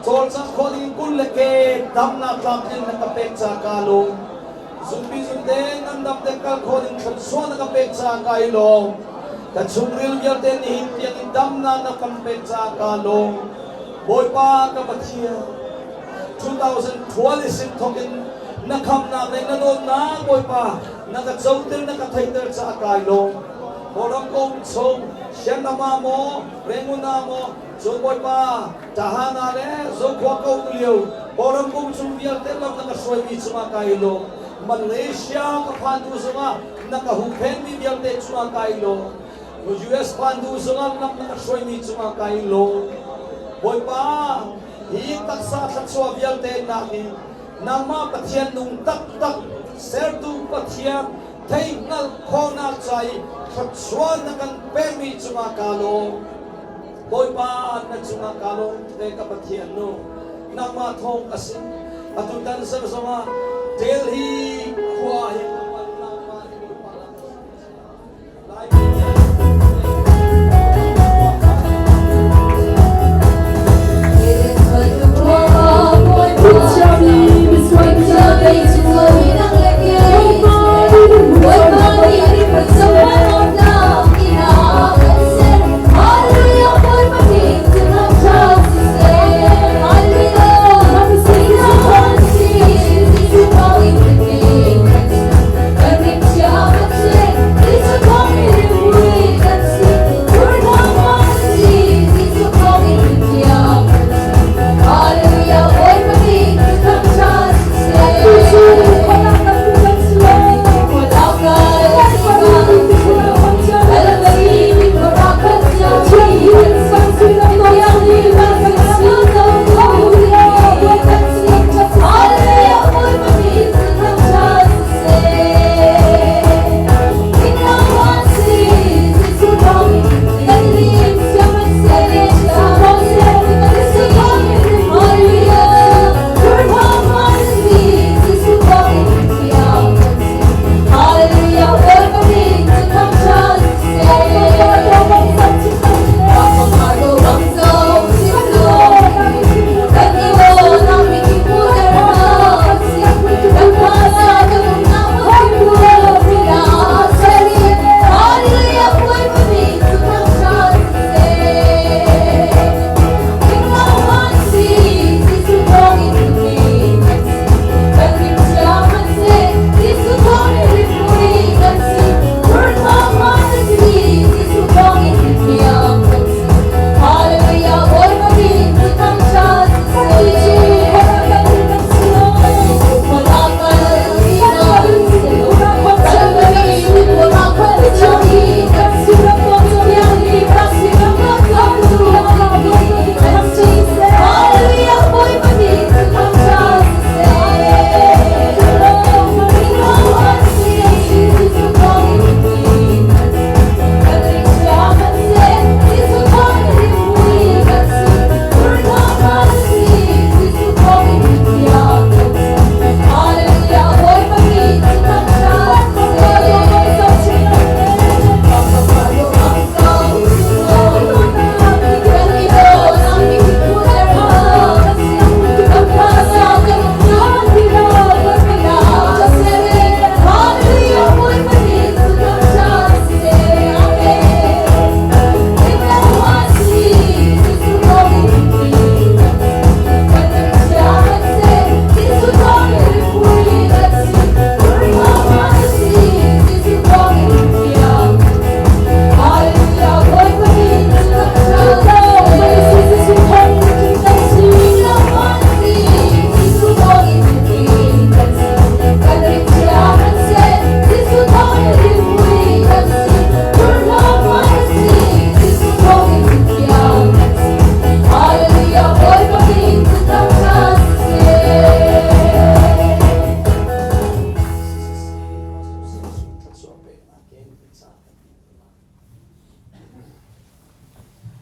Cawlcangh khawh ding kul le ke damnak tlamtlin na ka pek caah kaa lawm. Zumpi zumte ngandam te kal khawh ding thluachuah na ka pek caah kai lawm. Ka chungril vialte nihin tiang in damnak na kan pek caah kaa lawm. Bawipa ka Pathian, 2012 sin thawk in na khamnak le na dawtnak Bawipa na ka coter na ka theihter caah kai lawm. Kawlram ka um chung Sianram maw, Rangoon ah maw, cun Bawipa Tahan ah le Zokhua ka um lio Kawlram ka um chung vialte lam na ka hruaimi cungah kai lawm. Malaysia ka phan tu zongah na ka huhphenmi vialte cungah kai lawm. US phan tu zongah lam na ka hruaimi cungah kai lawm. Bawipa, hi taksa thluachuah vialte nakin nangmah Pathian nung taktak sertu Pathian theihhngalh khawhnak ca i thluachuah na kan pekmi cungah kaa lawm. Bawipa na cungah kaa lawm tuk ka Pathian nu. Nangmah thawng a si. Atutan zar zongah Delhi khua hi nangmah nih Bawipa na Lai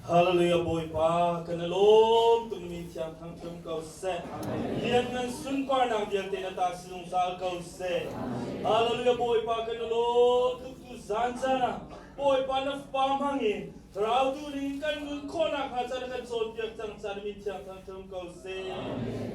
Hallelujah Bawipa kan i lawm tuk min thiang thangthiam ko seh. Lianngan sunparnak vialte na ta si zungzal ko seh. Hallelujah Bawipa kan i lawm tuk tu zan caan ah Bawipa na fapa hmang in Thlarau tu ning kan nun khawhnak hnga caan kan cawnpiak cang caan min thiang thangthiam ko seh.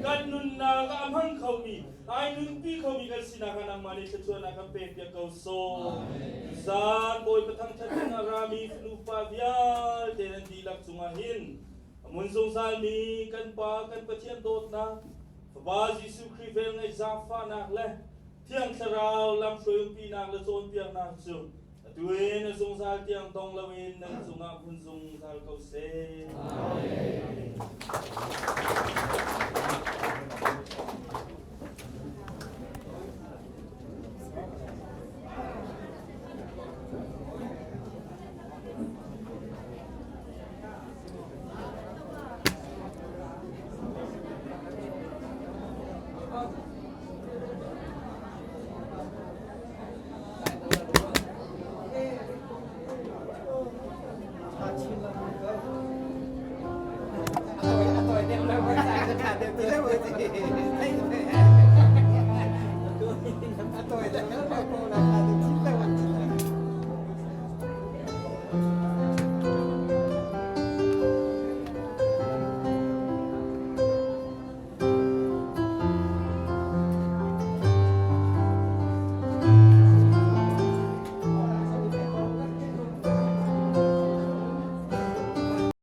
Kan nunnak ah a hmang khomi ai nunpi khomi kan sinak ah nangmah nih thluachuahnak kan pekpiak ko sawh. Tuzaan Bawipa thangṭhat ding a rami nupa vialte nan dihlak cungah hin a mun zungzalmi kan Pa kan Pathian dawtnak, Fapa Jesuh Khrih velngeih zaangfahnak le Thiang Thlarau lamhruai umpinak le cawnpiaknak cu atu in a zungzal tiang dong loin nan cungah hmun zungzal ko seh. Amen.